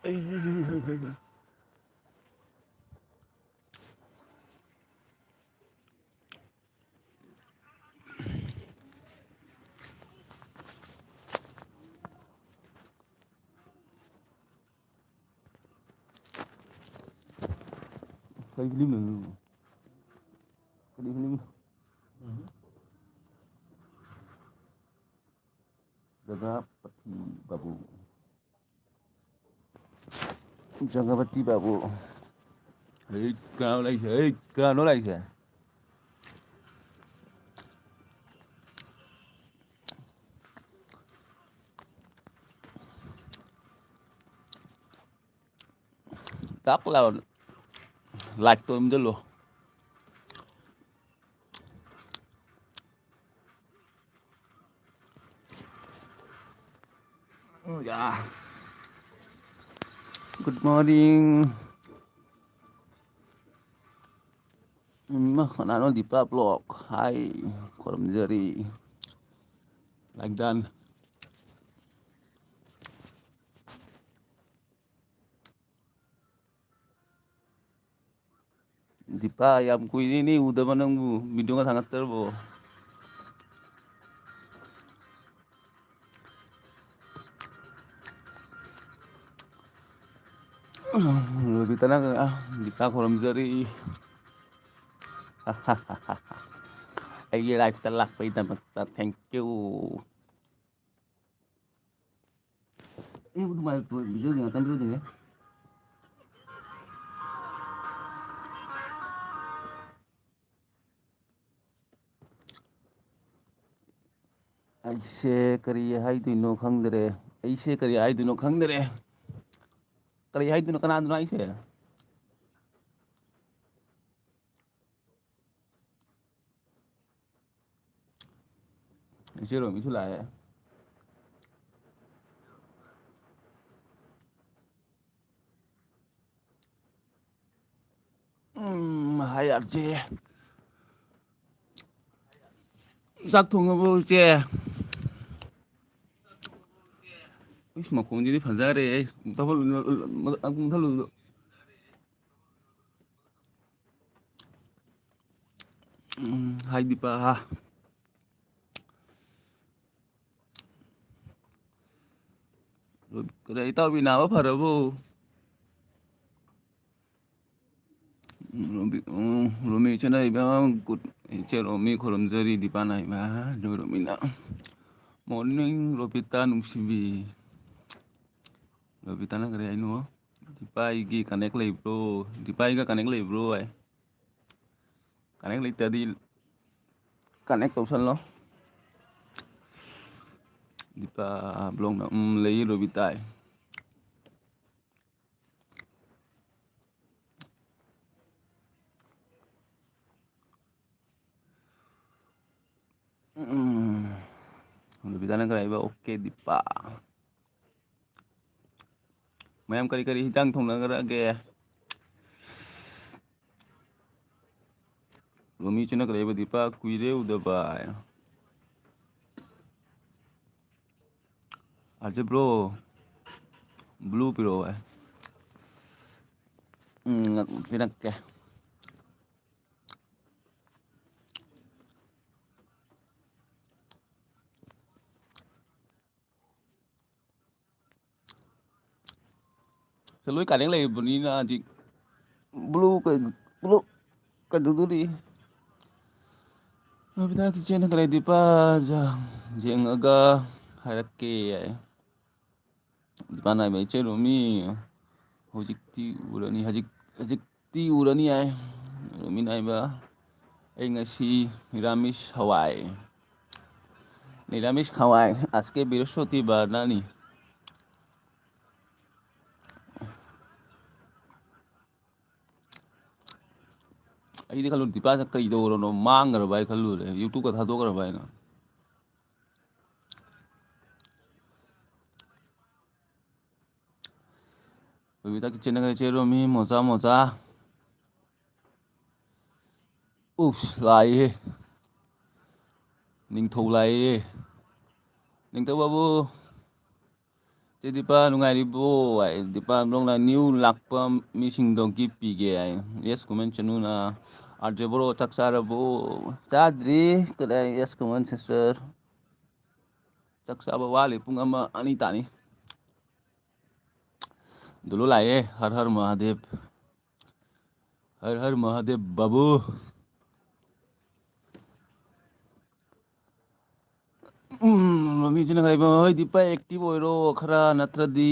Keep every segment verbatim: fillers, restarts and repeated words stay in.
ꯀꯔꯤ ꯐꯤꯂꯝꯅꯣ? ꯀꯔꯤ ꯐꯤꯂꯝꯅꯣ? ꯖꯒꯥꯄꯇꯤ ꯕꯥꯕꯨ꯫ ꯖꯒꯥꯄꯇꯤ ꯕꯥꯕꯨ꯫ ꯍꯩ, ꯀꯅꯥꯅꯣ ꯂꯥꯛꯏꯁꯦ? ꯍꯩ, ꯀꯅꯥꯅꯣ ꯂꯥꯛꯏꯁꯦ? ꯇꯥꯛ ꯂꯥꯎ꯫ ꯂꯥꯏꯛꯇꯣ ꯑꯗꯨꯝ ꯆꯠꯂꯣ꯫ ꯌꯥ꯫ Good morning꯫ ꯏꯃꯥ, ꯀꯅꯥꯅꯣ? ꯗꯤꯄꯥ ꯕ꯭ꯂꯣꯛ꯫ ꯍꯥꯏ, ꯈꯨꯔꯨꯝꯖꯔꯤ꯫ Like done꯫ ꯗꯤꯄꯥ, ꯌꯥꯝ ꯀꯨꯏꯔꯦꯅꯦ ꯎꯗꯕ ꯅꯪꯕꯨ, ꯚꯤꯗꯤꯑꯣꯒ ꯊꯥꯒꯠꯇ꯭ꯔꯕꯣ? ꯔꯣꯕꯤꯇꯅ, ꯑ, ꯗꯤꯄꯥ ꯈꯨꯔꯨꯝꯖꯔꯤ꯫ ꯑꯩꯒꯤ ꯂꯥꯏꯐꯇ ꯂꯥꯛꯄꯒꯤꯗꯃꯛꯇ thank you꯫ ꯑꯩꯕꯨ ꯑꯗꯨꯃꯥꯏꯅ ꯚꯤꯗꯤꯑꯣ ꯌꯦꯡꯉꯀꯥꯟꯗ ꯚꯤꯗꯤꯑꯣ ꯌꯦꯡꯉꯦ꯫ ꯑꯩꯁꯦ ꯀꯔꯤ ꯍꯥꯏꯗꯣꯏꯅꯣ ꯈꯪꯗ꯭ꯔꯦ꯫ ꯑꯩꯁꯦ ꯀꯔꯤ ꯍꯥꯏꯗꯣꯏꯅꯣ ꯈꯪꯗ꯭ꯔꯦ꯫ ꯀꯔꯤ ꯍꯥꯏꯗꯣꯏꯅꯣ? ꯀꯅꯥꯗꯅꯣ ꯍꯥꯏꯁꯦ? ꯏꯆꯦ ꯔꯣꯃꯤꯁꯨ ꯂꯥꯛꯑꯦ꯫ ꯎꯝ, ꯍꯥꯏ ꯑꯥꯔ ꯖꯦ꯫ ꯆꯥꯛ ꯊꯣꯡꯉꯕꯣ, ꯏꯆꯦ? ꯏꯁ, ꯃꯈꯣꯟꯁꯤꯗꯤ ꯐꯖꯔꯦ꯫ ꯑꯩ ꯑꯃꯨꯛꯇ ꯍꯣꯜꯂꯨ-, ꯑꯃꯨꯛꯇ ꯍꯣꯜꯂꯨ-, ꯎꯝ, ꯍꯥꯏꯗꯤ ꯄꯥ ꯍꯥ꯫ ꯀꯗꯥꯏ ꯏꯇꯥꯎꯕꯤ ꯅꯥꯕ ꯐꯔꯕꯣ? ꯔꯣꯃꯤ, ꯎꯝ, ꯔꯣꯃꯤ ꯏꯆꯦꯅ ꯏꯕ, good, ꯏꯆꯦ ꯔꯣꯃꯤ ꯈꯨꯔꯨꯝꯖꯔꯤ, ꯗꯤꯄꯥꯅ ꯏꯕ, ꯑꯗꯨ ꯔꯣꯃꯤꯅ, morning, ꯔꯣꯕꯤꯇꯥ ꯅꯨꯡꯁꯤꯕꯤ꯫ ꯔꯣꯕꯤꯇꯥꯅ ꯀꯔꯤ ꯍꯥꯏꯅꯣ? ꯗꯤꯄꯥꯏꯒꯤ connect ꯂꯩꯕ꯭ꯔꯣ? ꯗꯤꯄꯥꯏꯒ connect ꯂꯩꯕ꯭ꯔꯣ ꯍꯥꯏ꯫ Connect ꯂꯩꯇ꯭ꯔꯗꯤ connect ꯇꯧꯁꯜꯂꯣ꯫ ꯗꯤꯄꯥ ꯕ꯭ꯂꯣꯛꯅ, ꯎꯝ, ꯂꯩꯌꯦ ꯔꯣꯕꯤꯇꯥꯏ꯫ ꯎꯝ꯫ ꯔꯣꯕꯤꯇꯥꯅ ꯀꯔꯤ ꯍꯥꯏꯕ? OK, ꯗꯤꯄꯥ꯫ ꯃꯌꯥꯝ ꯀꯔꯤ ꯀꯔꯤ ꯍꯤꯟꯖꯥꯡ ꯊꯣꯡꯅꯈ꯭ꯔꯒꯦ? ꯔꯣꯃꯤꯁꯤꯅ ꯀꯔꯤ ꯍꯥꯏꯕ? ꯗꯤꯄꯥ ꯀꯨꯏꯔꯦ ꯎꯗꯕ꯫ ꯑꯖꯦ ꯕ꯭ꯔꯣ, blue ꯄꯤꯔꯛꯑꯣ ꯚꯥꯏ꯫ ꯎꯝ, ꯄꯤꯔꯛꯀꯦ꯫ ꯁꯤ ꯂꯣꯏ connect ꯂꯩꯕꯅꯤꯅ ꯍꯧꯖꯤꯛ blue ꯀꯩ-, blue ꯀꯩꯗꯧꯗꯣꯔꯤ? ꯔꯣꯕꯤꯇꯥ ꯀꯤꯆꯦꯟ ꯀꯔꯤ ꯗꯤꯄꯥ ꯌꯦꯡꯉꯒ ꯍꯥꯏꯔꯛꯀꯦ ꯍꯥꯏ꯫ ꯗꯤꯄꯥꯅ ꯍꯥꯏꯕ, "ꯏꯆꯦ ꯔꯣꯃꯤ, ꯍꯧꯖꯤꯛꯇꯤ ꯎꯔꯅꯤ, ꯍꯧꯖꯤꯛ, ꯍꯧꯖꯤꯛꯇꯤ ꯎꯔꯅꯤ" ꯍꯥꯏ꯫ ꯔꯣꯃꯤꯅ ꯍꯥꯏꯕ, "ꯑꯩ ꯉꯁꯤ ꯅꯤꯔꯥꯃꯤꯁ ꯍꯋꯥꯏ, ꯅꯤꯔꯥꯃꯤꯁ ꯍꯋꯥꯏ, ꯑꯥꯖ ꯀꯦ ꯕ꯭ꯔꯤꯍꯁꯄꯇꯤꯕꯥꯔ ꯅꯥꯅꯤ"꯫ ꯑꯩꯗꯤ ꯈꯜꯂꯨꯔꯦ, ꯗꯤꯄꯥꯁꯦ ꯀꯩꯗꯧꯔꯅꯣ, ꯃꯥꯡꯈ꯭ꯔꯕ ꯍꯥꯏ ꯈꯜꯂꯨꯔꯦ, YouTube-ꯀ ꯊꯥꯗꯣꯛꯈ꯭ꯔꯕ ꯍꯥꯏꯅ꯫ ꯔꯣꯕꯤꯇꯥ ꯀꯤꯆꯦꯟꯗ ꯈꯔ ꯆꯦꯜꯂꯨꯔꯃꯤ, ꯃꯣꯆꯥ, ꯃꯣꯆꯥ꯫ ꯎꯐ, ꯂꯥꯛꯏꯍꯦ꯫ ꯅꯤꯡꯊꯧ ꯂꯥꯛꯏꯍꯦ꯫ ꯅꯤꯡꯊꯧ ꯕꯥꯕꯨ꯫ ꯆꯦ ꯗꯤꯄꯥ ꯅꯨꯡꯉꯥꯏꯔꯤꯕꯣ? ꯍꯥꯏ, ꯗꯤꯄꯥ ꯕ꯭ꯂꯣꯛꯅ ꯅ꯭ꯌꯨ ꯂꯥꯛꯄ ꯃꯤꯁꯤꯡꯗꯣ ꯒꯤꯐ ꯄꯤꯒꯦ ꯍꯥꯏ꯫ ꯌꯦꯁ ꯀꯣꯃꯦꯟ ꯆꯅꯨꯅ꯫ ꯑꯥꯔ ꯖꯦ ꯕ꯭ꯔꯣ ꯆꯥꯛ ꯆꯥꯔꯕꯣ? ꯆꯥꯗ꯭ꯔꯤ꯫ ꯀꯗꯥꯏ ꯌꯦꯁ ꯀꯣꯃꯦꯟ ꯁꯤꯁꯇꯔ? ꯆꯥꯛ ꯆꯥꯕ ꯋꯥꯠꯂꯤ, ꯄꯨꯡ ꯑꯃ ꯑꯅꯤ ꯇꯥꯅꯤ꯫ ꯗꯨꯂꯨ ꯂꯥꯛꯑꯦ꯫ ꯍꯔ ꯍꯔ ꯃꯍꯥꯗꯦꯕ꯫ ꯍꯔ ꯍꯔ ꯃꯍꯥꯗꯦꯕ ꯕꯥꯕꯨ꯫ ꯎꯝ, ꯃꯃꯤꯁꯤꯅ ꯀꯔꯤ, ꯍꯣꯏ ꯗꯤꯄꯥ ꯑꯦꯛꯇꯤꯚ ꯑꯣꯏꯔꯣ ꯈꯔ, ꯅꯠꯇ꯭ꯔꯗꯤ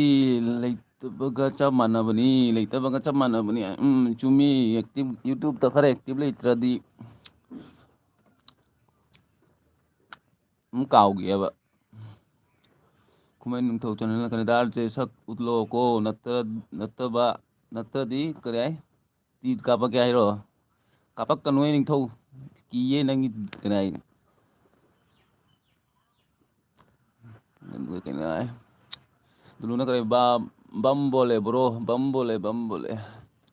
ꯂꯩꯇꯕꯒ ꯆꯞ ꯃꯥꯟꯅꯕꯅꯤ, ꯂꯩꯇꯕꯒ ꯆꯞ ꯃꯥꯟꯅꯕꯅꯤ꯫ ꯎꯝ, ꯆꯨꯝꯃꯤ, ꯑꯦꯛꯇꯤꯚ, ꯌꯨꯇ꯭ꯌꯨꯕꯇ ꯈꯔ ꯑꯦꯛꯇꯤꯚ ꯂꯩꯇ꯭ꯔꯗꯤ ꯑꯗꯨꯝ ꯀꯥꯎꯈꯤꯑꯕ꯫ ꯈꯨꯃꯟ ꯅꯤꯡꯊꯧ ꯆꯦꯅꯦꯜꯅ ꯀꯅꯥꯗꯥꯔꯁꯦ ꯁꯛ ꯎꯠꯂꯣꯀꯣ, ꯅꯠꯇ-, ꯅꯠꯇꯕ, ꯅꯠꯇ꯭ꯔꯗꯤ ꯀꯔꯤ ꯍꯥꯏ? ꯇꯤꯠ ꯀꯥꯞꯄꯛꯀꯦ ꯍꯥꯏꯔꯣ? ꯀꯥꯞꯄꯛꯀꯅꯨꯍꯦ ꯅꯤꯡꯊꯧ, ꯀꯤꯌꯦ ꯅꯪꯒꯤ ꯀꯩꯅꯣ ꯍꯥꯏ꯫ ꯑꯗꯨꯒ ꯀꯩꯅꯣ ꯍꯥꯏ꯫ ꯗꯨꯂꯨꯅ ꯀꯔꯤ ꯕꯥ-, ꯕꯝ ꯕꯣꯂꯦ ꯕ꯭ꯔꯣ, ꯕꯝ ꯕꯣꯂꯦ, ꯕꯝ ꯕꯣꯂꯦ꯫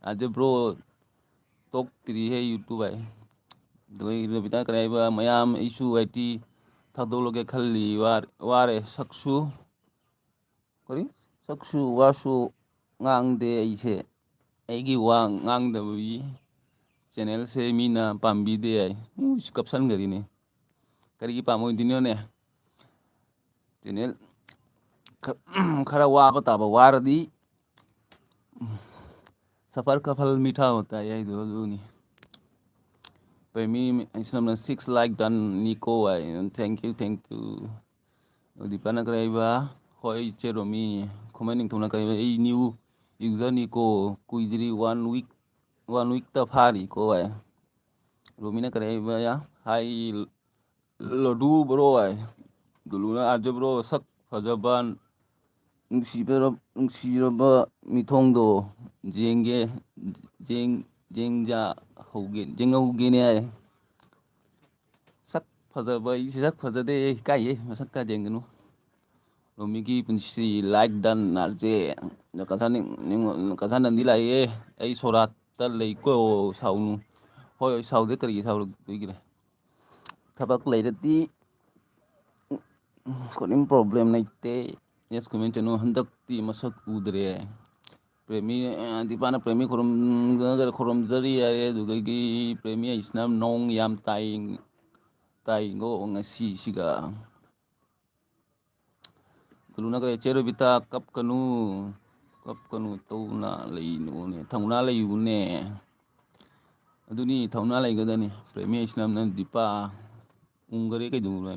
ꯑꯗꯨ ꯕ꯭ꯔꯣ ꯇꯣꯛꯇ꯭ꯔꯤꯍꯦ ꯌꯨꯇ꯭ꯌꯨꯕ ꯍꯥꯏ꯫ ꯑꯗꯨꯒ ꯔꯕꯤꯇꯥ ꯀꯔꯤ ꯍꯥꯏꯕ, ꯃꯌꯥꯝ ꯑꯩꯁꯨ ꯑꯥꯏ ꯇꯤ ꯊꯥꯗꯣꯛꯂꯒꯦ ꯈꯜꯂꯤ, ꯋꯥꯔꯦ, ꯋꯥꯔꯦ ꯁꯛꯁꯨ ꯀꯔꯤ? ꯁꯛꯁꯨ ꯋꯥꯁꯨ ꯉꯥꯡꯗꯦ ꯑꯩꯁꯦ꯫ ꯑꯩꯒꯤ ꯋꯥ ꯉꯥꯡꯗꯕꯒꯤ ꯆꯦꯅꯦꯜꯁꯦ ꯃꯤꯅ ꯄꯥꯝꯕꯤꯗꯦ ꯍꯥꯏ꯫ ꯎꯁ, ꯀꯞꯁꯟꯈ꯭ꯔꯤꯅꯦ꯫ ꯀꯔꯤꯒꯤ ꯄꯥꯝꯃꯣꯏꯗꯣꯏꯅꯣꯅꯦ? ꯆꯦꯅꯦꯜ ꯈ-, ꯈꯔ ꯋꯥꯕ ꯇꯥꯕ, ꯋꯥꯔꯗꯤ ꯁꯐꯔ ꯀ ꯐꯜ ꯃꯤꯊꯥ ꯍꯣꯇꯥ ꯍꯥꯏ ꯍꯥꯏꯗꯣ ꯑꯗꯨꯅꯤ꯫ Premi ꯏꯁꯂꯝꯅ six like done ꯅꯤꯀꯣ high. Thank you, thank you꯫ ꯎꯗꯤꯄꯥꯅ ꯀꯔꯤ ꯍꯥꯏꯕ? ꯍꯣꯏ, ꯏꯆꯦ ꯔꯣꯃꯤ꯫ ꯈꯨꯃꯟ ꯅꯤꯡꯊꯧꯅ ꯀꯔꯤ ꯍꯥꯏꯕ? ꯑꯩ new user ꯅꯤꯀꯣ, ꯀꯨꯏꯗ꯭ꯔꯤ, one week, one weekꯇ ꯐꯥꯔꯤꯀꯣ ꯍꯥꯏ꯫ ꯔꯣꯃꯤꯅ ꯀꯔꯤ ꯍꯥꯏꯕ? ꯌꯥ, ꯍꯥꯏ, ꯂꯗꯨ ꯕ꯭ꯔꯣ ꯍꯥꯏ꯫ ꯗꯨꯂꯨꯅ ꯑꯥꯔꯖꯦ ꯕ꯭ꯔꯣ ꯁꯛ ꯐꯖꯕ, ꯅꯨꯡꯁꯤꯕ-, ꯅꯨꯡꯁꯤꯔꯕ ꯃꯤꯊꯣꯡꯗꯣ ꯌꯦꯡꯒꯦ, ꯌꯦꯡ-, ꯌꯦꯡꯖ ꯍꯧꯒꯦ, ꯌꯦꯡꯍꯧꯒꯦꯅꯦ ꯍꯥꯏ꯫ ꯁꯛ ꯐꯖꯕ, ꯑꯩꯁꯦ ꯁꯛ ꯐꯖꯗꯦ, ꯏꯀꯥꯏꯌꯦ, ꯃꯁꯛ ꯀꯥ ꯌꯦꯡꯒꯅꯨ꯫ ꯔꯣꯃꯤꯒꯤ ꯄꯨꯟꯁꯤ like done ꯑꯥꯔꯖꯦ꯫ ꯀꯁꯥ ꯅꯤꯡ-, ꯅꯤꯡ-, ꯀꯁꯥ ꯅꯟꯗꯤ ꯂꯥꯛꯑꯦ꯫ ꯑꯩ ꯁꯣꯔꯥꯠꯇ ꯂꯩꯀꯣ, ꯁꯥꯎꯅꯨ꯫ ꯍꯣꯏ, ꯍꯣꯏ, ꯁꯥꯎꯗꯦ, ꯀꯔꯤꯒꯤ ꯁꯥꯎꯔꯣꯏꯗꯣꯏꯒꯦ? ꯊꯕꯛ ꯂꯩꯔꯗꯤ ꯀꯔꯤꯝ problem ꯂꯩꯇꯦ꯫ ꯑꯦꯁ ꯀꯨꯃꯦꯟ ꯆꯅꯨ ꯍꯟꯗꯛꯇꯤ ꯃꯁꯛ ꯎꯗ꯭ꯔꯦ꯫ ꯄ꯭ꯔꯦꯃꯤ, ꯑ, ꯗꯤꯄꯥꯅ ꯄ꯭ꯔꯦꯃꯤ ꯈꯨꯔꯨꯝ-, ꯈꯨꯔꯨꯝꯖꯔꯤ ꯍꯥꯏꯔꯦ, ꯑꯗꯨꯗꯒꯤ ꯄ꯭ꯔꯦꯃꯤ ꯍꯥꯏꯁꯤꯅ ꯅꯣꯡ ꯌꯥꯝ ꯇꯥꯏ, ꯇꯥꯏꯉꯣ ꯉꯁꯤꯁꯤꯒ꯫ ꯇꯨꯂꯨꯅ ꯀꯔꯤ, "ꯆꯦ ꯔꯣꯕꯤꯇꯥ, ꯀꯞꯀꯅꯨ, ꯀꯞꯀꯅꯨ, ꯇꯧꯅ ꯂꯩꯅꯨꯅꯦ, ꯊꯧꯅꯥ ꯂꯩꯌꯨꯅꯦ"꯫ ꯑꯗꯨꯅꯤ, ꯊꯧꯅꯥ ꯂꯩꯒꯗꯅꯤ꯫ ꯄ꯭ꯔꯦꯃꯤ ꯍꯥꯏꯁꯤꯅ ꯗꯤꯄꯥ ꯎꯪꯒꯔꯦ ꯀꯩꯗꯧꯕ,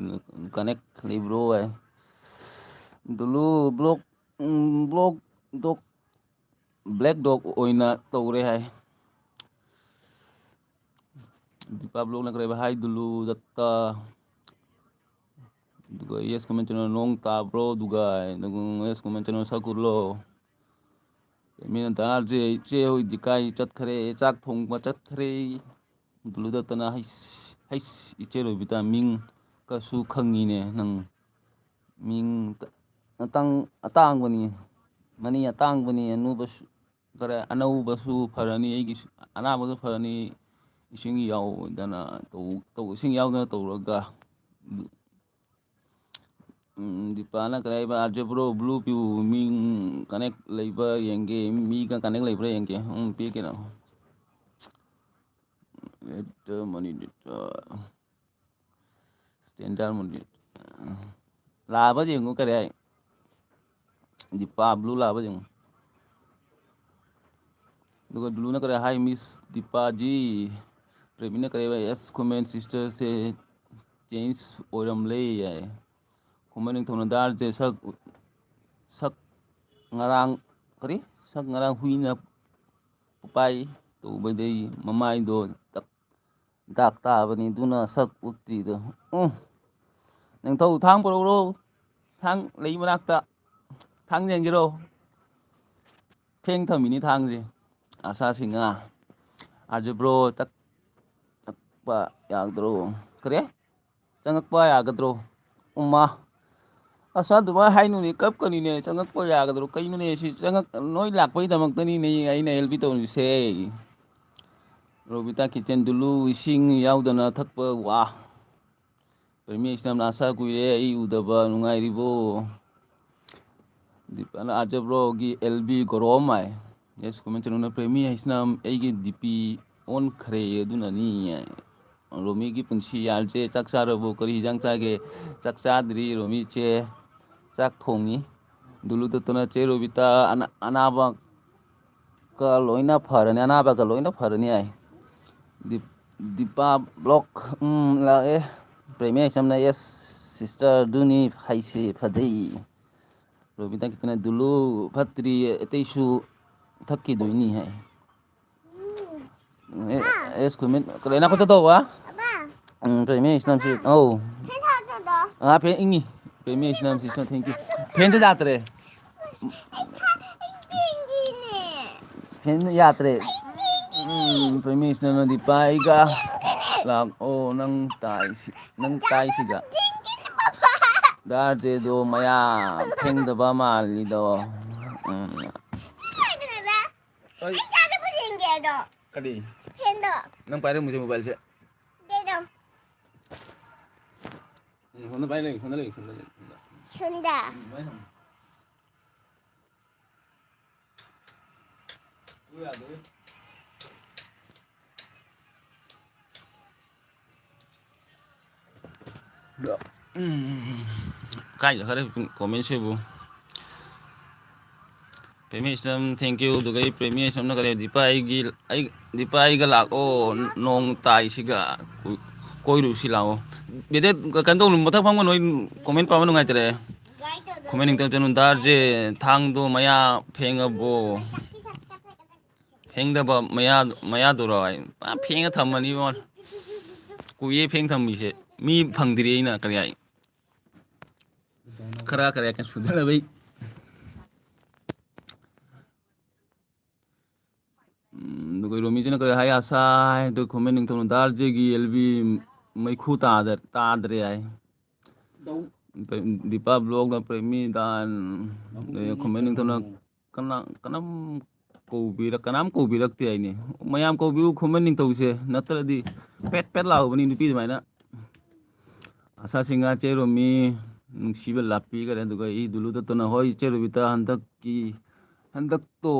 ꯀꯅꯦꯛ ꯂꯩꯕ꯭ꯔꯣ ꯍꯥꯏ꯫ ꯗꯨꯂꯨ ꯕ꯭ꯂꯣꯛ, ꯎꯝ, ꯕ꯭ꯂꯣꯛ ꯗꯣꯛ, ꯕ꯭ꯂꯦꯛ ꯗꯣꯛ ꯑꯣꯏꯅ ꯇꯧꯔꯦ ꯍꯥꯏ꯫ ꯗꯤꯄꯥ ꯕ꯭ꯂꯣꯛꯅ ꯀꯔꯤ ꯍꯥꯏ? ꯗꯨꯂꯨ ꯗꯠꯇ꯫ ꯑꯗꯨꯒ ꯌꯦꯁ ꯀꯃꯦꯟ ꯆꯦꯅꯦꯜ ꯅꯣꯡ ꯇꯥꯕ꯭ꯔꯣ? ꯑꯗꯨꯒ, ꯑꯗꯨꯒ ꯌꯦꯁ ꯀꯃꯦꯟ ꯆꯦꯅꯦꯜ ꯁꯛ ꯎꯠꯂꯣ꯫ ꯃꯤꯅ ꯇꯥꯔꯁꯦ, "ꯏꯆꯦ ꯍꯣꯏꯗꯤ ꯀꯥꯏ ꯆꯠꯈ꯭ꯔꯦ? ꯆꯥꯛ ꯊꯣꯡꯕ ꯆꯠꯈ꯭ꯔꯦ?" ꯗꯨꯂꯨꯗꯠꯇꯅ, "ꯍꯩꯁ, ꯍꯩꯁ, ꯏꯆꯦ ꯔꯣꯕꯤꯇꯥ ꯃꯤꯡ ꯀꯁꯨ ꯈꯪꯉꯤꯅꯦ ꯅꯪ꯫ ꯃꯤꯡ ꯇ-, ꯑꯇꯥꯡ-, ꯑꯇꯥꯡꯕꯅꯤ, ꯃꯅꯤ ꯑꯇꯥꯡꯕꯅꯤ, ꯑꯅꯧꯕꯁꯨ, ꯈꯔ ꯑꯅꯧꯕꯁꯨ ꯐꯔꯅꯤ, ꯑꯩꯒꯤ ꯑꯅꯥꯕꯁꯨ ꯐꯔꯅꯤ, ꯏꯁꯤꯡ ꯌꯥꯎꯗꯅ ꯇꯧ-, ꯇꯧ-, ꯏꯁꯤꯡ ꯌꯥꯎꯗꯅ ꯇꯧꯔꯒ"꯫ ꯎꯝ, ꯗꯤꯄꯥꯅ ꯀꯔꯤ ꯍꯥꯏꯕ? "ꯑꯥꯔꯖꯦ ꯕ꯭ꯔꯣ, ꯕ꯭ꯂꯨ ꯄꯤꯌꯨ, ꯃꯤ ꯀꯅꯦꯛ ꯂꯩꯕ ꯌꯦꯡꯒꯦ, ꯃꯤꯒ ꯀꯅꯦꯛ ꯂꯩꯕ꯭ꯔꯥ ꯌꯦꯡꯒꯦ"꯫ ꯎꯝ, ꯄꯤꯒꯦꯅ꯫ ꯑꯦꯠ ꯃꯅꯤ ꯗꯤꯇꯥ꯫ ꯁ꯭ꯇꯦꯟꯗꯔ ꯃꯅꯤ꯫ ꯂꯥꯛꯑꯕ ꯌꯦꯡꯉꯨ ꯀꯔꯤ ꯍꯥꯏ? ꯗꯤꯄꯥ ꯕ꯭ꯂꯨ ꯂꯥꯛꯑꯕ ꯌꯦꯡꯉꯨ꯫ ꯑꯗꯨꯒ ꯕ꯭ꯂꯨꯅ ꯀꯔꯤ ꯍꯥꯏ? "ꯃꯤꯁ ꯗꯤꯄꯥꯖꯤ"꯫ ꯄ꯭ꯔꯦꯃꯤꯅ ꯀꯔꯤ ꯍꯥꯏ? "ꯑꯦꯁ ꯀꯣꯃꯦꯟ ꯁꯤꯁꯇꯔꯁꯦ ꯆꯦꯟꯖ ꯑꯣꯏꯔꯝꯂꯦ" ꯍꯥꯏ꯫ ꯈꯨꯃꯟ ꯅꯤꯡꯊꯧꯅ ꯗꯥꯔꯁꯦ ꯁꯛ, ꯁꯛ ꯉꯔꯥꯡ, ꯀꯔꯤ? ꯁꯛ ꯉꯔꯥꯡ ꯍꯨꯏꯅ ꯄꯨꯄꯥꯏ ꯇꯧꯕꯗꯩ ꯃꯃꯥꯏꯗꯣ ꯇꯛ ꯗꯥꯛ ꯇꯥꯕꯅꯤ, ꯑꯗꯨꯅ ꯁꯛ ꯎꯠꯇ꯭ꯔꯤꯗꯣ꯫ ꯎꯝ꯫ ꯅꯤꯡꯊꯧ, ꯊꯥꯡ ꯄꯨꯔꯛꯎꯔꯣ? ꯊꯥꯡ ꯂꯩ ꯃꯅꯥꯛꯇ꯫ ꯊꯥꯡ ꯌꯦꯡꯒꯦꯔꯣ? ꯐꯦꯡ ꯊꯝꯃꯤꯅꯤ ꯊꯥꯡꯁꯦ꯫ ꯑꯁꯥ ꯁꯤꯡꯍꯥ꯫ ꯑꯥꯔꯖꯦ ꯕ꯭ꯔꯣ, ꯆꯠ-, ꯆꯠꯄ ꯌꯥꯒꯗ꯭ꯔꯣ? ꯀꯔꯤ? ꯆꯪꯉꯛꯄ ꯌꯥꯒꯗ꯭ꯔꯣ? ꯎꯃꯥ꯫ ꯑꯁ, ꯑꯗꯨꯃꯥꯏꯅ ꯍꯥꯏꯅꯨꯅꯦ, ꯀꯞꯀꯅꯤꯅꯦ꯫ ꯆꯪꯉꯛꯄ ꯌꯥꯒꯗ꯭ꯔꯣ? ꯀꯩꯅꯣꯅꯦ ꯁꯤ? ꯆꯪꯉꯛ-, ꯅꯣꯏ ꯂꯥꯛꯄꯒꯤꯗꯃꯛꯇꯅꯤꯅꯦ ꯑꯩꯅ ꯑꯦꯜ ꯕꯤ ꯇꯧꯔꯤꯁꯦ꯫ ꯔꯣꯕꯤꯇꯥ ꯀꯤꯆꯟ ꯗꯨꯂꯨ, ꯏꯁꯤꯡ ꯌꯥꯎꯗꯅ ꯊꯛꯄ, ꯋꯥ꯫ ꯄ꯭ꯔꯦꯃꯤ ꯏꯁꯂꯥꯝꯅ ꯑꯁꯥ ꯀꯨꯏꯔꯦ ꯑꯩ ꯎꯗꯕ, ꯅꯨꯡꯉꯥꯏꯔꯤꯕꯣ? ꯗꯤꯄꯥꯅ ꯑꯥꯔꯖꯦ ꯕ꯭ꯔꯣꯒꯤ ꯑꯦꯜ ꯕꯤ ꯒꯣꯔꯣꯝ ꯍꯥꯏ꯫ ꯌꯦꯁ ꯀꯣꯃꯦꯟ ꯆꯅꯨꯅ ꯄ꯭ꯔꯦꯃꯤ ꯍꯥꯏꯁꯤꯅ ꯑꯩꯒꯤ ꯗꯤ ꯄꯤ ꯑꯣꯟꯈ꯭ꯔꯦ ꯑꯗꯨꯅꯅꯤ ꯍꯥꯏ꯫ ꯔꯣꯃꯤꯒꯤ ꯄꯨꯟꯁꯤ ꯌꯥꯔꯁꯦ ꯆꯥꯛ ꯆꯥꯔꯕꯣ? ꯀꯔꯤ ꯍꯤꯟꯖꯥꯡ ꯆꯥꯒꯦ? ꯆꯥꯛ ꯆꯥꯗ꯭ꯔꯤ ꯔꯣꯃꯤ ꯆꯦ꯫ ꯆꯥꯛ ꯊꯣꯡꯉꯤ꯫ ꯗꯨꯂꯨ ꯗꯠꯇꯅ ꯆꯦ ꯔꯣꯕꯤꯇꯥ ꯑꯅꯥ-, ꯑꯅꯥꯕ ꯀ ꯂꯣꯏꯅ ꯐꯔꯅꯤ, ꯑꯅꯥꯕꯒ ꯂꯣꯏꯅ ꯐꯔꯅꯤ ꯍꯥꯏ꯫ ꯗꯤꯞ-, ꯗꯤꯄꯥ ꯕ꯭ꯂꯣꯛ, ꯎꯝ, ꯂꯥꯛꯑꯦ꯫ ꯄ꯭ꯔꯦꯃꯤ ꯍꯥꯏꯁꯝꯅ, "ꯌꯦꯁ, ꯁꯤꯁꯇꯔ, ꯑꯗꯨꯅꯤ ꯍꯥꯏꯁꯤ ꯐꯖꯩ꯫ ꯔꯣꯕꯤꯇꯥ ꯈꯤꯇꯅ ꯗꯨꯂꯨ ꯐꯠꯇ꯭ꯔꯤ, ꯑꯇꯩꯁꯨ ꯊꯛꯈꯤꯗꯣꯏꯅꯤ" ꯍꯥꯏ꯫ ꯑꯦ, ꯑꯦꯁ ꯀꯨꯃꯤꯟ, ꯀꯔꯤ ꯅꯈꯨꯠꯇ ꯇꯧꯕ? ꯎꯝ, ꯄ꯭ꯔꯦꯃꯤ ꯏꯁꯂꯥꯝꯁꯤ, ꯑꯧ꯫ ꯐꯦꯟ ꯊꯥꯗꯣ꯫ ꯑꯥ, ꯐꯦꯟ ꯏꯪꯉꯤ꯫ Premi ꯏꯁꯂꯥꯝꯁꯤ, so thank you꯫ ꯐꯦꯟꯗꯣ ꯌꯥꯗ꯭ꯔꯦ꯫ ꯑꯩ ꯊꯥ-, ꯑꯩ ꯆꯦꯟꯒꯦꯅꯦ꯫ ꯐꯦꯟ ꯌꯥꯗ꯭ꯔꯦ꯫ ꯑꯩ ꯆꯦꯟꯒꯦꯅꯦ꯫ ꯎꯝ, ꯄ꯭ꯔꯦꯃꯤ ꯏꯁꯂꯥꯝꯅ ꯗꯤꯄꯥ ꯑꯩꯒ ꯆꯦꯟꯒꯦꯅꯦ꯫ ꯂꯥꯛꯑꯣ, ꯅꯪ ꯇꯥꯏꯁꯤ-, ꯅꯪ ꯇꯥꯏꯁꯤꯒ꯫ ꯆꯦꯟꯒꯦꯅꯦ, ꯄꯥꯄꯥ꯫ ꯗꯥꯔꯖꯦꯗꯣ ꯃꯌꯥ ꯐꯦꯡꯗꯕ ꯃꯥꯜꯂꯤꯗꯣ꯫ ꯎꯝ꯫ ꯀꯥꯏꯗꯅꯣꯗ? ꯑꯩ ꯑꯩ ꯆꯥꯗ ꯄꯨꯁꯤꯟꯒꯦ ꯑꯗꯣ꯫ ꯀꯔꯤ? ꯐꯦꯟꯗꯣ꯫ ꯅꯪ ꯄꯥꯏꯔꯝꯃꯤꯁꯦ ꯃꯣꯕꯥꯏꯜꯁꯦ? ꯗꯦꯗꯣ꯫ ꯎꯝ, ꯁꯣꯝꯗ ꯄꯥꯏ ꯂꯩ, ꯁꯣꯝꯗ ꯂꯩ, ꯁꯣꯝꯗ ꯂꯩ, ꯁꯣꯝꯗ꯫ ꯁꯣꯝꯗ꯫ ꯎꯝ, ꯁꯨꯃꯥꯏꯅ ꯊꯝꯃꯨ꯫ ꯑꯗꯨ ꯌꯥꯗꯦ꯫ ꯎꯝ, ꯀꯥꯏ ꯆꯠꯈ꯭ꯔꯦ ꯀꯣꯃꯦꯟꯁꯤꯕꯨ? Premi ꯏꯁꯂꯝ, thank you꯫ ꯑꯗꯨꯒ ꯑꯩ ꯄ꯭ꯔꯦꯃꯤ ꯏꯁꯂꯝꯅ ꯀꯔꯤ, "ꯗꯤꯄꯥ ꯑꯩꯒꯤ, ꯑꯩ, ꯗꯤꯄꯥ ꯑꯩꯒ ꯂꯥꯛꯑꯣ, ꯅꯣꯡ ꯇꯥꯏꯁꯤꯒ ꯀꯣꯏ-, ꯀꯣꯏꯔꯨꯁꯤ ꯂꯥꯛꯑꯣ"꯫ ꯕꯦꯗꯦꯠ, ꯀꯩꯅꯣ ꯇꯧꯅꯨ, ꯃꯊꯛ ꯐꯝꯒꯅꯨ, ꯑꯩ ꯀꯣꯃꯦꯟ ꯄꯥꯕ ꯅꯨꯡꯉꯥꯏꯇ꯭ꯔꯦ꯫ ꯀꯣꯃꯦꯟ ꯅꯤꯡꯇꯝ ꯆꯠꯅꯨ, ꯗꯥꯔꯖꯦ ꯊꯥꯡꯗꯣ ꯃꯌꯥ ꯐꯦꯡꯉꯕꯣ? ꯐꯦꯡꯗꯕ ꯃꯌꯥ, ꯃꯌꯥꯗꯨꯔꯣ ꯍꯥꯏ꯫ ꯄꯨꯔꯥ ꯐꯦꯡꯉ ꯊꯝꯃꯅꯤ ꯏꯕꯨꯡꯉꯣ꯫ ꯀꯨꯏꯌꯦ ꯐꯦꯡ ꯊꯝꯃꯤꯁꯦ꯫ ꯃꯤ ꯐꯪꯗ꯭ꯔꯤ ꯑꯩꯅ ꯀꯔꯤ ꯍꯥꯏ꯫ ꯈꯔ ꯀꯔꯤ ꯍꯥꯏ ꯁꯨꯗꯅꯕꯩ꯫ ꯎꯝ, ꯑꯗꯨꯒ ꯔꯣꯃꯤꯁꯤꯅ ꯀꯔꯤ ꯍꯥꯏ? ꯑꯁꯥ ꯍꯥꯏ꯫ ꯑꯗꯨ ꯈꯨꯃꯟ ꯅꯤꯡꯊꯧꯅ ꯗꯥꯔꯖꯦꯒꯤ ꯑꯦꯜ ꯕꯤ ꯃꯩꯈꯨ ꯇꯥꯗ-, ꯇꯥꯗ꯭ꯔꯦ ꯍꯥꯏ꯫ ꯗꯤꯄꯥ ꯕ꯭ꯂꯣꯛꯅ ꯄ꯭ꯔꯦꯃꯤ ꯗꯥꯟ, ꯑꯗꯩ ꯈꯨꯃꯟ ꯅꯤꯡꯊꯧꯅ ꯀꯅꯥ-, ꯀꯅꯥꯝ ꯀꯧꯕꯤꯔꯛ-, ꯀꯅꯥꯝ ꯀꯧꯕꯤꯔꯛꯇꯦ ꯍꯥꯏꯅꯦ꯫ ꯃꯌꯥꯝ ꯀꯧꯕꯤꯌꯨ ꯈꯨꯃꯟ ꯅꯤꯡꯊꯧꯁꯦ, ꯅꯠꯇ꯭ꯔꯗꯤ ꯄꯦꯠ ꯄꯦꯠ ꯂꯥꯎꯕꯅꯤ ꯅꯨꯄꯤ ꯑꯗꯨꯃꯥꯏꯅ꯫ ꯑꯁꯥ ꯁꯤꯡꯍ, ꯆꯦ ꯔꯣꯃꯤ, ꯅꯨꯡꯁꯤꯕ ꯂꯥꯛꯄꯤꯈꯔꯦ꯫ ꯑꯗꯨꯒ ꯑꯩ ꯗꯨꯂꯨ ꯗꯠꯇꯅ, "ꯍꯣꯏ, ꯏꯆꯦ ꯔꯣꯕꯤꯇꯥ, ꯍꯟꯗꯛꯀꯤ, ꯍꯟꯗꯛꯇꯣ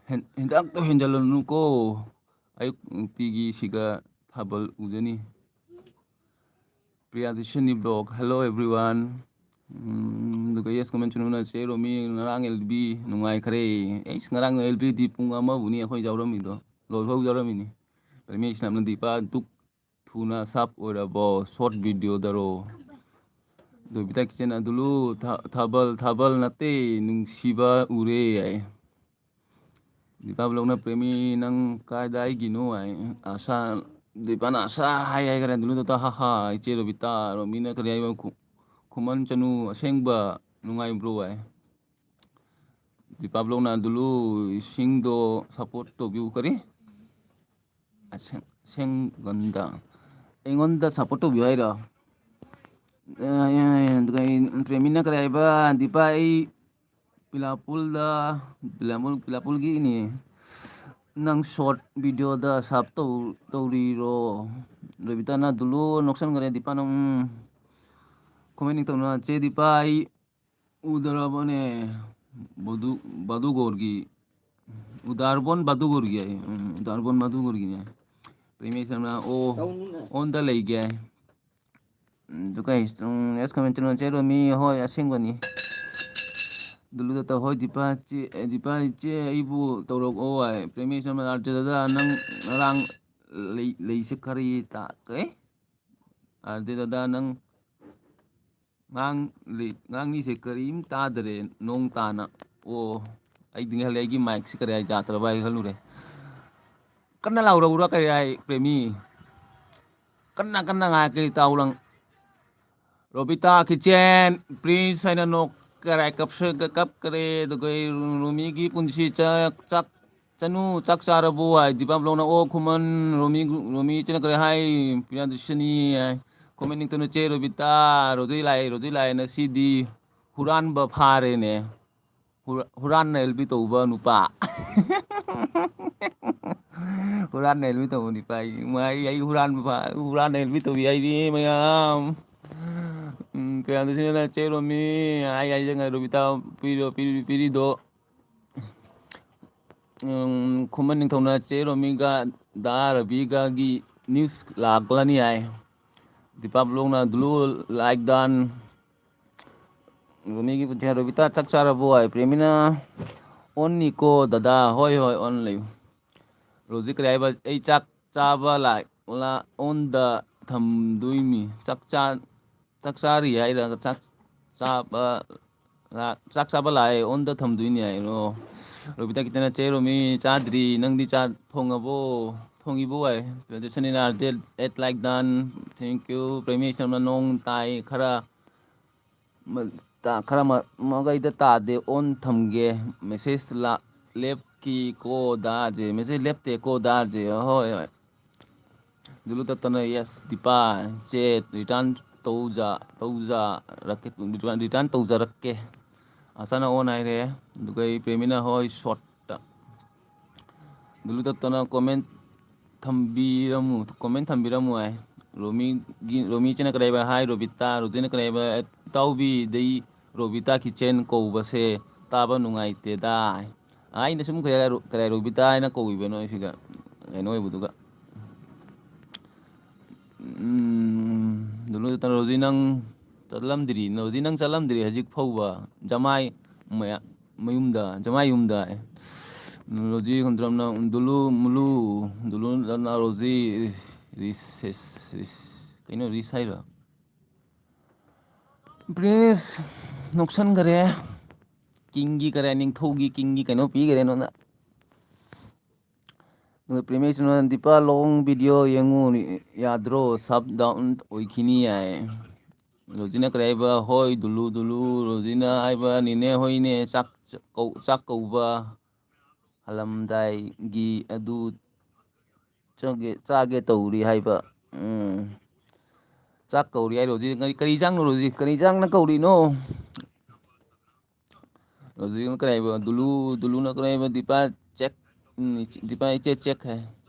ꯍꯦꯟ-, ꯍꯤꯗꯥꯛꯇꯣ ꯍꯦꯟꯖꯜꯂꯅꯨꯀꯣ, ꯑꯌꯨꯛ ꯅꯨꯡꯇꯤꯒꯤ ꯁꯤꯒ ꯊꯥꯕꯜ ꯎꯖꯅꯤ"꯫ ꯄ꯭ꯔꯤꯌꯥꯗꯤꯁꯤꯅꯤ ꯕ꯭ꯂꯣꯛ, "Hello everyone"꯫ ꯎꯝ, ꯑꯗꯨꯒ ꯌꯦꯁ ꯀꯣꯃꯦꯟ ꯆꯨꯅꯨꯅ, "ꯆꯦ ꯔꯣꯃꯤ, ꯉꯔꯥꯡ ꯑꯦꯜ ꯕꯤ ꯅꯨꯡꯉꯥꯏꯈ꯭ꯔꯦ"꯫ ꯑꯩꯁ, ꯉꯔꯥꯡ ꯑꯦꯜ ꯕꯤꯗꯤ ꯄꯨꯡ ꯑꯃꯕꯨꯅꯤ ꯑꯩꯈꯣꯏ ꯌꯥꯎꯔꯝꯃꯤꯗꯣ, ꯂꯣꯏꯐꯥꯎ ꯌꯥꯎꯔꯝꯃꯤꯅꯤ꯫ ꯄ꯭ꯔꯦꯃꯦꯁꯅ, "ꯗꯤꯄꯥ, ꯗꯨꯛ ꯊꯨꯅ ꯁꯥꯞ ꯑꯣꯏꯔꯕꯣ, ꯁꯣꯔꯠ ꯚꯤꯗꯤꯑꯣꯗꯔꯣ?" ꯗꯣꯕꯤꯇꯥ ꯀꯤꯆꯟ, "ꯑꯗꯨꯂꯨ, ꯊꯥ-, ꯊꯥꯕꯜ, ꯊꯥꯕꯜ ꯅꯠꯇꯦ, ꯅꯨꯡꯁꯤꯕ ꯎꯔꯦ" ꯍꯥꯏ꯫ ꯗꯤꯄꯥ ꯕ꯭ꯂꯣꯛꯅ, "ꯄ꯭ꯔꯦꯃꯤ, ꯅꯪ ꯀꯥꯏꯗꯥꯏꯒꯤꯅꯣ?" ꯍꯥꯏ꯫ ꯑꯁꯥ, ꯗꯤꯄꯥꯅ ꯑꯁꯥ ꯍꯥꯏ ꯍꯥꯏꯈꯔꯦ꯫ ꯑꯗꯨꯂꯨꯗ, "ꯍꯥ ꯍꯥ, ꯏꯆꯦ ꯔꯣꯕꯤꯇꯥ, ꯔꯣꯃꯤꯅ ꯀꯔꯤ ꯍꯥꯏꯕ? ꯈꯨ-, ꯈꯨꯃꯟ ꯆꯅꯨ, ꯑꯁꯦꯡꯕ ꯅꯨꯡꯉꯥꯏꯕ꯭ꯔꯣ?" ꯍꯥꯏ꯫ ꯗꯤꯄꯥ ꯕ꯭ꯂꯣꯛꯅ, "ꯑꯗꯨꯂꯨ, ꯏꯁꯤꯡꯗꯣ ꯁꯞꯄꯣꯔꯠ ꯇꯧꯕꯤꯌꯨ"꯫ ꯀꯔꯤ? ꯑꯁꯦꯡ-, ꯑꯁꯦꯡꯒꯟꯗ꯫ ꯑꯩꯉꯣꯟꯗ ꯁꯞꯄꯣꯔꯠ ꯇꯧꯕꯤꯌꯨ ꯍꯥꯏꯔꯣ? ꯑꯦ, ꯑꯦ, ꯑꯦ, ꯑꯗꯨꯒ ꯑꯩ, ꯄ꯭ꯔꯦꯃꯤꯅ ꯀꯔꯤ ꯍꯥꯏꯕ? "ꯗꯤꯄꯥ, ꯑꯩ ꯄꯤꯂꯥꯄꯨꯜꯗ, ꯄꯤꯂꯥꯄꯨꯜ, ꯄꯤꯂꯥꯄꯨꯜꯒꯤꯅꯤ꯫ ꯅꯪ ꯁꯣꯔꯠ ꯚꯤꯗꯤꯑꯣꯗ ꯁꯥꯞ ꯇꯧ-, ꯇꯧꯔꯤꯔꯣ?" ꯔꯣꯕꯤꯇꯥꯅ, "ꯑꯗꯨꯂꯨ ꯅꯣꯛꯁꯟꯈꯔꯦ, ꯗꯤꯄꯥꯅ, ꯎꯝ, ꯀꯣꯃꯦꯟ ꯇꯧꯅ, ꯆꯦ ꯗꯤꯄꯥ, ꯑꯩ ꯎꯗ꯭ꯔꯕꯅꯦ꯫ ꯕꯗꯨ-, ꯕꯗꯨꯒꯣꯔꯒꯤ, ꯎꯗꯥꯔꯕꯣꯟ ꯕꯗꯨꯒꯣꯔꯒꯤ ꯍꯥꯏ꯫ ꯎꯝ, ꯎꯗꯥꯔꯕꯣꯟ ꯕꯗꯨꯒꯣꯔꯒꯤꯅꯦ꯫ ꯄ꯭ꯔꯦꯃꯦꯁꯅ, "ꯑꯣ, ꯑꯣꯟꯗ ꯂꯩꯒꯦ" ꯍꯥꯏ꯫ ꯎꯝ, ꯑꯗꯨꯒ ꯑꯩ, ꯎꯝ, ꯌꯦꯁ ꯀꯃꯦꯟ ꯆꯠꯂꯣ, "ꯆꯦ ꯔꯣꯃꯤ, ꯍꯣꯏ, ꯑꯁꯦꯡꯕꯅꯤ"꯫ ꯗꯨꯂꯨꯗꯇ, "ꯍꯣꯏ, ꯗꯤꯄꯥ ꯆꯦ, ꯑꯦ, ꯗꯤꯄꯥ ꯏꯆꯦ, ꯑꯩꯕꯨ ꯇꯧꯔꯛꯑꯣ" ꯍꯥꯏ꯫ ꯄ꯭ꯔꯦꯃꯦꯁꯅ, "ꯑꯥꯔꯖꯦꯗ ꯅꯪ ꯉꯔꯥꯡ ꯂꯩ-, ꯂꯩꯁꯦ ꯈꯔꯤ ꯇꯥ-, ꯀꯩ? ꯑꯥꯔꯖꯦꯗ ꯅꯪ ꯉꯥꯡ-, ꯉꯥꯡꯂꯤꯁꯦ ꯀꯔꯤꯝ ꯇꯥꯗꯔꯦ, ꯅꯣꯡ ꯇꯥꯅ꯫ ꯑꯣ, ꯑꯩꯗꯤ ꯈꯜꯂꯦ ꯑꯩꯒꯤ ꯃꯥꯏꯛꯁꯦ ꯀꯔꯤ ꯍꯥꯏ ꯌꯥꯗ꯭ꯔꯕ ꯍꯥꯏ ꯈꯜꯂꯨꯔꯦ꯫ ꯀꯟꯅ ꯂꯥꯎꯔꯛꯎꯔꯥ ꯀꯔꯤ ꯍꯥꯏ, ꯄ꯭ꯔꯦꯃꯤ? ꯀꯟꯅ ꯀꯟꯅ ꯉꯥꯡꯉꯛꯀꯦ ꯇꯥꯎ ꯅꯪ꯫ ꯔꯣꯕꯤꯇꯥ ꯀꯤꯆꯦꯟ, ꯄ꯭ꯔꯤꯟꯁ ꯍꯥꯏꯅ ꯅꯣꯛ ꯀꯔꯥꯏ ꯀꯞꯁ-, ꯀꯞꯈ꯭ꯔꯦ꯫ ꯑꯗꯨꯒ ꯑꯩ ꯔꯨ-, ꯔꯨꯃꯤꯒꯤ ꯄꯨꯟꯁꯤ ꯆꯥꯛ, ꯆꯥꯛ ꯆꯅꯨ, ꯆꯥꯛ ꯆꯥꯔꯕꯣ ꯍꯥꯏ꯫ ꯗꯤꯄꯥ ꯕ꯭ꯂꯣꯛꯅ, "ꯑꯣ ꯈꯨꯃꯟ, ꯔꯣꯃꯤ, ꯔꯣꯃꯤ ꯏꯆꯦꯅ ꯀꯔꯤ ꯍꯥꯏ? ꯄ꯭ꯔꯤꯌꯥꯗꯔꯁꯤꯅꯤ" ꯍꯥꯏ꯫ ꯀꯣꯃꯦꯟ ꯅꯤꯡꯇꯝꯅ, "ꯆꯦ ꯔꯣꯕꯤꯇꯥ, ꯔꯣꯗꯤ ꯂꯥꯛꯑꯦ, ꯔꯣꯗꯤ ꯂꯥꯛꯑꯦ, ꯉꯁꯤꯗꯤ ꯍꯨꯔꯥꯟꯕ ꯐꯥꯔꯦꯅꯦ꯫ ꯍꯨꯔ-, ꯍꯨꯔꯥꯟꯅ ꯑꯦꯜ ꯕꯤ ꯇꯧꯕ ꯅꯨꯄꯥ"꯫ ꯍꯨꯔꯥꯟꯅ ꯑꯦꯜ ꯕꯤ ꯇꯧꯕ ꯅꯨꯄꯥ꯫ ꯑꯩ, ꯑꯩ ꯍꯨꯔꯥꯟꯕ ꯐꯥ-, ꯍꯨꯔꯥꯟꯅ ꯑꯦꯜ ꯕꯤ ꯇꯧꯕꯤ ꯍꯥꯏꯕꯤ ꯃꯌꯥꯝ꯫ ꯎꯝ꯫ ꯀꯌꯥꯗ ꯁꯤꯅ ꯆꯦ ꯔꯣꯃꯤ ꯍꯥꯏ ꯍꯥꯏꯖꯉꯥꯏ ꯔꯣꯕꯤꯇꯥ ꯄꯤꯔꯣ, ꯄꯤꯔꯤ-, ꯄꯤꯔꯤꯗꯣ꯫ ꯎꯝ, ꯈꯨꯃꯟ ꯅꯤꯡꯊꯧꯅ ꯆꯦ ꯔꯣꯃꯤꯒ ꯗꯥ ꯔꯕꯤꯒꯒꯤ news ꯂꯥꯛꯂꯅꯤ ꯍꯥꯏ꯫ Deepa ꯕ꯭ꯂꯣꯛꯅ ꯗꯨꯂꯨ like done꯫ ꯔꯣꯃꯤꯒꯤ ꯄꯨꯟꯁꯤ ꯔꯣꯕꯤꯇꯥ ꯆꯥꯛ ꯆꯥꯔꯕꯣ ꯍꯥꯏ꯫ ꯄ꯭ꯔꯦꯃꯤꯅ ꯑꯣꯟꯅꯤꯀꯣ ꯗꯗꯥ꯫ ꯍꯣꯏ, ꯍꯣꯏ, ꯑꯣꯟ ꯂꯩꯌꯨ꯫ ꯔꯣꯖꯤ ꯀꯔꯤ ꯍꯥꯏꯕ? ꯑꯩ ꯆꯥꯛ ꯆꯥꯕ ꯂꯥꯛ-, ꯂꯥ-, ꯑꯣꯟꯗ ꯊꯝꯗꯣꯏꯅꯤ꯫ ꯆꯥꯛ ꯆꯥ-, ꯆꯥꯛ ꯆꯥꯔꯤ ꯍꯥꯏꯔꯒ ꯆꯥꯛ ꯆꯥꯕ ꯂꯥ-, ꯆꯥꯛ ꯆꯥꯕ ꯂꯥꯛꯑꯦ, ꯑꯣꯟꯗ ꯊꯝꯗꯣꯏꯅꯤ ꯍꯥꯏ꯫ ꯑꯣ, ꯔꯣꯕꯤꯇꯥ ꯈꯤꯇꯅ, "ꯆꯦ ꯔꯣꯃꯤ ꯆꯥꯗ꯭ꯔꯤ, ꯅꯪꯗꯤ ꯆꯥ ꯊꯣꯡꯉꯕꯣ? ꯊꯣꯡꯉꯤꯕꯣ?" ꯍꯥꯏ꯫ ꯁꯅꯤꯅ, "Eight like done, thank you." Premi Sharma, "ꯅꯣꯡ ꯇꯥꯏ ꯈꯔ, ꯃ-, ꯇꯥ-, ꯈꯔ ꯃ-, ꯃꯒꯩꯗ ꯇꯥꯗꯦ, ꯑꯣꯟ ꯊꯝꯒꯦ꯫ ꯃꯦꯁꯦꯖ ꯂꯥ-, ꯂꯦꯞꯀꯤ ꯀꯣ ꯗꯥꯔꯁꯦ, ꯃꯦꯁꯦꯖ ꯂꯦꯞꯇꯦ ꯀꯣ ꯗꯥꯔꯁꯦ"꯫ ꯍꯣꯏ, ꯍꯣꯏ꯫ ꯗꯨꯂꯨ ꯇꯠꯇꯅ, "Yes, ꯗꯤꯄꯥ, ꯆꯦ, return ꯇꯧꯖ-, ꯇꯧꯖꯔꯛꯀꯦ, return ꯇꯧꯖꯔꯛꯀꯦ"꯫ ꯑꯁꯥꯅ ꯑꯣꯟ ꯍꯥꯏꯔꯦ꯫ ꯑꯗꯨꯒ ꯑꯩ ꯄ꯭ꯔꯦꯃꯤꯅ, "ꯍꯣꯏ, short"꯫ ꯗꯨꯂꯨ ꯇꯠꯇꯅ comment ꯊꯝꯕꯤꯔꯝꯃꯨ, comment ꯊꯝꯕꯤꯔꯝꯃꯨ ꯍꯥꯏ꯫ ꯔꯣꯃꯤꯒꯤ, ꯔꯣꯃꯤ ꯆꯦꯅ ꯀꯔꯤ ꯍꯥꯏꯕ? "Hi ꯔꯣꯕꯤꯇꯥ", ꯔꯣꯖꯤꯅ ꯀꯔꯤ ꯍꯥꯏꯕ? "ꯏꯇꯥꯎꯕꯤꯗꯩ ꯔꯣꯕꯤꯇꯥ ꯀꯤꯆꯦꯟ ꯀꯧꯕꯁꯦ ꯇꯥꯕ ꯅꯨꯡꯉꯥꯏꯇꯦꯗ" ꯍꯥꯏ꯫ ꯑꯩꯅ ꯁꯨꯝ ꯀꯔꯤ ꯍꯥꯏ-, ꯀꯔꯤ ꯍꯥꯏ, ꯔꯣꯕꯤꯇꯥ ꯍꯥꯏꯅ ꯀꯧꯕꯅꯣ ꯁꯤꯒ ꯀꯩꯅꯣ ꯑꯣꯏꯕꯗꯨꯒ꯫ ꯎꯝ, ꯗꯨꯂꯨ ꯇꯠꯇꯅ, "ꯔꯣꯖꯤ ꯅꯪ ꯆꯠꯂꯝꯗ꯭ꯔꯤ, ꯔꯣꯖꯤ ꯅꯪ ꯆꯠꯂꯝꯗ꯭ꯔꯤ ꯍꯧꯖꯤꯛ ꯐꯥꯎꯕ ꯖꯃꯥꯏ ꯃꯌꯥ-, ꯃꯌꯨꯝꯗ, ꯖꯃꯥꯏ ꯌꯨꯝꯗ"꯫ ꯔꯣꯖꯤ ꯈꯨꯟꯗ꯭ꯔꯝꯅ, "ꯗꯨꯂꯨ ꯃꯨꯂꯨ", ꯗꯨꯂꯨ ꯇꯠꯇꯅ, "ꯔꯣꯖꯤ ꯔꯤꯁ-, ꯔꯤꯁ-, ꯀꯩꯅꯣ ꯔꯤꯁ ꯍꯥꯏꯔꯣ?" ꯄ꯭ꯔꯤꯟꯁ ꯅꯣꯛꯁꯟꯈꯔꯦ꯫ ꯀꯤꯡꯒꯤ ꯀꯔꯦ, ꯅꯤꯡꯊꯧꯒꯤ ꯀꯤꯡꯒꯤ ꯀꯩꯅꯣ ꯄꯤꯈꯔꯦ ꯅꯉꯣꯟꯗ꯫ ꯑꯗꯨꯒ ꯄ꯭ꯔꯦꯃꯦꯁꯅ, "ꯗꯤꯄꯥ long video ꯌꯦꯡꯉꯨ ꯌꯥꯗ꯭ꯔꯣ? Sub down ꯑꯣꯏꯈꯤꯅꯤ" ꯍꯥꯏ꯫ ꯔꯣꯖꯤꯅ ꯀꯔꯤ ꯍꯥꯏꯕ? "ꯍꯣꯏ, ꯗꯨꯂꯨ, ꯗꯨꯂꯨ"꯫ ꯔꯣꯖꯤꯅ ꯍꯥꯏꯕ, "ꯅꯦꯅꯦ ꯍꯣꯏꯅꯦ, ꯆꯥꯛ ꯆ-, ꯀꯧ-, ꯆꯥꯛ ꯀꯧꯕ ꯍꯜꯂꯝꯗꯥꯏꯒꯤ ꯑꯗꯨ ꯆꯥꯒꯦ, ꯆꯥꯒꯦ ꯇꯧꯔꯤ" ꯍꯥꯏꯕ꯫ ꯎꯝ꯫ ꯆꯥꯛ ꯀꯧꯔꯤ ꯍꯥꯏ ꯔꯣꯖꯤ꯫ ꯀꯔꯤ, ꯀꯔꯤ ꯏꯟꯖꯥꯡꯅꯣ ꯔꯣꯖꯤ? ꯀꯔꯤ ꯏꯟꯖꯥꯡꯅ ꯀꯧꯔꯤꯅꯣ? ꯔꯣꯖꯤꯅ ꯀꯔꯤ ꯍꯥꯏꯕ? ꯗꯨꯂꯨ, ꯗꯨꯂꯨꯅ ꯀꯔꯤ ꯍꯥꯏꯕ? "ꯗꯤꯄꯥ check", ꯎꯝ, "ꯗꯤꯄꯥ ꯏꯆꯦ check" ꯍꯥꯏ꯫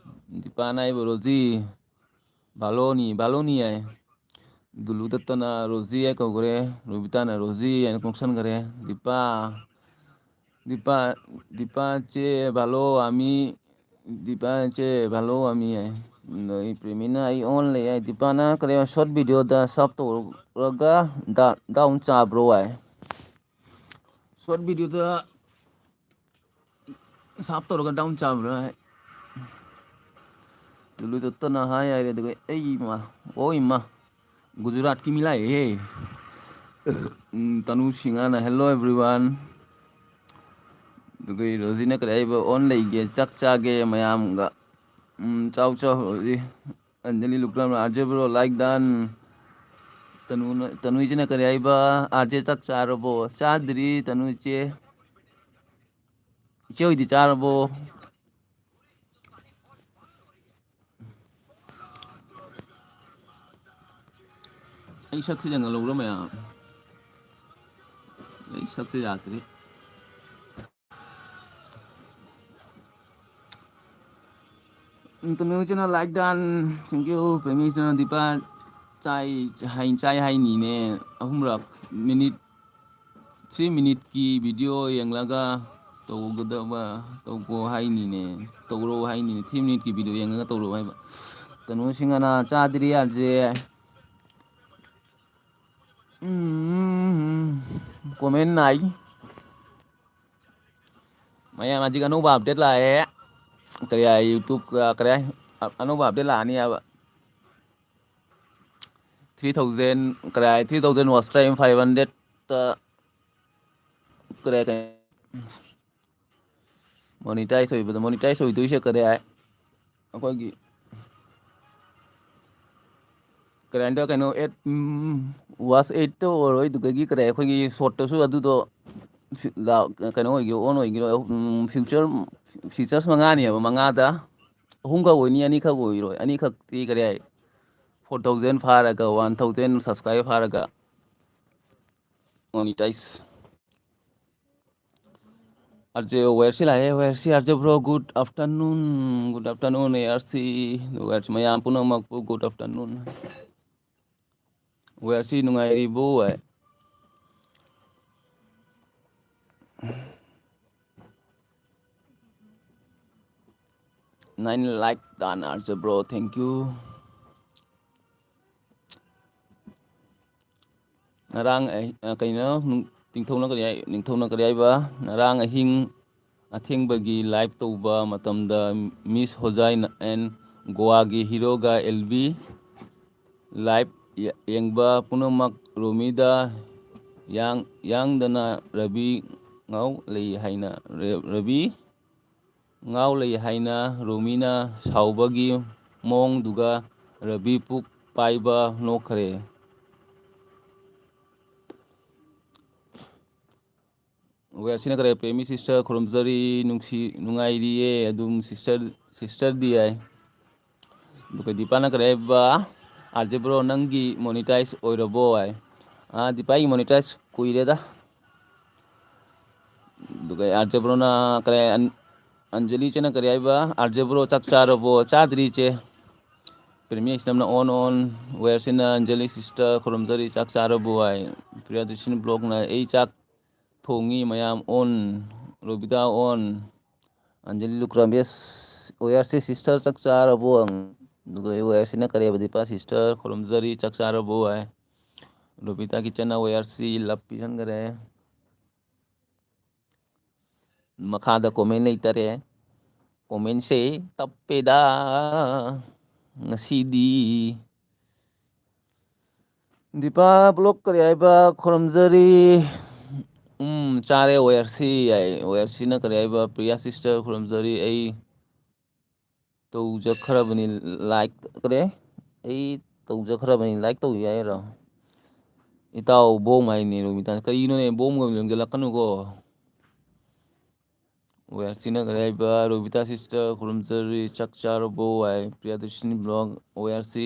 ꯗꯤꯄꯥꯅ ꯍꯥꯏꯕ, "ꯔꯣꯖꯤ, ꯚꯥꯂꯣꯅꯤ, ꯚꯥꯂꯣꯅꯤ" ꯍꯥꯏ꯫ ꯗꯨꯂꯨ ꯗꯠꯇꯅ ꯔꯣꯖꯤ ꯍꯥꯏ ꯀꯧꯈ꯭ꯔꯦ, ꯔꯣꯕꯤꯇꯥꯅ ꯔꯣꯖꯤ ꯍꯥꯏꯅ ꯅꯣꯛꯁꯟꯈ꯭ꯔꯦ꯫ ꯗꯤꯄꯥ, ꯗꯤꯄꯥ, ꯗꯤꯄꯥ ꯆꯦ ꯚꯥꯂꯣ ꯑꯃꯤ, ꯗꯤꯄꯥ ꯆꯦ ꯚꯥꯂꯣ ꯑꯃꯤ ꯍꯥꯏ꯫ ꯑꯗꯩ ꯄ꯭ꯔꯦꯃꯤꯅ ꯑꯩ ꯑꯣꯟ ꯂꯩ ꯍꯥꯏ꯫ ꯗꯤꯄꯥꯅ ꯀꯔꯤ short video ꯗ sub ꯇꯧꯔꯒ ꯗꯥ-, down ꯆꯥꯕ꯭ꯔꯣ ꯍꯥꯏ꯫ Short video ꯗ sub ꯇꯧꯔꯒ down ꯆꯥꯕ꯭ꯔꯥ ꯍꯥꯏ꯫ ꯗꯨꯂꯨ ꯗꯠꯇꯅ ꯍꯥꯏ ꯍꯥꯏꯔꯦ, ꯑꯗꯨꯒ ꯑꯩ ꯏꯃꯥ, ꯑꯣ ꯏꯃꯥ, ꯒꯨꯖꯔꯥꯠꯀꯤ ꯃꯤ ꯂꯥꯛꯑꯦꯍꯦ꯫ ꯎꯝ, ꯇꯅꯨ ꯁꯤꯡꯍꯅ, "Hello everyone." ꯑꯗꯨꯒ ꯔꯣꯖꯤꯅ ꯀꯔꯤ ꯍꯥꯏꯕ, "On ꯂꯩꯒꯦ, ꯆꯥꯛ ꯆꯥꯒꯦ ꯃꯌꯥꯝꯒ꯫" ꯎꯝ, ꯆꯥꯎ ꯆꯥꯎ ꯔꯣꯖꯤ꯫ ꯑꯟꯖꯂꯤ ꯂꯨꯀ꯭ꯔꯥꯝ, "RJ bro, like done." ꯇꯅꯨꯅ, ꯇꯅꯨ ꯏꯆꯦꯅ ꯀꯔꯤ ꯍꯥꯏꯕ, "RJ ꯆꯥꯛ ꯆꯥꯔꯕꯣ?" "ꯆꯥꯗ꯭ꯔꯤ ꯇꯅꯨ ꯏꯆꯦ꯫" ꯏꯆꯦ ꯍꯣꯏꯗꯤ ꯆꯥꯔꯕꯣ? ꯑꯩ ꯁꯛꯁꯦ ꯌꯦꯡꯍꯜꯂꯧꯔ ꯃꯌꯥꯝ? ꯑꯩ ꯁꯛꯁꯦ ꯌꯥꯗ꯭ꯔꯦ꯫ ꯎꯝ, ꯇꯅꯨ ꯏꯆꯦꯅ like done, thank you꯫ Premi ꯏꯆꯦꯅ ꯗꯤꯄꯥ ꯆꯥꯏ ꯍꯥꯏ, ꯆꯥꯏ ꯍꯥꯏꯅꯤꯅꯦ ꯑꯍꯨꯝꯔꯛ꯫ Minute, three minute ꯀꯤ video ꯌꯦꯡꯂꯒ ꯇꯧꯒꯗꯕ, ꯇꯧꯀꯣ ꯍꯥꯏꯅꯤꯅꯦ, ꯇꯧꯔꯣ ꯍꯥꯏꯅꯤꯅꯦ꯫ Three minute ꯀꯤ video ꯌꯦꯡꯉꯒ ꯇꯧꯔꯣ ꯍꯥꯏꯕ꯫ ꯇꯅꯨ ꯁꯤꯡꯍꯅ ꯆꯥꯗ꯭ꯔꯤ ꯍꯥꯏꯕꯁꯦ꯫ ꯎꯝ, comment ꯅꯥꯏ꯫ ꯃꯌꯥꯝ ꯍꯧꯖꯤꯛ ꯑꯅꯧꯕ update ꯂꯥꯛꯑꯦ꯫ ꯀꯔꯤ ꯍꯥꯏ, YouTube, ꯑ, ꯀꯔꯤ ꯍꯥꯏ, ꯑ-, ꯑꯅꯧꯕ update ꯂꯥꯛꯑꯅꯤ ꯍꯥꯏꯕ꯫ Three thousand, ꯀꯔꯤ ꯍꯥꯏ, three thousand watch time, five hundred, ꯑ, ꯀꯔꯤ ꯍꯥꯏ, ꯀꯔꯤ ꯍꯥꯏ? Monetize ꯑꯣꯏꯕꯗ, monetize ꯑꯣꯏꯗꯣꯏꯁꯦ ꯀꯔꯤ ꯍꯥꯏ? ꯑꯩꯈꯣꯏꯒꯤ ꯀꯔꯤ ꯍꯥꯏꯅ ꯀꯩꯅꯣ, ꯑꯦꯠ, ꯎꯝ, watch eight ꯇ ꯑꯣꯏꯔꯣꯏ, ꯑꯗꯨꯗꯒꯤ ꯀꯔꯤ, ꯑꯩꯈꯣꯏꯒꯤ short ꯇꯁꯨ ꯑꯗꯨꯗꯣ ꯐꯤ-, ꯂꯥ-, ꯀꯩꯅꯣ ꯑꯣꯏꯒꯦꯔꯣ, on ꯑꯣꯏꯒꯦꯔꯣ, ꯎꯝ, future, features ꯃꯉꯥꯅꯦꯕ, ꯃꯉꯥꯗ ꯑꯍꯨꯝꯈꯛ ꯑꯣꯏꯅꯤ, ꯑꯅꯤꯈꯛ ꯑꯣꯏꯔꯣꯏ, ꯑꯅꯤꯈꯛꯇꯤ ꯀꯔꯤ ꯍꯥꯏ, four thousand ꯐꯥꯔꯒ, one thousand subscribe ꯐꯥꯔꯒ monetize꯫ RJ ꯋꯦꯔꯁꯤ ꯂꯥꯛꯑꯦ, ꯋꯦꯔꯁꯤ, RJ bro, good afternoon, good afternoon, ARC, ꯋꯦꯔꯁꯤ ꯃꯌꯥꯝ ꯄꯨꯝꯅꯃꯛꯄꯨ good afternoon꯫ ꯋꯦꯌꯔꯁꯤ ꯅꯨꯡꯉꯥꯏꯔꯤꯕꯣ? Nine like ꯇꯥꯟꯅꯔꯁꯦ bro, thank you. ꯉꯔꯥꯡ ꯑꯍꯤ-, ꯑ, ꯀꯩꯅꯣ, ꯅꯨꯡ-, ꯅꯤꯡꯊꯧꯅ ꯀꯔꯤ ꯍꯥꯏ-, ꯅꯤꯡꯊꯧꯅ ꯀꯔꯤ ꯍꯥꯏꯕ? ꯉꯔꯥꯡ ꯑꯍꯤꯡ ꯑꯊꯦꯡꯕꯒꯤ live ꯇꯧꯕ ꯃꯇꯝꯗ Miss Hojai and ꯒꯣꯋꯥꯒꯤ ꯍꯤꯔꯣꯒ ꯑꯦꯜ ꯕꯤ live ꯌꯦ-, ꯌꯦꯡꯕ ꯄꯨꯝꯅꯃꯛ ꯔꯣꯃꯤꯗ ꯌꯥꯡ-, ꯌꯥꯡꯗꯅ ꯔꯕꯤ ꯉꯥꯎ ꯂꯩ ꯍꯥꯏꯅ, ꯔ-, ꯔꯕꯤ ꯉꯥꯎ ꯂꯩ ꯍꯥꯏꯅ ꯔꯣꯃꯤꯅ ꯁꯥꯎꯕꯒꯤ ꯃꯑꯣꯡꯗꯨꯒ ꯔꯕꯤ ꯄꯨꯛ ꯄꯥꯏꯕ ꯅꯣꯛꯈ꯭ꯔꯦ꯫ ꯋꯦꯌꯔꯁꯤꯅ ꯀꯔꯤ, ꯄ꯭ꯔꯦꯃꯤ sister ꯈꯨꯔꯨꯝꯖꯔꯤ, ꯅꯨꯡꯁꯤ, ꯅꯨꯡꯉꯥꯏꯔꯤꯌꯦ ꯑꯗꯨꯝ sister, sisterꯗꯤ ꯍꯥꯏ꯫ ꯑꯗꯨꯒ ꯗꯤꯄꯥꯅ ꯀꯔꯤ ꯍꯥꯏꯕ? ꯑꯥꯔꯖꯦ bro, ꯅꯪꯒꯤ monetize ꯑꯣꯏꯔꯕꯣ ꯍꯥꯏ꯫ ꯑꯥ, ꯗꯤꯄꯥꯒꯤ monetize ꯀꯨꯏꯔꯦꯗ꯫ ꯑꯗꯨꯒ ꯑꯥꯔꯖꯦ broꯅ ꯀꯔꯤ, ꯑꯟ-, ꯑꯟꯖꯂꯤ ꯆꯦꯅ ꯀꯔꯤ ꯍꯥꯏꯕ? ꯑꯥꯔꯖꯦ bro, ꯆꯥꯛ ꯆꯥꯔꯕꯣ? ꯆꯥꯗ꯭ꯔꯤ ꯏꯆꯦ꯫ Premi ꯏꯁꯂꯝꯅ on on, ꯋꯦꯌꯔꯁꯤꯅ Anjali sister ꯈꯨꯔꯨꯝꯖꯔꯤ, ꯆꯥꯛ ꯆꯥꯔꯕꯣ ꯍꯥꯏ꯫ ꯄ꯭ꯔꯤꯌꯥꯗꯔꯁꯤꯅꯤ vlogꯅ ꯑꯩ ꯆꯥꯛ ꯊꯣꯡꯉꯤ ꯃꯌꯥꯝ on, Robita on, Anjali Lukram, yes, ꯋꯦꯌꯔꯁꯤ sister ꯆꯥꯛ ꯆꯥꯔꯕꯣ? ꯑꯗꯨꯒ ꯋꯦꯌꯔꯁꯤꯅ ꯀꯔꯤ ꯍꯥꯏꯕ? ꯗꯤꯄꯥ sister ꯈꯨꯔꯨꯝꯖꯔꯤ, ꯆꯥꯛ ꯆꯥꯔꯕꯣ ꯍꯥꯏ꯫ ꯔꯣꯕꯤꯇꯥ kitchenꯅ ꯋꯦꯌꯔꯁꯤ love ꯄꯤꯁꯟꯈꯔꯦ꯫ ꯃꯈꯥꯗ comment ꯂꯩꯇꯔꯦ꯫ Commentꯁꯦ ꯇꯞꯄꯦꯗ ꯉꯁꯤꯗꯤ꯫ ꯗꯤꯄꯥ vlog ꯀꯔꯤ ꯍꯥꯏꯕ? ꯈꯨꯔꯨꯝꯖꯔꯤ꯫ ꯎꯝ, ꯆꯥꯔꯦ ꯋꯦꯌꯔꯁꯤ ꯍꯥꯏ꯫ ꯋꯦꯌꯔꯁꯤꯅ ꯀꯔꯤ ꯍꯥꯏꯕ? ꯄ꯭ꯔꯤꯌꯥ sister ꯈꯨꯔꯨꯝꯖꯔꯤ꯫ ꯑꯩ ꯇꯧꯖꯈ꯭ꯔꯕꯅꯤ like, ꯀꯔꯤ? ꯑꯩ ꯇꯧꯖꯈ꯭ꯔꯕꯅꯤ, like ꯇꯧ ꯌꯥꯏꯔꯣ? ꯏꯇꯥꯎ ꯕꯣꯝ ꯍꯥꯏꯅꯦ ꯔꯣꯕꯤꯇꯥ꯫ ꯀꯔꯤꯅꯣꯅꯦ, ꯕꯣꯝꯒ ꯌꯣꯟꯖꯜꯂꯛꯀꯅꯨꯀꯣ꯫ ꯋꯦꯌꯔꯁꯤꯅ ꯀꯔꯤ ꯍꯥꯏꯕ? ꯔꯣꯕꯤꯇꯥ sister ꯈꯨꯔꯨꯝꯖꯔꯤ, ꯆꯥꯛ ꯆꯥꯔꯕꯣ ꯍꯥꯏ꯫ ꯄ꯭ꯔꯤꯌꯥꯗꯔꯁꯤꯅꯤ vlog, ꯋꯦꯌꯔꯁꯤ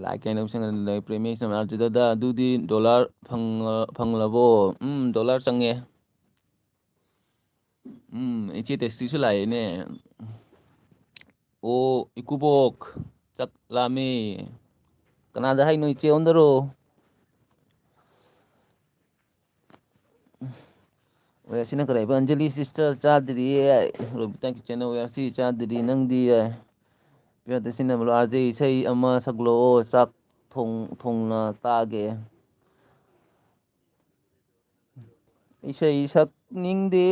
like ꯀꯥꯏꯅ ꯄꯤꯁꯟꯒꯅꯤ꯫ ꯄ꯭ꯔꯦꯃꯤ ꯁꯝꯔꯥꯖꯗ ꯑꯗꯨꯗꯤ dollar ꯐꯪ-, ꯐꯪꯂꯕꯣ? ꯎꯝ, dollar ꯆꯪꯉꯦ꯫ ꯎꯝ, ꯏꯆꯦ ꯇꯦꯁꯇꯤꯁꯨ ꯂꯥꯛꯑꯦꯅꯦ꯫ ꯑꯣ, ꯏꯀꯨꯕꯣꯛ, ꯆꯥꯛ ꯂꯥꯝꯃꯦ꯫ ꯀꯅꯥꯗ ꯍꯥꯏꯅꯣ? ꯏꯆꯦ ꯑꯣꯟꯗꯔꯣ꯫ ꯋꯦꯌꯥꯔꯁꯤꯅ ꯀꯔꯤ ꯍꯥꯏꯕ? ꯑꯟꯖꯂꯤ sister ꯆꯥꯗ꯭ꯔꯤꯌꯦ꯫ ꯔꯣꯕꯤꯇꯥ kitchenꯅ ꯋꯦꯌꯥꯔꯁꯤ ꯆꯥꯗ꯭ꯔꯤ꯫ ꯅꯪꯗꯤ? ꯄꯤꯌꯥꯗ ꯁꯤꯟꯅꯕ ꯑꯥꯔꯖꯦ ꯏꯁꯩ ꯑꯃ ꯁꯛꯂꯛꯑꯣ꯫ ꯆꯥꯛ ꯊꯣꯡ-, ꯊꯣꯡꯅ ꯇꯥꯒꯦ꯫ ꯏꯁꯩ ꯁꯛꯅꯤꯡꯗꯦ꯫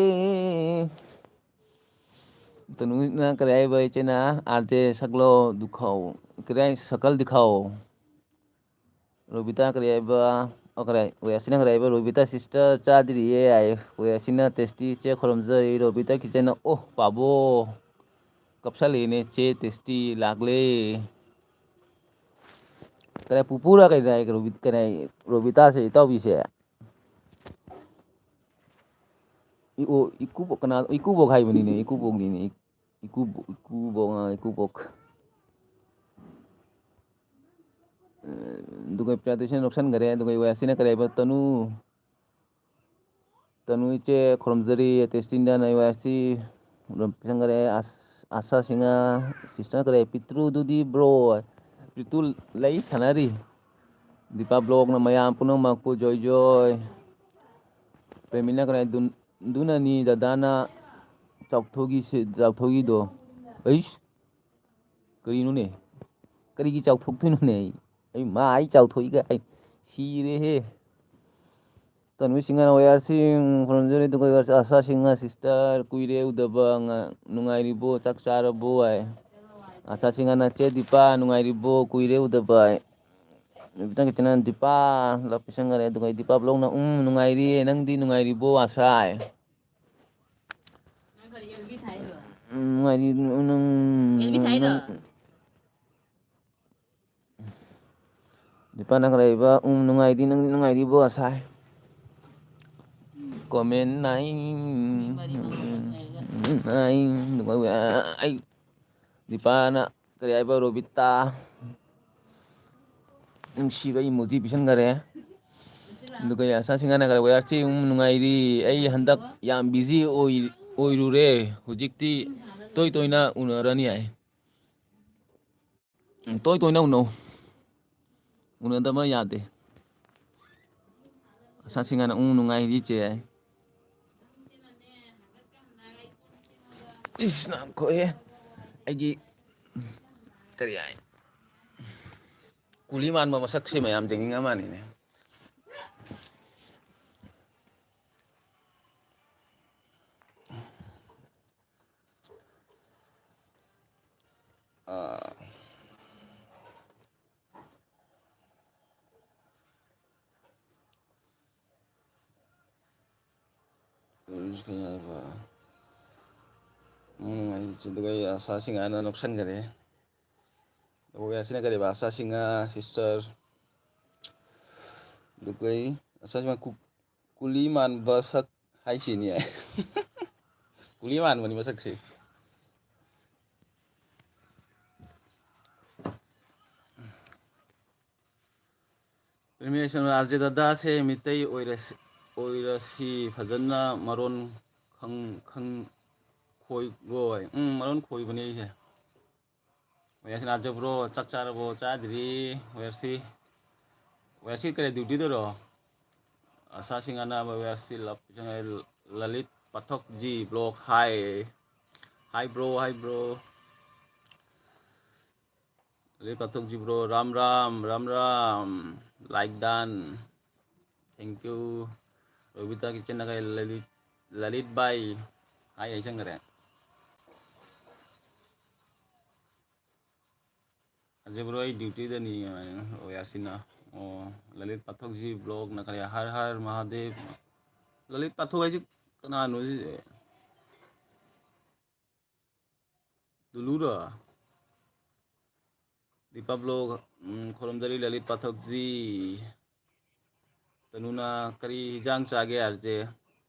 ꯇꯅꯨꯅ ꯀꯔꯤ ꯍꯥꯏꯕ ꯏꯆꯦꯅ? ꯑꯥꯔꯖꯦ ꯁꯛꯂꯣ ꯗꯨꯈꯥꯎ꯫ ꯀꯔꯤ ꯍꯥꯏ? ꯁꯀꯜ ꯗꯤꯈꯥꯎ꯫ ꯔꯣꯕꯤꯇꯥ ꯀꯔꯤ ꯍꯥꯏꯕ? ꯑꯣ, ꯀꯔꯤ ꯍꯥꯏ? ꯋꯦꯌꯥꯁꯤꯅ ꯀꯔꯤ ꯍꯥꯏꯕ? ꯔꯣꯕꯤꯇꯥ sister ꯆꯥꯗ꯭ꯔꯤꯌꯦ ꯍꯥꯏ꯫ ꯋꯦꯌꯥꯁꯤꯅ ꯇꯦꯁꯇꯤ ꯏꯆꯦ ꯈꯨꯔꯨꯝꯖꯔꯤ꯫ ꯔꯣꯕꯤꯇꯥ kitchenꯅ, ꯑꯣ, ꯄꯥꯕꯣ꯫ ꯀꯞꯁꯜꯂꯛꯑꯦꯅꯦ ꯆꯦ ꯇꯦꯁꯇꯤ ꯂꯥꯛꯂꯦ꯫ ꯀꯔꯤ ꯄꯨꯄꯨꯔ ꯀꯩꯅꯣ ꯍꯥꯏ, ꯔꯣꯕꯤ-, ꯀꯩꯅꯣ ꯍꯥꯏ, ꯔꯣꯕꯤꯇꯥꯁꯦ ꯏꯇꯥꯎꯕꯤꯁꯦ? ꯏ-, ꯑꯣ, ꯏꯀꯨꯕꯣꯛ ꯀꯅꯥ? ꯏꯀꯨꯕꯣꯛ ꯍꯥꯏꯕꯅꯤꯅꯦ, ꯏꯀꯨꯕꯣꯛꯅꯤꯅꯦ, ꯏ-, ꯏꯀꯨꯕꯣꯛ, ꯏꯀꯨꯕꯣꯛ, ꯑ, ꯏꯀꯨꯕꯣꯛ꯫ ꯑ, ꯑꯗꯨꯒ ꯄ꯭ꯔꯤꯌꯥꯗꯁꯤꯅ ꯂꯧꯁꯟꯈꯔꯦ, ꯑꯗꯨꯒ ꯋꯦꯌꯥꯁꯤꯅ ꯀꯔꯤ ꯍꯥꯏꯕ? ꯇꯅꯨ꯫ ꯇꯅꯨ ꯏꯆꯦ ꯈꯨꯔꯨꯝꯖꯔꯤ, ꯇꯦꯁꯇꯤꯟꯗ ꯅꯥꯏ ꯋꯥꯏ ꯑꯦꯁ ꯁꯤ ꯄꯤꯁꯟꯈꯔꯦ꯫ ꯑꯁ-, ꯑꯁꯥ ꯁꯤꯡꯍ sister ꯀꯔꯤ? ꯄꯤꯇ꯭ꯔꯨꯗꯨꯗꯤ bro, ꯄꯤꯇ꯭ꯔꯨ ꯂꯩ ꯁꯥꯟꯅꯔꯤ꯫ ꯗꯤꯄꯥ vlogꯅ ꯃꯌꯥꯝ ꯄꯨꯝꯅꯃꯛꯄꯨ ꯖꯣꯏ ꯖꯣꯏ꯫ ꯄ꯭ꯔꯦꯃꯤꯅ ꯀꯔꯤ? ꯗꯨꯟ-, ꯗꯨꯅꯅꯤ ꯗꯗꯥꯅ ꯆꯥꯎꯊꯣꯛꯏꯁꯤ-, ꯆꯥꯎꯊꯣꯛꯏꯗꯣ꯫ ꯑꯩꯁ! ꯀꯔꯤꯅꯣꯅꯦ? ꯀꯔꯤꯒꯤ ꯆꯥꯎꯊꯣꯛꯇꯣꯏꯅꯣꯅꯦ ꯑꯩ? ꯑꯩ ꯃꯥ ꯑꯩ ꯆꯥꯎꯊꯣꯛꯏꯒ ꯑꯩ ꯁꯤꯔꯦꯍꯦ꯫ ꯇꯅꯨ ꯁꯤꯡꯍꯅ ꯋꯦꯌꯥꯔꯁꯤ ꯈꯨꯔꯨꯝꯖꯔꯤ, ꯑꯗꯨꯒ ꯋꯦꯌꯥꯔꯁꯤ ꯑꯁꯥ ꯁꯤꯡꯍ sister ꯀꯨꯏꯔꯦ ꯎꯗꯕ, ꯉ-, ꯅꯨꯡꯉꯥꯏꯔꯤꯕꯣ, ꯆꯥꯛ ꯆꯥꯔꯕꯣ ꯍꯥꯏ꯫ ꯑꯁꯥ ꯁꯤꯡꯍꯅ ꯆꯦ ꯗꯤꯄꯥ ꯅꯨꯡꯉꯥꯏꯔꯤꯕꯣ, ꯀꯨꯏꯔꯦ ꯎꯗꯕ ꯍꯥꯏ꯫ ꯅꯨꯃꯤꯗꯥꯡ ꯈꯤꯇꯪ ꯗꯤꯄꯥ ꯂꯥꯛꯄꯤꯁꯟꯈꯔꯦ, ꯑꯗꯨꯒ ꯗꯤꯄꯥ vlogꯅ ꯎꯝ ꯅꯨꯡꯉꯥꯏꯔꯤꯌꯦ, ꯅꯪꯗꯤ ꯅꯨꯡꯉꯥꯏꯔꯤꯕꯣ ꯑꯁꯥ ꯍꯥꯏ꯫ ꯎꯝ, ꯅꯨꯡꯉꯥꯏꯔꯤ, ꯅꯪ, ꯅꯪ, ꯅꯤꯄꯥꯅ ꯀꯔꯤ ꯍꯥꯏꯕ? ꯎꯝ, ꯅꯨꯡꯉꯥꯏꯔꯤ, ꯅꯪꯗꯤ ꯅꯨꯡꯉꯥꯏꯔꯤꯕꯣ? ꯉꯁꯥꯏ comment nine, nine, ꯑꯩ, ꯗꯤꯄꯥꯅ ꯀꯔꯤ ꯍꯥꯏꯕ? ꯔꯣꯕꯤꯇꯥ꯫ ꯅꯨꯡꯁꯤꯕ emoji ꯄꯤꯁꯟꯈꯔꯦ꯫ ꯑꯗꯨꯒ ꯌꯥꯁꯥ ꯁꯤꯡꯍꯅ ꯀꯔꯤ, ꯋꯦꯌꯥꯔꯁꯤ, ꯎꯝ, ꯅꯨꯡꯉꯥꯏꯔꯤ꯫ ꯑꯩ ꯍꯟꯗꯛ ꯌꯥꯝ busy ꯑꯣꯏ-, ꯑꯣꯏꯔꯨꯔꯦ꯫ ꯍꯧꯖꯤꯛꯇꯤ ꯇꯣꯏ ꯇꯣꯏꯅ ꯎꯅꯔꯅꯤ ꯍꯥꯏ꯫ ꯎꯝ, ꯇꯣꯏ ꯇꯣꯏꯅ ꯎꯅꯧ꯫ ꯎꯅꯗꯕ ꯌꯥꯗꯦ꯫ ꯑꯁꯥꯁꯤꯡ ꯍꯥꯏꯅ ꯎ ꯅꯨꯡꯉꯥꯏꯔꯤ ꯆꯦ ꯍꯥꯏ꯫ ꯏꯁ ꯅꯥꯈꯣꯛꯑꯦ꯫ ꯑꯩꯒꯤ ꯀꯔꯤ ꯍꯥꯏ, ꯀꯨꯂꯤ ꯃꯥꯟꯕ ꯃꯁꯛꯁꯦ ꯃꯌꯥꯝ ꯌꯦꯡꯅꯤꯡꯉ ꯃꯥꯜꯂꯤꯅꯦ꯫ ꯑꯥ꯫ ꯀꯩ ꯍꯥꯏꯕ? ꯎꯝ, ꯑꯩ ꯑꯗꯨꯒ ꯑꯩ ꯑꯁꯥꯁꯤꯡ ꯍꯥꯏꯅ ꯂꯧꯁꯟꯈꯔꯦ꯫ ꯑꯗꯨꯒ ꯑꯁꯤꯅ ꯀꯔꯤꯕ? ꯑꯁꯥꯁꯤꯡ, sister꯫ ꯑꯗꯨꯒ ꯑꯩ ꯑꯁꯥꯁꯤꯡ ꯀꯨ-, ꯀꯨꯂꯤ ꯃꯥꯟꯕ ꯁꯛ ꯍꯥꯏꯁꯤꯅꯤ꯫ ꯀꯨꯂꯤ ꯃꯥꯟꯕꯅꯤ ꯃꯁꯛꯁꯤ꯫ ꯄ꯭ꯔꯦꯃꯦꯁꯟ ꯑꯥꯔ ꯖꯦ ꯗꯗꯥꯁꯦ ꯃꯤꯇꯩ ꯑꯣꯏꯔꯁꯤ, ꯑꯣꯏꯔꯁꯤ ꯐꯖꯅ ꯃꯔꯣꯟ ꯈꯪ-, ꯈꯪ-, ꯈꯣꯏꯒꯣꯏ꯫ ꯎꯝ, ꯃꯔꯣꯟ ꯈꯣꯏꯕꯅꯦ ꯑꯩꯁꯦ꯫ ꯋꯦꯌꯔꯁꯤ ꯅꯥꯖꯕ꯭ꯔꯣ? ꯆꯥꯛ ꯆꯥꯔꯕꯣ? ꯆꯥꯗ꯭ꯔꯤ꯫ ꯋꯦꯌꯔꯁꯤ, ꯋꯦꯌꯔꯁꯤ ꯀꯔꯤ ꯗ꯭ꯌꯨꯇꯤꯗꯔꯣ? ꯑꯁꯥꯁꯤꯡ ꯑꯅꯥꯕ ꯋꯦꯌꯔꯁꯤ ꯂꯞ ꯆꯪꯉꯦ꯫ ꯂꯂꯤꯠ ꯄꯥꯊꯣꯛꯖꯤ ꯕ꯭ꯂꯣꯛ ꯍꯥꯏ꯫ Hi bro, hi bro꯫ Lalit ꯄꯥꯊꯣꯛꯖꯤ bro, Ram Ram, Ram Ram. Like done꯫ Thank you꯫ Robita ꯀꯤꯆꯟꯅ ꯀꯩ ꯂꯂꯤꯠ, ꯂꯂꯤꯠ ꯚꯥꯏ꯫ ꯍꯥꯏ ꯍꯥꯏꯁꯟꯈ꯭ꯔꯦ꯫ ꯑꯖꯤꯕ꯭ꯔꯣ, ꯑꯩ ꯗ꯭ꯌꯨꯇꯤꯗꯅꯤ꯫ ꯑꯣ, ꯌꯥꯁꯤꯅ꯫ ꯑꯣ, ꯂꯂꯤꯠ ꯄꯥꯊꯣꯛꯖꯤ ꯕ꯭ꯂꯣꯛꯅ ꯀꯔꯤ? ꯍꯔ ꯍꯔ ꯃꯍꯥꯗꯦꯕ꯫ ꯂꯂꯤꯠ ꯄꯥꯊꯣꯛ ꯍꯥꯏꯁꯤ ꯀꯅꯥꯅꯣ ꯁꯤꯁꯦ? ꯗꯨꯂꯨꯔꯣ? ꯗꯤꯄꯥ ꯕ꯭ꯂꯣꯛ, ꯎꯝ, ꯈꯨꯔꯨꯝꯖꯔꯤ ꯂꯂꯤꯠ ꯄꯥꯊꯣꯛꯖꯤ꯫ ꯇꯅꯨꯅ ꯀꯔꯤ ꯍꯤꯟꯖꯥꯡ ꯆꯥꯒꯦ ꯑꯥꯔ ꯖꯦ?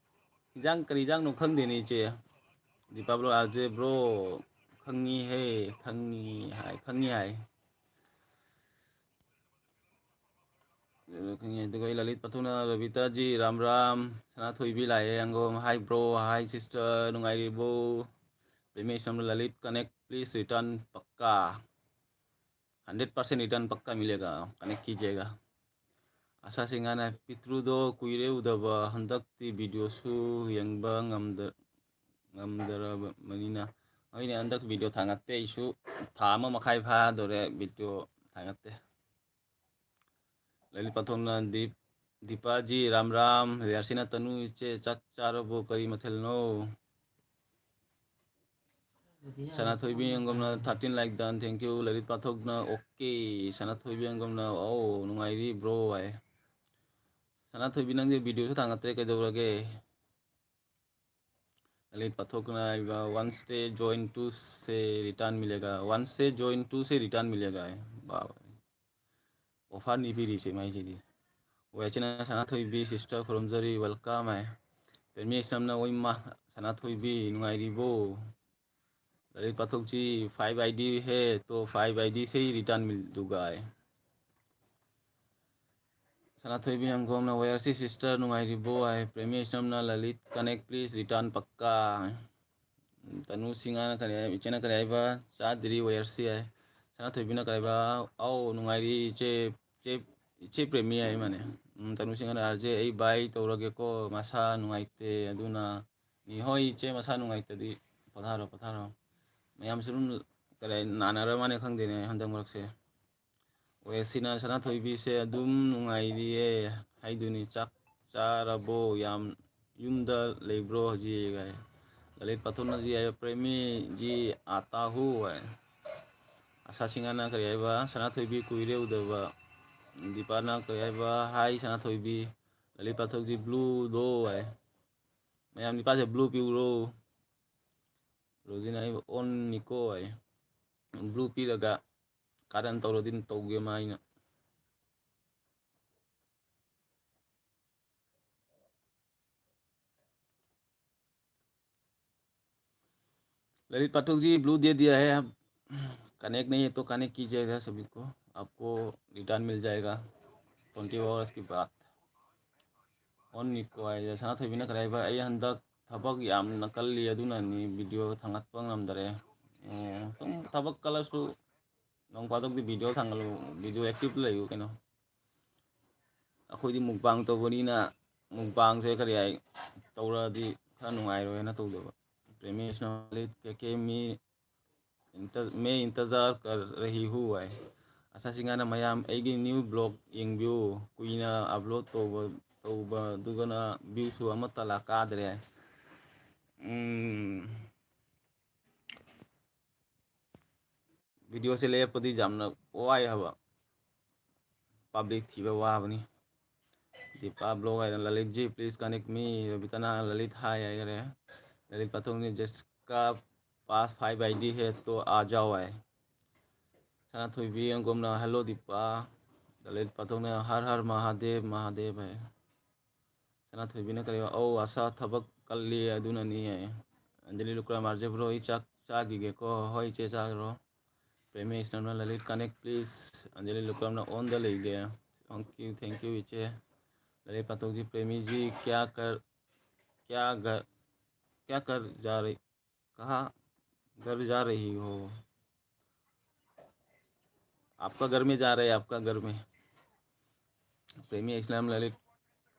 ꯍꯤꯟꯖꯥꯡ ꯀꯔꯤ ꯍꯤꯟꯖꯥꯡꯅꯣ ꯈꯪꯗꯦꯅꯦ ꯏꯆꯦ꯫ Deepa block R J bro, ꯈꯪꯉꯤ ꯍꯦ, ꯈꯪꯉꯤ ꯍꯥꯏ, ꯈꯪꯉꯤ ꯍꯥꯏ꯫ ꯑꯗꯨꯒ ꯑꯩ ꯂꯂꯤꯠ ꯄꯥꯊꯣꯛꯅ ꯔꯕꯤꯇꯥꯖꯤ, ꯔꯥꯝ ꯔꯥꯝ, ꯁꯅꯥꯊꯣꯏꯕꯤ ꯂꯥꯛꯑꯦ, ꯑꯪꯒꯣꯝ, hi bro, hi sister, ꯅꯨꯡꯉꯥꯏꯔꯤꯕꯣ? Premesh Lalit connect, please return, ꯄꯛꯀꯥ꯫ ꯍꯟꯗ꯭ꯔꯦꯠ ꯄꯥꯔꯁꯦꯟ ꯔꯤꯇꯔꯟ ꯄꯛꯀꯥ ꯃꯤꯂꯦꯒꯥ, ꯀꯅꯦꯛ ꯀꯤꯖꯤꯌꯦꯒꯥ꯫ ꯑꯁꯥ ꯁꯤꯡꯍꯅ, ꯄꯤꯇ꯭ꯔꯨꯗꯣ ꯀꯨꯏꯔꯦ ꯎꯗꯕ, ꯍꯟꯗꯛꯇꯤ ꯚꯤꯗꯤꯑꯣꯁꯨ ꯌꯦꯡꯕ ꯉꯝꯗ-, ꯉꯝꯗ꯭ꯔꯕꯅꯤꯅ꯫ ꯍꯣꯏꯅꯦ, ꯍꯟꯗꯛ ꯚꯤꯗꯤꯑꯣ ꯊꯥꯡꯒꯠꯇꯦ ꯑꯩꯁꯨ꯫ ꯊꯥ ꯑꯃ ꯃꯈꯥꯏ ꯐꯥꯗꯣꯔꯦ ꯚꯤꯗꯤꯑꯣ ꯊꯥꯡꯒꯠꯇꯦ꯫ ꯂꯂꯤꯠ ꯄꯥꯊꯣꯛꯅ, ꯗꯤꯞ-, ꯗꯤꯄꯥꯖꯤ, ꯔꯥꯝ ꯔꯥꯝ꯫ ꯔꯤꯌꯥꯁꯤꯅ, ꯇꯅꯨ ꯏꯆꯦ, ꯆꯥꯛ ꯆꯥꯔꯕꯣ? ꯀꯔꯤ ꯃꯊꯦꯜꯅꯣ? ꯁꯅꯥꯊꯣꯏꯕꯤ ꯑꯪꯒꯝꯅ thirteen like done, thank you꯫ Lalit ꯄꯥꯊꯣꯛꯅ, okay꯫ ꯁꯅꯥꯊꯣꯏꯕꯤ ꯑꯪꯒꯝꯅ, ꯑꯧ, ꯅꯨꯡꯉꯥꯏꯔꯤ bro ꯍꯥꯏ꯫ ꯁꯅꯥꯊꯣꯏꯕꯤ, ꯅꯪꯗꯤ ꯚꯤꯗꯤꯑꯣꯁꯨ ꯊꯥꯡꯒꯠꯇ꯭ꯔꯦ, ꯀꯩꯗꯧꯔꯒꯦ? ꯂꯂꯤꯠ ꯄꯥꯊꯣꯛꯅ ꯍꯥꯏꯕ, once se join, two se return milega, once se join, two se return milega ꯍꯥꯏ꯫ ꯕꯥꯕ꯫ ꯑꯣꯐꯔꯅꯤ ꯄꯤꯔꯤꯁꯦ ꯃꯥꯏꯁꯤꯗꯤ꯫ ꯋꯦꯁꯤꯅ, ꯁꯅꯥꯊꯣꯏꯕꯤ sister ꯈꯨꯔꯨꯝꯖꯔꯤ, welcome ꯍꯥꯏ꯫ ꯄꯦꯃꯤ ꯏꯁꯂꯝꯅ, ꯑꯣꯏꯃ, ꯁꯅꯥꯊꯣꯏꯕꯤ ꯅꯨꯡꯉꯥꯏꯔꯤꯕꯣ? ꯂꯂꯤꯠ ꯄꯥꯊꯣꯛꯁꯤ, five ID ꯍꯦ, ꯇꯣ five ID se return ꯃꯤꯜꯗꯨꯒ ꯍꯥꯏ꯫ ꯁꯅꯥꯊꯣꯏꯕꯤ ꯍꯪꯈꯣꯝꯅ, ꯋꯦꯌꯔꯁꯤ sister ꯅꯨꯡꯉꯥꯏꯔꯤꯕꯣ ꯍꯥꯏ꯫ Premi ꯏꯁꯂꯝꯅ, Lalit connect please, return ꯄꯛꯀꯥ꯫ ꯇꯅꯨ ꯁꯤꯡꯍꯅ ꯀꯔꯤ ꯍꯥꯏ, ꯏꯆꯦꯅ ꯀꯔꯤ ꯍꯥꯏꯕ? ꯆꯥꯗ꯭ꯔꯤ ꯋꯦꯌꯔꯁꯤ ꯍꯥꯏ꯫ ꯁꯅꯥꯊꯣꯏꯕꯤꯅ ꯀꯔꯤ ꯍꯥꯏꯕ? ꯑꯧ, ꯅꯨꯡꯉꯥꯏꯔꯤ ꯏꯆꯦ, ꯏꯆꯦ, ꯏꯆꯦ ꯄ꯭ꯔꯦꯃꯤ ꯍꯥꯏ ꯃꯥꯅꯦ꯫ ꯎꯝ, ꯇꯅꯨ ꯁꯤꯡꯍꯅ, "ꯑꯥꯔꯖꯦ, ꯑꯩ ꯕꯥꯏ ꯇꯧꯔꯒꯦꯀꯣ, ꯃꯁꯥ ꯅꯨꯡꯉꯥꯏꯇꯦ ꯑꯗꯨꯅ"꯫ ꯅꯤ, ꯍꯣꯏ ꯏꯆꯦ, ꯃꯁꯥ ꯅꯨꯡꯉꯥꯏꯇꯗꯤ ꯄꯣꯊꯥꯔꯣ, ꯄꯣꯊꯥꯔꯣ꯫ ꯃꯌꯥꯝꯁꯨ ꯑꯗꯨꯝ ꯀꯔꯤ ꯅꯥꯅꯔ ꯃꯥꯅꯦ ꯈꯪꯗꯦꯅꯦ ꯍꯟꯗꯛ ꯃꯔꯛꯁꯦ꯫ ꯋꯦꯁꯤꯅ, ꯁꯅꯥꯊꯣꯏꯕꯤꯁꯦ ꯑꯗꯨꯝ ꯅꯨꯡꯉꯥꯏꯔꯤꯌꯦ ꯍꯥꯏꯗꯨꯅꯤ꯫ ꯆꯥꯛ ꯆꯥꯔꯕꯣ? ꯌꯥꯝ ꯌꯨꯝꯗ ꯂꯩꯕ꯭ꯔꯣ ꯍꯧꯖꯤꯛ? ꯍꯥꯏ꯫ ꯂꯂꯤꯠ ꯄꯥꯊꯣꯛꯅ ꯖꯤ ꯍꯥꯏꯕ, ꯄ꯭ꯔꯦꯃꯤ ꯖꯤ ꯑꯥꯇꯥ ꯍꯨ ꯍꯥꯏ꯫ ꯑꯁꯥ ꯁꯤꯡꯍꯅ ꯀꯔꯤ ꯍꯥꯏꯕ? ꯁꯅꯥꯊꯣꯏꯕꯤ ꯀꯨꯏꯔꯦ ꯎꯗꯕ꯫ ꯗꯤꯄꯥꯅ ꯀꯔꯤ ꯍꯥꯏꯕ? ꯍꯥꯏ ꯁꯅꯥꯊꯣꯏꯕꯤ꯫ ꯂꯂꯤꯠ ꯄꯥꯊꯣꯛ ꯖꯤ blue ꯗꯣ ꯍꯥꯏ꯫ ꯃꯌꯥꯝ ꯅꯤꯄꯥꯁꯦ blue ꯄꯤꯎꯔꯣ꯫ ꯔꯣꯖꯤꯅ ꯑꯩꯕꯨ ꯑꯣꯟꯅꯤꯀꯣ ꯍꯥꯏ꯫ Blue ꯄꯤꯔꯒ ꯀꯥꯔꯟ ꯇꯧꯔꯗꯤ ꯇꯧꯒꯦ ꯃꯥ ꯑꯩꯅ꯫ ललित पाठक जी, blue दे दिया है, आप connect नहीं है तो connect कीजिएगा सभी को, आपको return मिल जाएगा twenty hours के बाद। ꯑꯣꯟꯅꯤꯀꯣ ꯍꯥꯏꯁꯦ ꯁꯅꯥꯊꯣꯏꯕꯤꯅ ꯀꯔꯤ ꯍꯥꯏꯕ? ꯑꯩ ꯍꯟꯗꯛ ꯊꯕꯛ ꯌꯥꯝꯅ ꯀꯜꯂꯤ, ꯑꯗꯨꯅꯅꯤ video ꯊꯥꯡꯒꯠꯄ ꯉꯝꯗꯔꯦ꯫ ꯎꯝ, ꯁꯨꯝ ꯊꯕꯛ ꯀꯜꯂꯁꯨ ꯅꯣꯡ ꯐꯥꯗꯣꯛꯇꯤ video ꯊꯥꯡꯒꯠꯂꯨ, video active ꯂꯩꯌꯨ ꯀꯩꯅꯣ꯫ ꯑꯩꯈꯣꯏꯗꯤ mukbang ꯇꯧꯕꯅꯤꯅ, mukbangꯁꯦ ꯀꯔꯤ ꯍꯥꯏ, ꯇꯧꯔꯛꯑꯗꯤ ꯈꯔ ꯅꯨꯡꯉꯥꯏꯔꯣꯏꯅ ꯇꯧꯗꯕ꯫ ꯄ꯭ꯔꯦꯃꯦꯁꯅ ꯂꯤꯠ ꯀꯦ ꯀꯦ ꯃꯤ ꯏꯟꯇ-, ꯃꯦ ꯏꯟꯇꯖꯥꯔ ꯀꯔ ꯔꯍꯤ ꯍꯨ ꯍꯥꯏ꯫ ꯑꯁꯥꯁꯤꯡꯉꯥꯅ ꯃꯌꯥꯝ ꯑꯩꯒꯤ new vlog ꯌꯦꯡꯕꯤꯌꯨ, ꯀꯨꯏꯅ upload ꯇꯧꯕ, ꯇꯧꯕꯗꯨꯒꯅ viewꯁꯨ ꯑꯃꯠꯇ ꯂꯥꯛ ꯀꯥꯗ꯭ꯔꯦ꯫ ꯎꯝ꯫ Videoꯁꯦ ꯂꯦꯞꯄꯗꯤ ꯌꯥꯝꯅ ꯋꯥꯏ ꯍꯥꯏꯕ꯫ Public ꯊꯤꯕ ꯋꯥꯕꯅꯤ꯫ ꯗꯤꯄꯥ vlog ꯍꯥꯏꯅ ꯂꯂꯤꯠꯖꯤ, please connect me꯫ ꯔꯕꯤꯇꯥꯅ ꯂꯂꯤꯠ hi ꯍꯥꯏꯈꯔꯦ꯫ ꯂꯂꯤꯠ ꯄꯥꯊꯣꯛꯅꯤ, ꯖꯦꯁꯤꯀꯥ, पास five ID है तो आ जाओ ꯍꯥꯏ꯫ ꯁꯅꯥꯊꯣꯏꯕꯤ ꯑꯪꯒꯣꯝꯅ hello ꯗꯤꯄꯥ꯫ ꯂꯂꯤꯠ ꯄꯥꯊꯣꯛꯅ हर हर महादेव महादेव ꯍꯥꯏ꯫ ꯁꯅꯥꯊꯣꯏꯕꯤꯅ ꯀꯔꯤ, ꯑꯧ, ꯑꯁꯥ ꯊꯕꯛ ꯀꯜꯂꯤ ꯑꯗꯨꯅꯅꯤ ꯍꯥꯏ꯫ ꯑꯟꯖꯂꯤ ꯂꯨꯀ꯭ꯔꯥꯝ, RJ bro, ꯑꯩ ꯆꯥꯛ ꯆꯥꯈꯤꯒꯦꯀꯣ꯫ ꯍꯣꯏ, ꯏꯆꯦ, ꯆꯥꯈ꯭ꯔꯣ꯫ Premi ꯏꯁꯅꯝꯅ Lalit connect please꯫ ꯑꯟꯖꯂꯤ ꯂꯨꯀ꯭ꯔꯥꯝꯅ onꯗ ꯂꯩꯒꯦ꯫ Thank you, thank you, ꯏꯆꯦ꯫ ꯂꯂꯤꯠ ꯄꯥꯊꯣꯛꯖꯤ, प्रेमी जी क्या कर, क्या घर, क्या कर जा रही, कहाँ घर जा रही हो? आपका घर में जा रहे हैं, आपका घर में। प्रेमी इस्लाम ललित,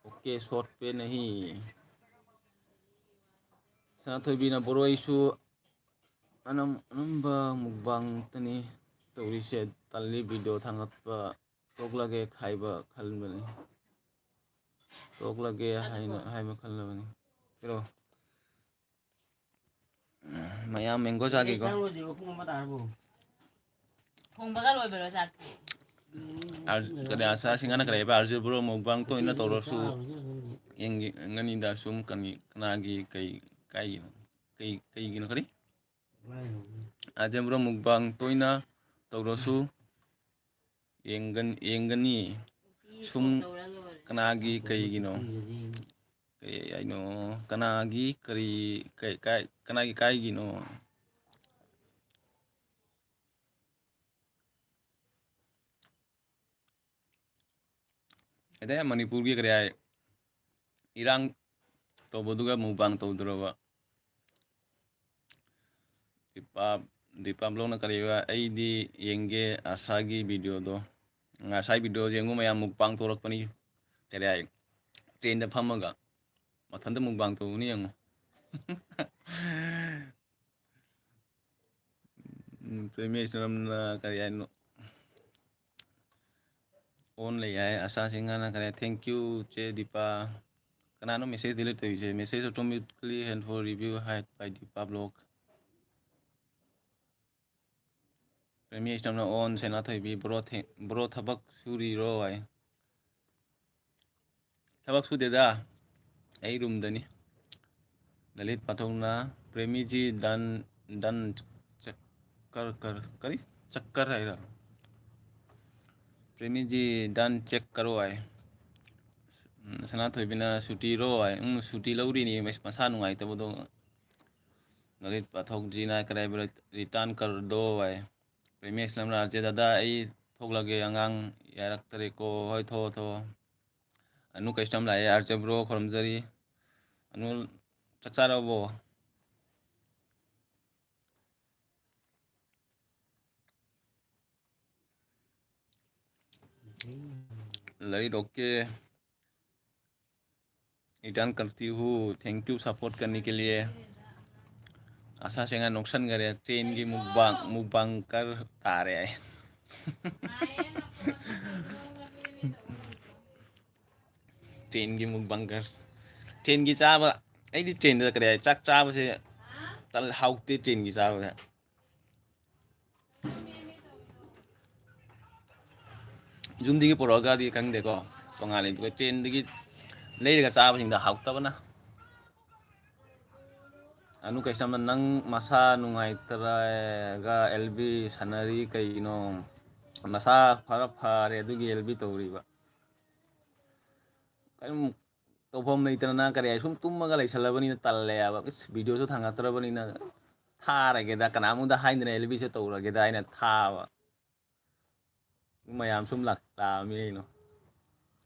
OK, short पे नहीं। ꯁꯅꯥꯊꯣꯏꯕꯤꯅ ꯕꯣꯔꯣꯏꯁꯨ ꯑꯅꯝ-, ꯑꯅꯝꯕ mukbang ꯇꯅꯤ ꯇꯧꯔꯤꯁꯦ, ꯇꯜꯂꯤ video ꯊꯥꯡꯒꯠꯄ, ꯇꯣꯛꯂꯒꯦ ꯍꯥꯏꯕ ꯈꯟꯕꯅꯤ꯫ ꯇꯣꯛꯂꯒꯦ ꯍꯥꯏꯅ ꯍꯥꯏꯕ ꯈꯜꯂꯕꯅꯤ꯫ ꯀꯩꯅꯣ? ꯃꯌꯥꯝ mango ꯆꯥꯒꯦꯀꯣ꯫ ꯆꯪꯉꯨꯁꯤꯕ, ꯄꯨꯡ ꯑꯃ ꯇꯥꯔꯕꯣ? ꯊꯣꯡꯕꯒ ꯂꯣꯏꯕꯔꯣ ꯆꯥꯛꯇꯤ? ꯑꯥꯔ-, ꯀꯔꯤ, ꯑꯁꯥꯁꯤꯡꯒꯅ ꯀꯔꯤ ꯍꯥꯏꯕ? RJ bro, mukbang ꯇꯣꯏꯅ ꯇꯧꯔꯁꯨ ꯌꯦꯡꯒꯅꯤꯗ ꯁꯨꯝ ꯀꯅꯤ-, ꯀꯅꯥꯒꯤ ꯀꯩ ꯀꯥꯏꯒꯤꯅꯣ? ꯀꯩ, ꯀꯩꯒꯤꯅꯣ ꯀꯔꯤ? RJ bro, mukbang ꯇꯣꯏꯅ ꯇꯧꯔꯁꯨ ꯌꯦꯡꯒꯟ-, ꯌꯦꯡꯒꯅꯤ꯫ ꯁꯨꯝ ꯀꯅꯥꯒꯤ ꯀꯩꯒꯤꯅꯣ? ꯀꯩ ꯍꯥꯏꯅꯣ? ꯀꯅꯥꯒꯤ ꯀꯔꯤ, ꯀꯩ, ꯀꯥꯏ, ꯀꯅꯥꯒꯤ ꯀꯥꯏꯒꯤꯅꯣ? ꯑꯗꯩ ꯃꯅꯤꯄꯨꯔꯒꯤ ꯀꯔꯤ ꯍꯥꯏ, ꯏꯔꯥꯡ ꯇꯧꯕꯗꯨꯒ mukbang ꯇꯧꯗꯣꯔꯕ? ꯏꯄꯥ ꯗꯤꯄꯥ ꯕ꯭ꯂꯣꯛꯅ ꯀꯔꯤꯕ? ꯑꯩꯗꯤ ꯌꯦꯡꯒꯦ ꯑꯁꯥꯒꯤ ꯚꯤꯗꯤꯑꯣꯗꯣ꯫ ꯉꯁꯥꯏ ꯚꯤꯗꯤꯑꯣ ꯌꯦꯡꯉꯨ ꯃꯌꯥꯝ, ꯃꯨꯛꯕꯥꯡ ꯊꯣꯛꯂꯛꯄꯅꯤ꯫ ꯀꯔꯤ ꯍꯥꯏ? ꯇ꯭ꯔꯦꯟꯗ ꯐꯝꯃꯒ ꯃꯊꯟꯇ ꯃꯨꯛꯕꯥꯡ ꯇꯧꯕꯅꯤ ꯌꯦꯡꯉꯨ꯫ ꯎꯝ, ꯄ꯭ꯔꯦꯃꯦꯁ ꯔꯝꯅ ꯀꯔꯤ ꯍꯥꯏꯅꯣ? ꯑꯣꯟ ꯂꯩ ꯍꯥꯏ꯫ ꯑꯁꯥ ꯁꯤꯡꯍꯅ ꯀꯔꯤ? Thank you ꯆꯦ ꯗꯤꯄꯥ꯫ ꯀꯅꯥꯅꯣ ꯃꯦꯁꯦꯖ ꯗꯤꯂꯤꯠ ꯇꯧꯔꯤꯁꯦ? Message automatically and for review hide by Deepa Blog꯫ ꯄ꯭ꯔꯦꯃꯤ ꯏꯁꯇꯝꯅ ꯑꯣꯟ ꯁꯦꯅꯥꯊꯣꯏꯕꯤ, ꯕ꯭ꯔꯣ ꯊꯦ-, ꯕ꯭ꯔꯣ ꯊꯕꯛ ꯁꯨꯔꯤꯔꯣ ꯍꯥꯏ꯫ ꯊꯕꯛ ꯁꯨꯗꯦꯗ, ꯑꯩ ꯔꯨꯝꯗꯅꯤ꯫ ꯂꯂꯤꯠ ꯄꯥꯊꯣꯛꯅ ꯄ꯭ꯔꯦꯃꯤꯖꯤ ꯗꯟ, ꯗꯟ ꯆꯛꯀꯔ, ꯀꯔ-, ꯀꯔꯤ? ꯆꯛꯀꯔ ꯍꯥꯏꯔꯣ? ꯄ꯭ꯔꯦꯃꯤꯖꯤ ꯗꯟ ꯆꯦꯛ ꯀꯔꯣ ꯍꯥꯏ꯫ ꯎꯝ, ꯁꯅꯥꯊꯣꯏꯕꯤꯅ ꯁꯨꯇꯤꯔꯣ ꯍꯥꯏ꯫ ꯎꯝ, ꯁꯨꯇꯤ ꯂꯧꯔꯤꯅꯤ, ꯃꯁ-, ꯃꯁꯥ ꯅꯨꯡꯉꯥꯏꯇꯕꯗꯣ꯫ ꯂꯂꯤꯠ ꯄꯥꯊꯣꯛꯖꯤꯅ ꯀꯗꯥꯏꯕ ꯔꯤꯇꯥꯔꯟ ꯀꯔꯗꯣ ꯍꯥꯏ꯫ ꯄ꯭ꯔꯦꯃꯤ ꯏꯁꯂꯝꯅ ꯑꯥꯔꯖꯦ ꯗꯥꯗꯥ ꯑꯩ ꯊꯣꯛꯂꯒꯦ, ꯑꯉꯥꯡ ꯌꯥꯔꯛꯇꯔꯦꯀꯣ꯫ ꯍꯣꯏ, ꯊꯣꯛꯑꯣ, ꯊꯣꯛꯑꯣ꯫ ꯑꯅꯨ ꯀꯩꯁꯇꯝ ꯂꯥꯛꯑꯦ, ꯑꯥꯔꯖꯦ ꯕ꯭ꯔꯣ ꯈꯨꯔꯨꯝꯖꯔꯤ꯫ ꯑꯅꯨ ꯆꯥꯛ ꯆꯥꯔꯕꯣ? ꯂꯂꯤꯠ ꯑꯣꯀꯦ꯫ Return करती हूँ, thank you support करने के लिए। ꯑꯁꯥ ꯁꯦꯡꯅ ꯅꯣꯛꯁꯟꯈꯔꯦ, ꯇ꯭ꯔꯦꯟꯒꯤ ꯃꯨꯛꯕꯥꯡ, ꯃꯨꯛꯕꯥꯡꯀꯔ ꯇꯥꯔꯦ ꯑꯩ꯫ ꯇ꯭ꯔꯦꯟꯒꯤ ꯃꯨꯛꯕꯥꯡꯀꯔ꯫ ꯇ꯭ꯔꯦꯟꯒꯤ ꯆꯥꯕ, ꯑꯩꯗꯤ ꯇ꯭ꯔꯦꯟꯗ ꯀꯔꯤ ꯍꯥꯏ, ꯆꯥꯛ ꯆꯥꯕꯁꯦ ꯇꯜ-, ꯍꯥꯎꯇꯦ ꯇ꯭ꯔꯦꯟꯒꯤ ꯆꯥꯕꯁꯦ꯫ ꯌꯨꯝꯗꯒꯤ ꯄꯨꯔꯛꯑꯒꯗꯤ ꯈꯪꯗꯦꯀꯣ, ꯇꯣꯉꯥꯜꯂꯦ꯫ ꯑꯗꯨꯒ ꯇ꯭ꯔꯦꯟꯗꯒꯤ ꯂꯩꯔꯒ ꯆꯥꯕꯁꯤꯡꯗꯣ ꯍꯥꯎꯇꯕꯅ꯫ ꯑꯅꯨ ꯀꯩꯁꯝꯅ ꯅꯪ ꯃꯁꯥ ꯅꯨꯡꯉꯥꯏꯇ꯭ꯔꯒ ꯑꯦꯜ ꯕꯤ ꯁꯥꯟꯅꯔꯤ ꯀꯩꯒꯤꯅꯣ? ꯃꯁꯥ ꯐꯔ ꯐꯔꯦ ꯑꯗꯨꯒꯤ ꯑꯦꯜ ꯕꯤ ꯇꯧꯔꯤꯕ꯫ ꯀꯔꯤꯝ ꯇꯧꯐꯝ ꯂꯩꯇꯅ ꯀꯔꯤ ꯍꯥꯏ, ꯁꯨꯝ ꯇꯨꯝꯃꯒ ꯂꯩꯁꯜꯂꯕꯅꯤꯅ ꯇꯜꯂꯦ ꯍꯥꯏꯕ꯫ ꯏꯁ, ꯚꯤꯗꯤꯑꯣꯁꯨ ꯊꯥꯡꯒꯠꯇ꯭ꯔꯕꯅꯤꯅ ꯊꯥꯔꯒꯦꯗ, ꯀꯅꯥꯃꯨꯛꯇ ꯍꯥꯏꯗꯅ ꯑꯦꯜ ꯕꯤꯁꯦ ꯇꯧꯔꯒꯦꯗ ꯍꯥꯏꯅ ꯊꯥꯕ꯫ ꯃꯌꯥꯝ ꯁꯨꯝ ꯂꯥꯛꯇꯥꯕꯅꯤ ꯀꯩꯅꯣ꯫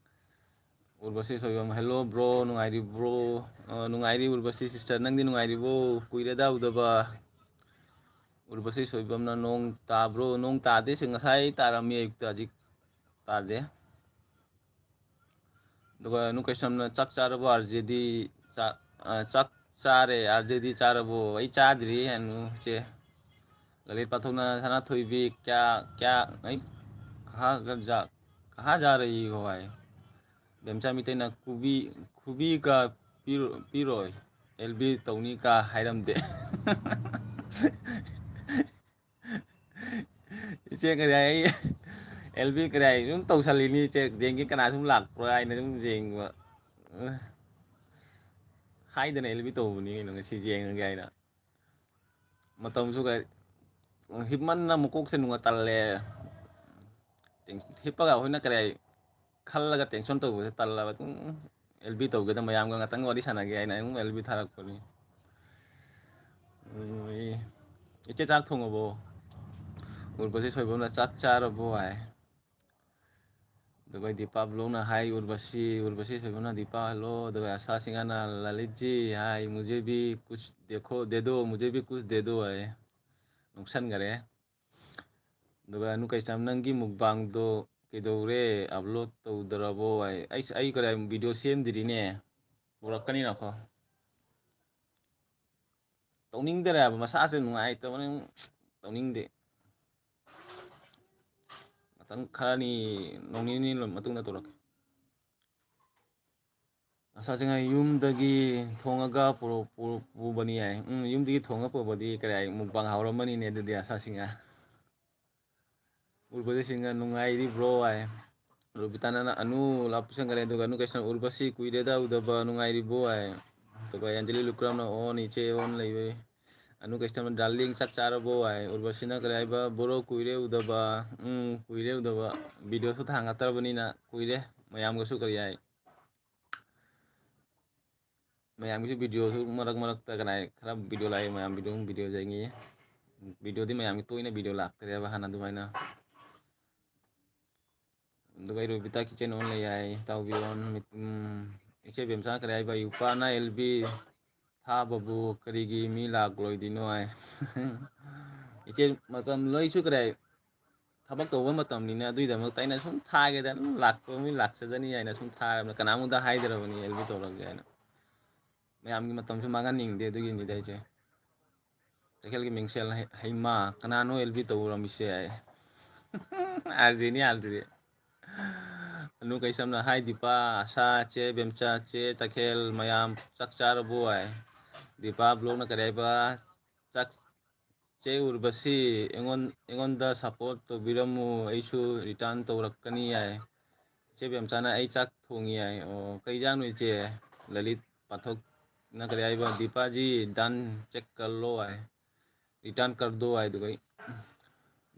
ꯎꯔꯕꯁꯤ ꯁꯣꯏꯕꯝ, hello bro, ꯅꯨꯡꯉꯥꯏꯔꯤꯕ꯭ꯔꯣ? ꯑ, ꯅꯨꯡꯉꯥꯏꯔꯤ ꯎꯔꯕꯁꯤ sister, ꯅꯪꯗꯤ ꯅꯨꯡꯉꯥꯏꯔꯤꯕꯣ? ꯀꯨꯏꯔꯦꯗ ꯎꯗꯕ꯫ ꯎꯔꯕꯁꯤ ꯁꯣꯏꯕꯝꯅ ꯅꯣꯡ ꯇꯥꯕ꯭ꯔꯣ? ꯅꯣꯡ ꯇꯥꯗꯦ, ꯁꯤ ꯉꯁꯥꯏ ꯇꯥꯔꯝꯃꯤ, ꯑꯌꯨꯛꯇ, ꯍꯧꯖꯤꯛ ꯇꯥꯗꯦ꯫ ꯑꯗꯨꯒ ꯅꯨꯡ ꯀꯩꯁꯝꯅ ꯆꯥꯛ ꯆꯥꯔꯕꯣ? ꯑꯥꯔ ꯖꯦ ꯗꯤ ꯆꯥ-, ꯑ, ꯆꯥꯛ ꯆꯥꯔꯦ, ꯑꯥꯔ ꯖꯦ ꯗꯤ ꯆꯥꯔꯕꯣ? ꯑꯩ ꯆꯥꯗ꯭ꯔꯤ ꯍꯥꯏꯅꯨ, ꯏꯆꯦ꯫ ꯂꯂꯤꯠ ꯄꯥꯊꯣꯛꯅ ꯁꯅꯥꯊꯣꯏꯕꯤ ꯀꯌꯥ, ꯀꯌꯥ, ꯑꯩ, ꯀꯍꯥ ꯒꯔ ꯖꯥ, ꯀꯍꯥ ꯖꯥ ꯔꯍꯤ ꯍꯣ ꯍꯥꯏ꯫ ꯕꯦꯝꯆꯥ ꯃꯤꯇꯩꯅ ꯈꯨꯕꯤ, ꯈꯨꯕꯤꯒ ꯄꯤꯔꯣ-, ꯄꯤꯔꯣꯏ, ꯑꯦꯜ ꯕꯤ ꯇꯧꯅꯤ ꯀ ꯍꯥꯏꯔꯝꯗꯦ꯫ ꯏꯆꯦ ꯀꯔꯤ ꯍꯥꯏ, ꯑꯦꯜ ꯕꯤ ꯀꯔꯤ ꯍꯥꯏ, ꯁꯨꯝ ꯇꯧꯁꯜꯂꯤꯅꯤ ꯏꯆꯦ, ꯌꯦꯡꯒꯦ ꯀꯅꯥ ꯁꯨꯝ ꯂꯥꯛꯄ꯭ꯔꯥ ꯍꯥꯏꯅ ꯁꯨꯝ ꯌꯦꯡꯕ꯫ ꯍꯥꯏꯗꯅ ꯑꯦꯜ ꯕꯤ ꯇꯧꯕꯅꯤ ꯀꯩꯅꯣ, ꯉꯁꯤ ꯌꯦꯡꯉꯒꯦ ꯍꯥꯏꯅ꯫ ꯃꯇꯝꯁꯨ ꯀꯔꯤ, ꯍꯤꯞꯃꯟꯅ ꯃꯀꯣꯛꯁꯦ ꯅꯨꯡꯉꯥꯏ ꯇꯜꯂꯦ꯫ ꯍꯤꯞꯄꯒ ꯑꯩꯈꯣꯏꯅ ꯀꯔꯤ ꯍꯥꯏ, ꯈꯜꯂꯒ ꯇꯦꯟꯁꯟ ꯇꯧꯕꯁꯦ ꯇꯜꯂꯕ꯫ ꯑꯗꯨꯝ ꯑꯦꯜ ꯕꯤ ꯇꯧꯒꯦꯗ, ꯃꯌꯥꯝꯒ ꯉꯥꯛꯇꯪ ꯋꯥꯔꯤ ꯁꯥꯟꯅꯒꯦ ꯍꯥꯏꯅ ꯑꯗꯨꯝ ꯑꯦꯜ ꯕꯤ ꯊꯥꯔꯛꯄꯅꯤ꯫ ꯎꯝ, ꯏꯆꯦ ꯆꯥꯛ ꯊꯣꯡꯉꯕꯣ? ꯎꯔꯕꯁꯤ ꯁꯣꯏꯕꯝꯅ ꯆꯥꯛ ꯆꯥꯔꯕꯣ ꯍꯥꯏ꯫ ꯑꯗꯨꯒ ꯗꯤꯄꯥ ꯕ꯭ꯂꯣꯛꯅ ꯍꯥꯏ, ꯎꯔꯕꯁꯤ, ꯎꯔꯕꯁꯤ ꯁꯣꯏꯕꯝꯅ ꯗꯤꯄꯥ ꯍꯜꯂꯣ꯫ ꯑꯗꯨꯒ ꯑꯁꯥ ꯁꯤꯡꯍꯥꯅ ꯂꯂꯤꯠꯖꯤ ꯍꯥꯏ, ꯃꯨꯖꯦ ꯚꯤ ꯀꯨꯁ ꯗꯦꯈꯣ, ꯗꯦꯗꯣ, ꯃꯨꯖꯦ ꯚꯤ ꯀꯨꯁ ꯗꯦꯗꯣ ꯍꯥꯏ꯫ ꯅꯣꯛꯁꯟꯈꯔꯦ꯫ ꯑꯗꯨꯒ ꯅꯨ ꯀꯩꯁꯥꯝ, ꯅꯪꯒꯤ ꯃꯨꯛꯕꯥꯡꯗꯣ ꯀꯩꯗꯧꯔꯦ? ꯑꯞꯂꯣꯗ ꯇꯧꯗ꯭ꯔꯕꯣ ꯍꯥꯏ꯫ ꯑꯩꯁ, ꯑꯩ ꯀꯗꯥꯏ ꯚꯤꯗꯤꯑꯣ ꯁꯦꯝꯗ꯭ꯔꯤꯅꯦ꯫ ꯄꯨꯔꯛꯀꯅꯤ ꯉꯥꯏꯈꯣ꯫ ꯇꯧꯅꯤꯡꯗꯔꯦ ꯍꯥꯏꯕ, ꯃꯁꯥꯁꯦ ꯅꯨꯡꯉꯥꯏꯇꯕꯅꯤ, ꯇꯧꯅꯤꯡꯗꯦ꯫ ꯃꯇꯝ ꯈꯔꯅꯤ, ꯅꯣꯡ ꯅꯤꯅꯤ ꯃꯇꯨꯡꯗ ꯇꯧꯔꯛꯀꯦ꯫ ꯑꯁꯥꯁꯤꯡ ꯍꯥꯏ, ꯌꯨꯝꯗꯒꯤ ꯊꯣꯡꯉꯒ ꯄꯨꯔꯛ-, ꯄꯨ-, ꯄꯨꯕꯅꯤ ꯍꯥꯏ꯫ ꯎꯝ, ꯌꯨꯝꯗꯒꯤ ꯊꯣꯡꯉ ꯄꯨꯕꯗꯤ ꯀꯔꯤ ꯍꯥꯏ, ꯃꯨꯛꯕꯥꯡ ꯍꯥꯎꯔꯝꯃꯅꯤꯅꯦ ꯑꯗꯨꯗꯤ ꯑꯁꯥꯁꯤꯡ ꯍꯥꯏ꯫ ꯎꯔꯕꯗꯁꯤꯡꯅ ꯅꯨꯡꯉꯥꯏꯔꯤꯕ꯭ꯔꯣ ꯍꯥꯏ꯫ ꯔꯣꯕꯤꯇꯥꯅꯅ ꯑꯅꯨ ꯂꯥꯞ ꯄꯨꯁꯟꯈꯔꯦ, ꯑꯗꯨꯒ ꯑꯅꯨ ꯀꯩꯁꯅ ꯎꯔꯕꯁꯤ ꯀꯨꯏꯔꯦꯗ ꯎꯗꯕ, ꯅꯨꯡꯉꯥꯏꯔꯤꯕꯣ ꯍꯥꯏ꯫ ꯑꯗꯨꯒ ꯑꯦꯟꯖꯂꯤ ꯂꯨꯀ꯭ꯔꯥꯝꯅ ꯑꯣꯟ ꯏꯆꯦ ꯑꯣꯟ ꯂꯩꯕꯩ꯫ ꯑꯅꯨ ꯀꯩꯁꯅ ꯗꯥꯔꯂꯤꯡ ꯆꯥꯛ ꯆꯥꯔꯕꯣ ꯍꯥꯏ꯫ ꯎꯔꯕꯁꯤꯅ ꯀꯔꯤ ꯍꯥꯏꯕ, ꯕꯣꯔꯣ ꯀꯨꯏꯔꯦ ꯎꯗꯕ꯫ ꯎꯝ, ꯀꯨꯏꯔꯦ ꯎꯗꯕ꯫ ꯚꯤꯗꯤꯑꯣꯁꯨ ꯊꯥꯡꯒꯠꯇ꯭ꯔꯕꯅꯤꯅ ꯀꯨꯏꯔꯦ꯫ ꯃꯌꯥꯝꯒꯁꯨ ꯀꯔꯤ ꯍꯥꯏ꯫ ꯃꯌꯥꯝꯒꯤꯁꯨ ꯚꯤꯗꯤꯑꯣꯁꯨ ꯃꯔꯛ ꯃꯔꯛꯇ ꯀꯅꯥ ꯈꯔ ꯚꯤꯗꯤꯑꯣ ꯂꯥꯛꯑꯦ, ꯃꯌꯥꯝ ꯚꯤꯗꯤꯑꯣ, ꯚꯤꯗꯤꯑꯣ ꯌꯦꯡꯉꯤ꯫ ꯚꯤꯗꯤꯑꯣꯗꯤ ꯃꯌꯥꯝꯒꯤ ꯇꯣꯏꯅ ꯚꯤꯗꯤꯑꯣ ꯂꯥꯛꯇ꯭ꯔꯦꯕ ꯍꯥꯟꯅ ꯑꯗꯨꯃꯥꯏꯅ꯫ ꯑꯗꯨꯒ ꯑꯩ ꯔꯣꯕꯤꯇꯥ ꯀꯤꯆꯟ ꯑꯣꯟ ꯂꯩ ꯍꯥꯏ, ꯇꯥꯎꯕꯤꯌꯣꯟ, ꯃꯤꯠ-, ꯎꯝ, ꯏꯆꯦ ꯕꯦꯝꯆꯥ ꯀꯔꯤ ꯍꯥꯏꯕ, ꯌꯨꯄꯥꯅ ꯑꯦꯜ ꯕꯤ ꯊꯥꯕꯕꯨ ꯀꯔꯤꯒꯤ ꯃꯤ ꯂꯥꯛꯂꯣꯏꯗꯣꯏꯅꯣ ꯍꯥꯏ꯫ ꯏꯆꯦ, ꯃꯇꯝ ꯂꯣꯏꯁꯨ ꯀꯔꯤ ꯊꯕꯛ ꯇꯧꯕ ꯃꯇꯝꯅꯤꯅ, ꯑꯗꯨꯒꯤꯗꯃꯛꯇ ꯑꯩꯅ ꯁꯨꯝ ꯊꯥꯒꯦꯗ, ꯑꯗꯨꯝ ꯂꯥꯛꯄ ꯃꯤ ꯂꯥꯛꯆꯖꯅꯤ ꯍꯥꯏꯅ ꯁꯨꯝ ꯊꯥꯔꯕꯅꯤ꯫ ꯀꯅꯥꯝꯗ ꯍꯥꯏꯗ꯭ꯔꯕꯅꯤ ꯑꯦꯜ ꯕꯤ ꯇꯧꯔꯒꯦ ꯍꯥꯏꯅ꯫ ꯃꯌꯥꯝꯒꯤ ꯃꯇꯝꯁꯨ ꯃꯥꯡꯍꯟꯅꯤꯡꯗꯦ, ꯑꯗꯨꯒꯤꯅꯤꯗ ꯑꯩꯁꯦ꯫ ꯇꯈꯦꯜꯒꯤ ꯃꯤꯡꯁꯦꯜ ꯍꯩ-, ꯍꯩꯃꯥ, ꯀꯅꯥꯅꯣ ꯑꯦꯜ ꯕꯤ ꯇꯧꯔꯝꯃꯤꯁꯦ? ꯑꯥꯔ ꯖꯦꯅꯤ, ꯑꯥꯔ ꯖꯦ꯫ ꯑꯅꯨ ꯀꯩꯁꯝꯅ, "ꯍꯥꯏ ꯗꯤꯄꯥ, ꯑꯁꯥ, ꯆꯦ ꯕꯦꯝꯆꯥ, ꯆꯦ ꯇꯈꯦꯜ ꯃꯌꯥꯝ ꯆꯥꯛ ꯆꯥꯔꯕꯣ?" ꯍꯥꯏ꯫ ꯗꯤꯄꯥ ꯕ꯭ꯂꯣꯛꯅ ꯀꯔꯤ ꯍꯥꯏꯕ? "ꯆꯥꯛ, ꯆꯦ ꯎꯔꯕꯁꯤ, ꯑꯩꯉꯣꯟ-, ꯑꯩꯉꯣꯟꯗ ꯁꯞꯄꯣꯔꯠ ꯇꯧꯕꯤꯔꯝꯃꯨ, ꯑꯩꯁꯨ ꯔꯤꯇꯔꯟ ꯇꯧꯔꯛꯀꯅꯤ" ꯍꯥꯏ꯫ ꯏꯆꯦ ꯕꯦꯝꯆꯥꯅ, "ꯑꯩ ꯆꯥꯛ ꯊꯣꯡꯉꯤ" ꯍꯥꯏ꯫ "ꯑꯣ, ꯀꯩ ꯏꯟꯖꯥꯡꯅꯣ ꯏꯆꯦ?" ꯂꯂꯤꯠ ꯄꯥꯊꯣꯛꯅ ꯀꯔꯤ ꯍꯥꯏꯕ? "ꯗꯤꯄꯥꯖꯤ, ꯗꯥꯟ ꯆꯦꯛ ꯀꯔ ꯂꯣ" ꯍꯥꯏ꯫ "ꯔꯤꯇꯔꯟ ꯀꯔ ꯗꯣ" ꯍꯥꯏ꯫ ꯑꯗꯨꯒ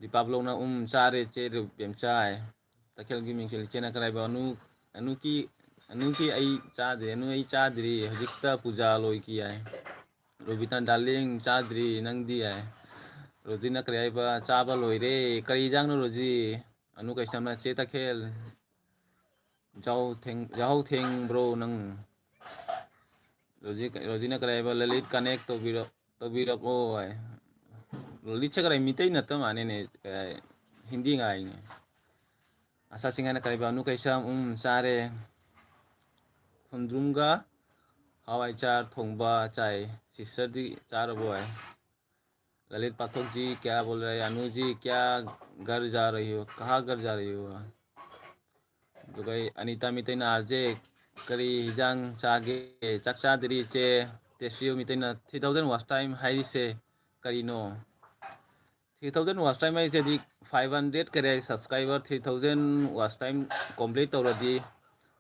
ꯗꯤꯄꯥ ꯕ꯭ꯂꯣꯛꯅ, "ꯎꯝ, ꯆꯥꯔꯦ ꯆꯦ ꯕꯦꯝꯆꯥ" ꯍꯥꯏ꯫ ꯇꯈꯦꯜꯒꯤ ꯃꯤꯡꯁꯦꯜ ꯏꯆꯦꯅ ꯀꯔꯤ ꯍꯥꯏꯕ? "ꯑꯅꯨ, ꯑꯅꯨꯀꯤ, ꯑꯅꯨꯀꯤ ꯑꯩ ꯆꯥꯗ꯭ꯔꯤ, ꯑꯅꯨ ꯑꯩ ꯆꯥꯗ꯭ꯔꯤ, ꯍꯧꯖꯤꯛꯇ ꯄꯨꯖꯥ ꯂꯣꯏꯈꯤ" ꯍꯥꯏ꯫ ꯔꯣꯕꯤꯇꯥ, "ꯗꯥꯔꯂꯤꯡ, ꯆꯥꯗ꯭ꯔꯤ, ꯅꯪꯗꯤ?" ꯍꯥꯏ꯫ ꯔꯣꯖꯤꯅ ꯀꯔꯤ ꯍꯥꯏꯕ? "ꯆꯥꯕ ꯂꯣꯏꯔꯦ꯫ ꯀꯔꯤ ꯏꯟꯖꯥꯡꯅꯣ ꯔꯣꯖꯤ?" ꯑꯅꯨ ꯀꯩꯁꯝꯅ, "ꯆꯦ ꯇꯈꯦꯜ, ꯌꯥꯍꯧ ꯊꯦꯡ-, ꯌꯥꯍꯧ ꯊꯦꯡꯕ꯭ꯔꯣ ꯅꯪ?" ꯔꯣꯖꯤ, ꯔꯣꯖꯤꯅ ꯀꯔꯤ ꯍꯥꯏꯕ? "ꯂꯂꯤꯠ ꯀꯅꯦꯛ ꯇꯧꯕꯤꯔꯛ-, ꯇꯧꯕꯤꯔꯛꯑꯣ" ꯍꯥꯏ꯫ ꯂꯂꯤꯠꯁꯦ ꯀꯔꯤ ꯃꯤꯇꯩ ꯅꯠꯇ ꯃꯥꯅꯦꯅꯦ, ꯀꯔꯤ ꯍꯤꯟꯗꯤ ꯉꯥꯏꯅꯦ꯫ ꯑꯁꯥ ꯁꯤꯡꯍꯅ ꯀꯔꯤ ꯍꯥꯏꯕ? "ꯑꯅꯨ ꯀꯩꯁꯝ, ꯎꯝ, ꯆꯥꯔꯦ꯫ ꯈꯣꯡꯗ꯭ꯔꯨꯝꯒ ꯍꯋꯥꯏꯖꯥꯔ ꯊꯣꯡꯕ ꯆꯥꯏ꯫ ꯁꯤꯁꯇꯔꯗꯤ ꯆꯥꯔꯕꯣ?" ꯍꯥꯏ꯫ ꯂꯂꯤꯠ ꯄꯥꯊꯣꯛ, "जी क्या बोल रहे हैं? अनु जी क्या घर जा रही हो? कहाँ घर जा रही हो?" ꯑꯗꯨꯒ ꯑꯩ, ꯑꯅꯤꯇꯥ ꯃꯤꯇꯩꯅ, "ꯑꯥꯔ ꯖꯦ, ꯀꯔꯤ ꯍꯤꯟꯖꯥꯡ ꯆꯥꯒꯦ?" "ꯆꯥꯛ ꯆꯥꯗ꯭ꯔꯤ ꯏꯆꯦ"꯫ ꯇꯦꯁ꯭ꯔꯤꯌꯣ ꯃꯤꯇꯩꯅ, "Three thousand watch time ꯍꯥꯏꯔꯤꯁꯦ ꯀꯔꯤꯅꯣ?" Three thousand watch time ꯍꯥꯏꯁꯦ ꯍꯧꯖꯤꯛ five hundred ꯀꯔꯤ ꯍꯥꯏ subscriber, three thousand watch time complete ꯇꯧꯔꯗꯤ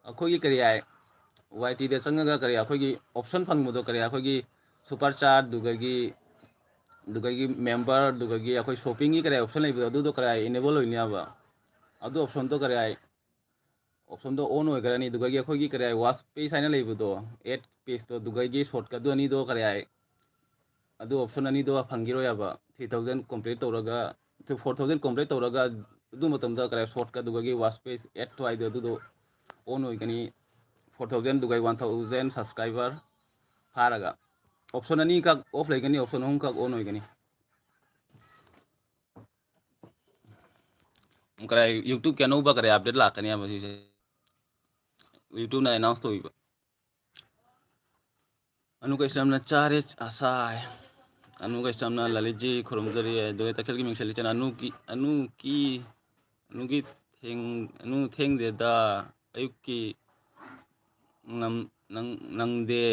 ꯑꯩꯈꯣꯏꯒꯤ ꯀꯔꯤ ꯍꯥꯏ, ꯋꯥꯏ ꯇꯤꯗ ꯆꯪꯉꯒ ꯀꯔꯤ ꯑꯩꯈꯣꯏꯒꯤ option ꯐꯪꯕꯗꯣ, ꯀꯔꯤ ꯑꯩꯈꯣꯏꯒꯤ super chat ꯑꯗꯨꯗꯒꯤ, ꯑꯗꯨꯗꯒꯤ member ꯑꯗꯨꯗꯒꯤ ꯑꯩꯈꯣꯏ shoppingꯒꯤ ꯀꯔꯤ option ꯂꯩꯕꯗꯣ, ꯑꯗꯨꯗꯣ ꯀꯔꯤ ꯍꯥꯏ enable ꯑꯣꯏꯅꯦꯕ꯫ ꯑꯗꯨ optionꯗꯣ ꯀꯔꯤ ꯍꯥꯏ, optionꯗꯣ on ꯑꯣꯏꯈ꯭ꯔꯅꯤ꯫ ꯑꯗꯨꯗꯒꯤ ꯑꯩꯈꯣꯏꯒꯤ ꯀꯔꯤ ꯍꯥꯏ watch page ꯍꯥꯏꯅ ꯂꯩꯕꯗꯣ, ad pageꯇꯣ, ꯑꯗꯨꯗꯒꯤ shortcutꯗꯣ ꯑꯅꯤꯗꯣ ꯀꯔꯤ ꯍꯥꯏ, ꯑꯗꯨ option ꯑꯅꯤꯗꯣ ꯐꯪꯈꯤꯔꯣꯏꯕ꯫ Three thousand complete ꯇꯧꯔꯒ, four thousand complete ꯇꯧꯔꯒ ꯑꯗꯨ ꯃꯇꯝꯗ ꯀꯔꯤ ꯍꯥꯏ shortcut ꯑꯗꯨꯗꯒꯤ watch page ad ꯍꯥꯏꯗꯣ ꯑꯗꯨꯗꯣ on ꯑꯣꯏꯒꯅꯤ꯫ Four thousand ꯑꯗꯨꯒ one thousand subscriber ꯐꯥꯔꯒ option ꯑꯅꯤꯈꯛ off ꯂꯩꯒꯅꯤ, option ꯑꯍꯨꯝꯈꯛ on ꯑꯣꯏꯒꯅꯤ꯫ ꯀꯔꯥꯏ, YouTubeꯀꯤ ꯑꯅꯧꯕ ꯀꯔꯥꯏ update ꯂꯥꯛꯀꯅꯤ ꯍꯥꯏꯕ ꯁꯤꯁꯦ YouTubeꯅ announce ꯇꯧꯕꯤꯕ꯫ ꯑꯅꯨ ꯀꯩꯁꯂꯝꯅ ꯆꯥꯔꯦ ꯑꯁꯥ ꯍꯥꯏ꯫ ꯑꯅꯨ ꯀꯩꯁꯂꯝꯅ ꯂꯂꯤꯠꯖꯤ ꯈꯨꯔꯨꯝꯖꯔꯤ ꯍꯥꯏ꯫ ꯑꯗꯨꯒ ꯇꯈꯦꯜꯒꯤ ꯃꯤꯡꯁꯦꯜ ꯏꯆꯟ ꯑꯅꯨꯒꯤ, ꯑꯅꯨꯒꯤ, ꯑꯅꯨꯒꯤ ꯊꯦꯡ-, ꯑꯅꯨ ꯊꯦꯡꯗꯦꯗ ꯑꯌꯨꯛꯀꯤ ꯅꯪ-, ꯅꯪꯗꯦ꯫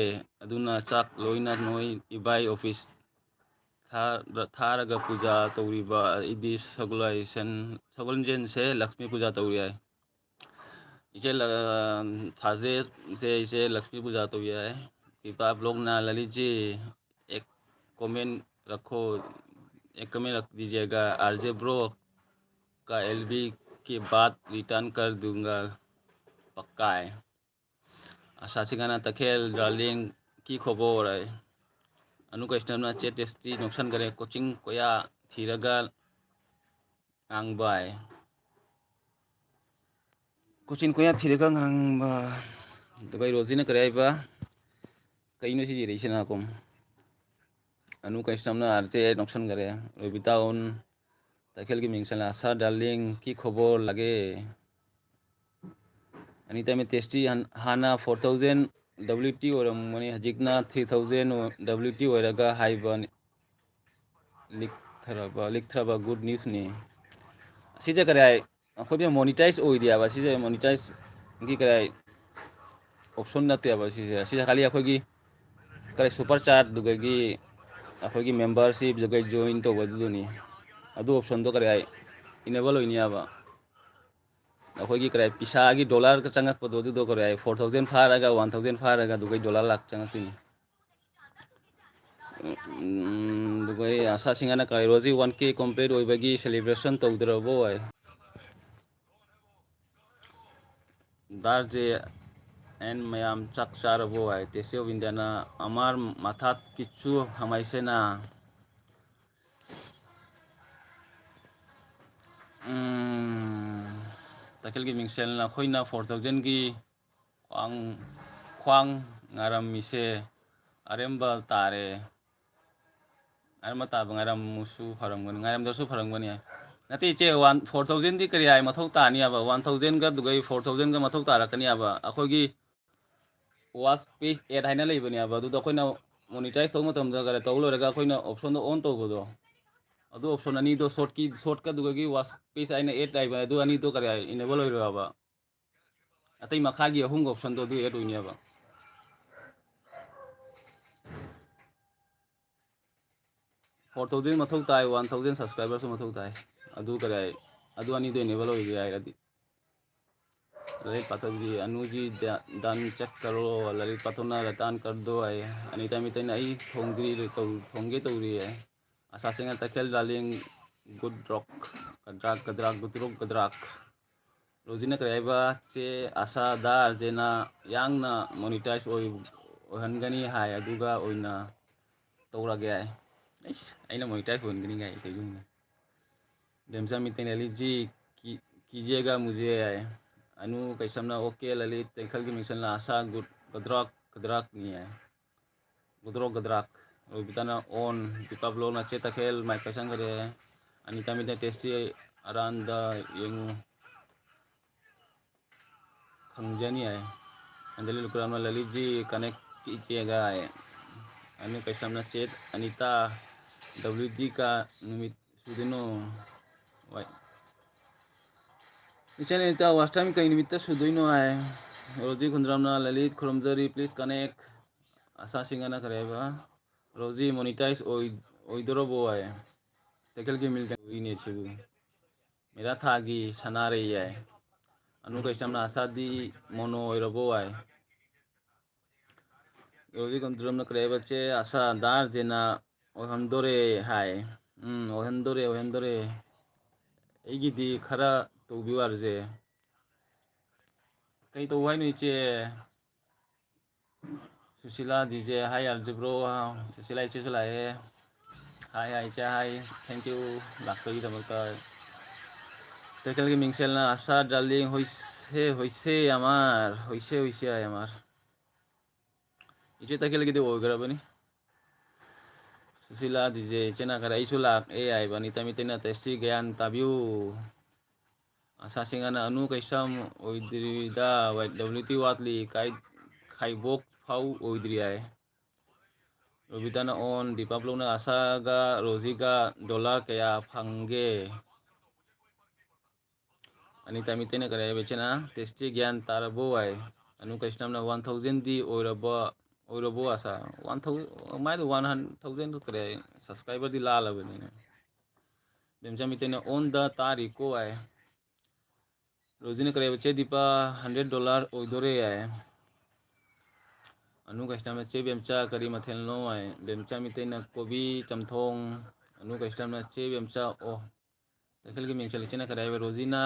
ꯑꯗꯨꯅ ꯆꯥꯛ ꯂꯣꯏꯅ ꯅꯣꯏ ꯏꯕꯥꯏ office ꯊꯥ-, ꯊꯥꯔꯒ ꯄꯨꯖꯥ ꯇꯧꯔꯤꯕ ꯑꯩꯗꯤ ꯁꯒꯣꯜꯁꯦꯟ-, ꯁꯒꯣꯜꯁꯦꯟꯁꯦ ꯂꯛꯁꯃꯤ ꯄꯨꯖꯥ ꯇꯧꯔꯤ ꯍꯥꯏ꯫ ꯏꯆꯦ ꯂ-, ꯊꯥꯖꯦ ꯏꯆꯦ, ꯏꯆꯦ ꯂꯛꯁꯃꯤ ꯄꯨꯖꯥ ꯇꯧꯔꯤ ꯍꯥꯏ꯫ ꯀ꯭ꯔꯤꯄꯥ ꯕ꯭ꯂꯣꯛꯅ ꯂꯂꯤꯠꯖꯤ ꯑꯦꯛ comment रखो, एक comment रख दीजिएगा। आरजे ब्रो का एलबी के बाद return कर दूंगा, पक्का है। ꯑꯁꯥꯁꯤꯒꯅ ꯇꯈꯦꯜ ꯗꯥꯔꯂꯤꯡ ꯀꯤ ꯈꯣꯕꯣꯔ ꯍꯥꯏ꯫ ꯑꯅꯨ ꯀꯩꯁꯅꯝꯅ ꯆꯦ ꯇꯦꯁꯇꯤ ꯅꯣꯛꯁꯟꯈꯔꯦ꯫ ꯀꯣꯆꯤꯡ ꯀꯣꯌꯥ ꯊꯤꯔꯒ ꯉꯥꯡꯕ ꯍꯥꯏ꯫ ꯀꯣꯆꯤꯡ ꯀꯣꯌꯥ ꯊꯤꯔꯒ ꯉꯥꯡꯕ꯫ ꯑꯗꯨꯒ ꯔꯣꯖꯤꯅ ꯀꯔꯤ ꯍꯥꯏꯕ? ꯀꯩꯅꯣ ꯁꯤ ꯏꯔꯛꯏꯁꯤꯅ ꯀꯣ? ꯑꯅꯨ ꯀꯩꯁꯅꯝꯅ ꯑꯥꯔ ꯖꯦ ꯅꯣꯛꯁꯟꯈꯔꯦ꯫ ꯔꯣꯕꯤꯇꯥ ꯑꯣꯟ ꯇꯈꯦꯜꯒꯤ ꯃꯤꯡ ꯆꯜꯂꯦ꯫ ꯑꯁꯥ ꯗꯥꯔꯂꯤꯡ ꯀꯤ ꯈꯣꯕꯣꯔ ꯂꯥꯒꯦ꯫ ꯑꯅꯤꯇꯥ ꯃꯦ ꯇꯦꯁꯇꯤ ꯍꯥꯟ-, ꯍꯥꯟꯅ four thousand W T ꯑꯣꯏꯔꯝꯕꯅꯤ, ꯍꯧꯖꯤꯛꯅ three thousand W T ꯑꯣꯏꯔꯒ ꯍꯥꯏꯕꯅꯤ꯫ ꯂꯤꯛꯊꯔꯕ, ꯂꯤꯛꯊꯔꯕ good newsꯅꯤ꯫ ꯑꯁꯤꯁꯦ ꯀꯔꯤ ꯍꯥꯏ? ꯑꯩꯈꯣꯏꯗꯤ monetize ꯑꯣꯏꯗꯦꯕ꯫ ꯁꯤꯁꯦ monetizeꯒꯤ ꯀꯔꯤ ꯍꯥꯏ? Option ꯅꯠꯇꯦꯕ ꯁꯤꯁꯦ꯫ ꯁꯤꯁꯦ ꯈꯥꯂꯤ ꯑꯩꯈꯣꯏꯒꯤ ꯀꯔꯤ super chat ꯑꯗꯨꯗꯒꯤ ꯑꯩꯈꯣꯏꯒꯤ membership ꯑꯗꯨꯗꯒꯤ join ꯇꯧꯕ ꯑꯗꯨꯗꯨꯅꯤ꯫ ꯑꯗꯨ optionꯗꯣ ꯀꯔꯤ ꯍꯥꯏ? Enable ꯑꯣꯏꯅꯤꯕ꯫ ꯑꯩꯈꯣꯏꯒꯤ ꯀꯔꯤ ꯍꯥꯏ? ꯄꯩꯁꯥꯒꯤ dollarꯒ ꯆꯪꯉꯛꯄꯗꯣ ꯑꯗꯨꯗꯣ ꯀꯔꯤ ꯍꯥꯏ? Four thousand ꯐꯥꯔꯒ, one thousand ꯐꯥꯔꯒ ꯑꯗꯨꯒ dollar ꯂꯥꯛ ꯆꯪꯉꯛꯇꯣꯏꯅꯤ꯫ ꯎꯝ, ꯑꯗꯨꯒ ꯑꯩ ꯑꯁꯥ ꯁꯤꯡꯍꯅ ꯀꯔꯤ ꯍꯥꯏ? ꯔꯣꯖꯤ one K complete ꯑꯣꯏꯕꯒꯤ celebration ꯇꯧꯗ꯭ꯔꯕꯣ ꯍꯥꯏ? ꯗꯥꯔ ꯖꯦ ꯑꯦꯟ ꯃꯌꯥꯝ ꯆꯥꯛ ꯆꯥꯔꯕꯣ ꯍꯥꯏ? ꯇꯦꯁꯤ ꯑꯣꯐ ꯏꯟꯗꯤꯌꯥꯅ ꯑꯃꯥꯔ ꯃꯊꯥꯠ ꯀꯤꯆꯨ ꯍꯃꯥꯏꯁꯦꯅ꯫ ꯎꯝ, ꯇꯈꯦꯜꯒꯤ ꯃꯤꯡꯁꯦꯜꯅ ꯑꯩꯈꯣꯏꯅ four thousandꯒꯤ ꯈ꯭ꯋꯥꯡ, ꯈ꯭ꯋꯥꯡ ꯉꯥꯔꯝꯃꯤꯁꯦ ꯑꯔꯦꯝꯕ ꯇꯥꯔꯦ꯫ ꯑꯔꯦꯝꯕ ꯇꯥꯕ ꯉꯥꯏꯔꯝꯃꯁꯨ ꯐꯔꯝꯒꯅꯤ, ꯉꯥꯏꯔꯝꯗ꯭ꯔꯁꯨ ꯐꯔꯝꯒꯅꯤ ꯍꯥꯏ꯫ ꯅꯠꯇꯦ ꯏꯆꯦ, ꯋꯥꯟ, ꯐꯣꯔ ꯊꯥꯎꯖꯟꯗꯤ ꯀꯔꯤ ꯍꯥꯏ ꯃꯊꯧ ꯇꯥꯅꯤ ꯍꯥꯏꯕ? ꯋꯥꯟ ꯊꯥꯎꯖꯟꯒ ꯑꯗꯨꯒ ꯐꯣꯔ ꯊꯥꯎꯖꯟꯒ ꯃꯊꯧ ꯇꯥꯔꯛꯀꯅꯤ ꯍꯥꯏꯕ? ꯑꯩꯈꯣꯏꯒꯤ ꯋꯥꯆ ꯄꯦꯖ ꯑꯦꯠ ꯍꯥꯏꯅ ꯂꯩꯕꯅꯦꯕ, ꯑꯗꯨꯗ ꯑꯩꯈꯣꯏꯅ ꯃꯣꯅꯤꯇꯥꯏꯁ ꯇꯧꯕ ꯃꯇꯝꯗ ꯀꯔꯤ ꯇꯧ ꯂꯣꯏꯔꯒ ꯑꯩꯈꯣꯏꯅ ꯑꯣꯞꯁꯟꯗꯣ ꯑꯣꯟ ꯇꯧꯕꯗꯣ, ꯑꯗꯨ ꯑꯣꯞꯁꯟ ꯑꯅꯤꯗꯣ, ꯁꯣꯔꯠꯀꯤ, ꯁꯣꯔꯠꯀ ꯑꯗꯨꯒꯒꯤ ꯋꯥꯆ ꯄꯦꯖ ꯍꯥꯏꯅ ꯑꯦꯠ ꯍꯥꯏꯕ, ꯑꯗꯨ ꯑꯅꯤꯗꯣ ꯀꯔꯤ ꯍꯥꯏ, ꯏꯅꯦꯕꯜ ꯑꯣꯏꯔꯣꯏꯕ? ꯑꯇꯩ ꯃꯈꯥꯒꯤ ꯑꯍꯨꯝꯒꯤ ꯑꯣꯞꯁꯟꯗꯣ ꯑꯗꯨ ꯑꯦꯠ ꯑꯣꯏꯅꯦꯕ꯫ ꯐꯣꯔ ꯊꯥꯎꯖꯟ ꯃꯊꯧ ꯇꯥꯏ, ꯋꯥꯟ ꯊꯥꯎꯖꯟ ꯁꯕꯁꯀ꯭ꯔꯥꯏꯕꯔꯁꯨ ꯃꯊꯧ ꯇꯥꯏ꯫ ꯑꯗꯨ ꯀꯔꯤ ꯍꯥꯏ, ꯑꯗꯨ ꯑꯅꯤꯗꯣ ꯏꯅꯦꯕꯜ ꯑꯣꯏꯒꯦ ꯍꯥꯏꯔꯗꯤ꯫ ꯂꯥꯏꯔꯤꯛ ꯄꯥꯊꯣꯛꯄꯤ, ꯑꯅꯨꯖꯤ ꯗ-, ꯗꯥꯟ ꯆꯦꯛ ꯀꯔꯣ, ꯂꯥꯏꯔꯤꯛ ꯄꯥꯊꯣꯛꯅ ꯔꯇꯥꯟ ꯀꯔꯗꯣ ꯍꯥꯏ꯫ ꯑꯅꯤꯇꯥ ꯃꯤꯇꯩꯅ ꯑꯩ ꯊꯣꯡꯗ꯭ꯔꯤ, ꯇꯧ-, ꯊꯣꯡꯒꯦ ꯇꯧꯔꯤ ꯍꯥꯏ꯫ ꯑꯁꯥꯁꯤꯡꯅ ꯇꯈꯦꯜ darling good luck, good luck, good luck, good luck, good luck. ꯔꯣꯖꯤꯅ ꯀꯔꯤ ꯍꯥꯏꯕ? ꯆꯦ ꯑꯁꯥ ꯗꯥꯔ ꯖꯦꯅꯥ ꯌꯥꯡꯅ ꯃꯣꯅꯤꯇꯥꯏꯖ ꯑꯣꯏ-, ꯑꯣꯏꯍꯟꯒꯅꯤ ꯍꯥꯏ, ꯑꯗꯨꯒ ꯑꯣꯏꯅ ꯇꯧꯔꯒꯦ ꯍꯥꯏ꯫ ꯑꯩꯁ, ꯑꯩꯅ ꯃꯣꯅꯤꯇꯥꯏꯖ ꯑꯣꯏꯍꯟꯒꯅꯤ ꯀꯥꯏ ꯇꯧꯖꯨꯝꯅꯦ꯫ ꯗꯦꯝꯆꯥ ꯃꯤꯇꯩꯅ ꯂꯤꯖꯤ ꯀꯤ-, ꯀꯤꯖꯦꯒ ꯃꯨꯖꯦ ꯍꯥꯏ꯫ ꯑꯅꯨ ꯀꯩꯁꯝꯅ ꯑꯣꯀꯦ ꯂꯂꯤꯠ, ꯇꯦꯡꯈꯜꯒꯤ ꯃꯤꯡꯁꯜꯅ ꯑꯁꯥ ꯒꯨꯗ, ꯒꯗ꯭ꯔꯥꯛ, ꯒꯗ꯭ꯔꯥꯛꯅꯤ ꯍꯥꯏ꯫ ꯒꯗ꯭ꯔꯣꯛ ꯒꯗ꯭ꯔꯥꯛ꯫ ꯔꯣꯕꯤꯇꯥꯅ ꯑꯣꯟ꯫ ꯗꯤꯄꯥ ꯕ꯭ꯂꯣꯛꯅ ꯆꯦ ꯇꯈꯦꯜ ꯃꯥꯏꯛ ꯄꯥꯏꯁꯟꯈ꯭ꯔꯦ꯫ ꯑꯅꯤꯇꯥ ꯃꯤꯇꯩ ꯇꯦꯁꯇꯤ ꯑꯔꯥꯟꯗ ꯌꯦꯡꯉꯨ꯫ ꯈꯪꯖꯅꯤ ꯍꯥꯏ꯫ ꯑꯟꯖꯂꯤ ꯂꯨꯀ꯭ꯔꯥꯝꯅ ꯂꯂꯤꯠꯖꯤ ꯀꯅꯦꯛ ꯀꯤꯖꯦꯒ ꯍꯥꯏ꯫ ꯑꯅꯨ ꯀꯩꯁꯝꯅ ꯆꯦꯠ ꯑꯅꯤꯇꯥ ꯗꯕ꯭ꯂꯤꯎ ꯗꯤ ꯀ ꯅꯨꯃꯤꯠ ꯁꯨꯗꯣꯏꯅꯣ? ꯋꯥꯏ꯫ ꯏꯆꯦ ꯑꯅꯤꯇꯥ ꯋꯥꯁ ꯇꯥꯏꯝ ꯀꯩ ꯅꯨꯃꯤꯠꯇ ꯁꯨꯗꯣꯏꯅꯣ ꯍꯥꯏ꯫ ꯔꯣꯖꯤ ꯈꯨꯟꯗ꯭ꯔꯥꯝꯅ ꯂꯂꯤꯠ ꯈꯨꯔꯨꯝꯖꯔꯤ, please connect꯫ ꯑꯁꯥ ꯁꯤꯡꯍꯅ ꯀꯔꯤ ꯍꯥꯏꯕ? ꯔꯣꯖꯤ ꯃꯣꯅꯤꯇꯥꯏꯖ ꯑꯣꯏ-, ꯑꯣꯏꯗꯣꯔꯕꯣ ꯍꯥꯏ꯫ ꯇꯈꯦꯜꯒꯤ ꯃꯤꯜ ꯆꯪꯕꯒꯤꯅꯦ ꯁꯤꯕꯨ꯫ ꯃꯦꯔꯥ ꯊꯥꯒꯤ ꯁꯅꯥꯔꯩ ꯌꯥꯏ꯫ ꯑꯅꯨ ꯀꯩꯁꯝꯅ ꯑꯁꯥꯗꯤ ꯃꯣꯅꯣ ꯑꯣꯏꯔꯕꯣ ꯍꯥꯏ꯫ ꯔꯣꯖꯤ ꯀꯝꯇ꯭ꯔꯝꯅ ꯀꯔꯤ ꯍꯥꯏꯕ? ꯆꯦ ꯑꯁꯥ ꯗꯥꯔ ꯖꯦꯅꯥ ꯑꯣꯏꯍꯟꯗꯣꯔꯦ ꯍꯥꯏ꯫ ꯎꯝ, ꯑꯣꯏꯍꯟꯗꯣꯔꯦ, ꯑꯣꯏꯍꯟꯗꯣꯔꯦ꯫ ꯑꯩꯒꯤꯗꯤ ꯈꯔ ꯇꯧꯕꯤꯌꯨ ꯌꯥꯔꯁꯦ꯫ ꯀꯩ ꯇꯧ ꯍꯥꯏꯅꯣ ꯏꯆꯦ? Sushila D J, hi R J bro. Sushila ꯏꯆꯦꯁꯨ ꯂꯥꯛꯑꯦ꯫ Hi, hi ꯏꯆꯦ, hi꯫ Thank you ꯂꯥꯛꯄꯒꯤꯗꯃꯛꯇ꯫ ꯇꯈꯦꯜꯒꯤ ꯃꯤꯡꯁꯦꯜꯅ ꯑꯁꯥ ꯗꯥꯔꯂꯤꯡ ꯍꯣꯏꯁꯦ, ꯍꯣꯏꯁꯦ ꯑꯃꯥꯔ, ꯍꯣꯏꯁꯦ, ꯍꯣꯏꯁꯦ ꯑꯃꯥꯔ꯫ ꯏꯆꯦ ꯇꯈꯦꯜꯒꯤꯗꯤ ꯑꯣꯏꯈ꯭ꯔꯕꯅꯤ꯫ ꯁꯤꯂꯥ ꯗꯤꯖꯦ ꯏꯆꯦꯅ ꯈꯔ ꯑꯩꯁꯨ ꯂꯥꯛꯑꯦ ꯍꯥꯏꯕ꯫ ꯑꯅꯤꯇ ꯃꯤꯇꯩꯅ ꯇꯦꯁꯇꯤ ꯒ꯭ꯌꯥꯟ ꯇꯥꯕꯤꯌꯨ꯫ ꯑꯁꯥ ꯁꯤꯡꯍꯅ ꯑꯅꯨ ꯀꯩꯁꯝ ꯑꯣꯏꯗ꯭ꯔꯤꯗ ꯗꯕ꯭ꯂꯤꯌꯨ ꯇꯤ ꯋꯥꯠꯂꯤ, ꯀꯥꯏ-, ꯈꯥꯏꯕꯣꯛ ꯐꯥꯎ ꯑꯣꯏꯗ꯭ꯔꯤ ꯍꯥꯏ꯫ ꯔꯣꯕꯤꯇꯥꯅ ꯑꯣꯟ, ꯗꯤꯄꯥ ꯕ꯭ꯂꯣꯛꯅ ꯑꯁꯥꯒ ꯔꯣꯖꯤꯒ ꯗꯣꯂꯔ ꯀꯌꯥ ꯐꯪꯒꯦ? ꯑꯅꯤꯇꯥ ꯃꯤꯇꯩꯅ ꯀꯔꯤ ꯍꯥꯏꯕ ꯏꯆꯦꯅ? ꯇꯦꯁꯇꯤ ꯒ꯭ꯌꯥꯟ ꯇꯥꯔꯕꯣ ꯍꯥꯏ꯫ ꯑꯅꯨ ꯀꯩꯁꯅꯝꯅ ꯋꯥꯟ ꯊꯥꯎꯖꯟꯗꯤ ꯑꯣꯏꯔꯕ, ꯑꯣꯏꯔꯕꯣ ꯑꯁꯥ? ꯋꯥꯟ ꯊꯥꯎꯖꯟ, ꯃꯥꯏꯗꯣ ꯋꯥꯟ ꯊꯥꯎꯖꯟꯗꯨ ꯀꯔꯤ ꯍꯥꯏ? ꯁꯕꯁꯀ꯭ꯔꯥꯏꯕꯔꯗꯤ ꯂꯥꯜꯂꯕꯅꯤꯅꯦ꯫ ꯕꯦꯝꯆꯥ ꯃꯤꯇꯩꯅ ꯑꯣꯟ ꯗ ꯇꯥꯔꯤꯀꯣ ꯍꯥꯏ꯫ ꯔꯣꯖꯤꯅ ꯀꯔꯤ ꯍꯥꯏꯕ? ꯆꯦ ꯗꯤꯄꯥ ꯍꯟꯗ꯭ꯔꯦꯠ ꯗꯣꯂꯔ ꯑꯣꯏꯗꯣꯔꯦ ꯍꯥꯏ꯫ ꯑꯅꯨ ꯀꯩꯁꯅꯝꯅ ꯆꯦ ꯕꯦꯝꯆꯥ ꯀꯔꯤ ꯃꯊꯦꯜꯅꯣ ꯍꯥꯏ꯫ ꯕꯦꯝꯆꯥ ꯃꯤꯇꯩꯅ ꯀꯣꯕꯤ ꯆꯝꯊꯣꯡ꯫ ꯑꯅꯨ ꯀꯩꯁꯅꯝꯅ ꯆꯦ ꯕꯦꯝꯆꯥ ꯑꯣ꯫ ꯇꯈꯦꯜꯒꯤ ꯃꯤꯡ ꯆꯜꯂꯤꯁꯤꯅ ꯀꯔꯤ ꯍꯥꯏꯕ? ꯔꯣꯖꯤꯅ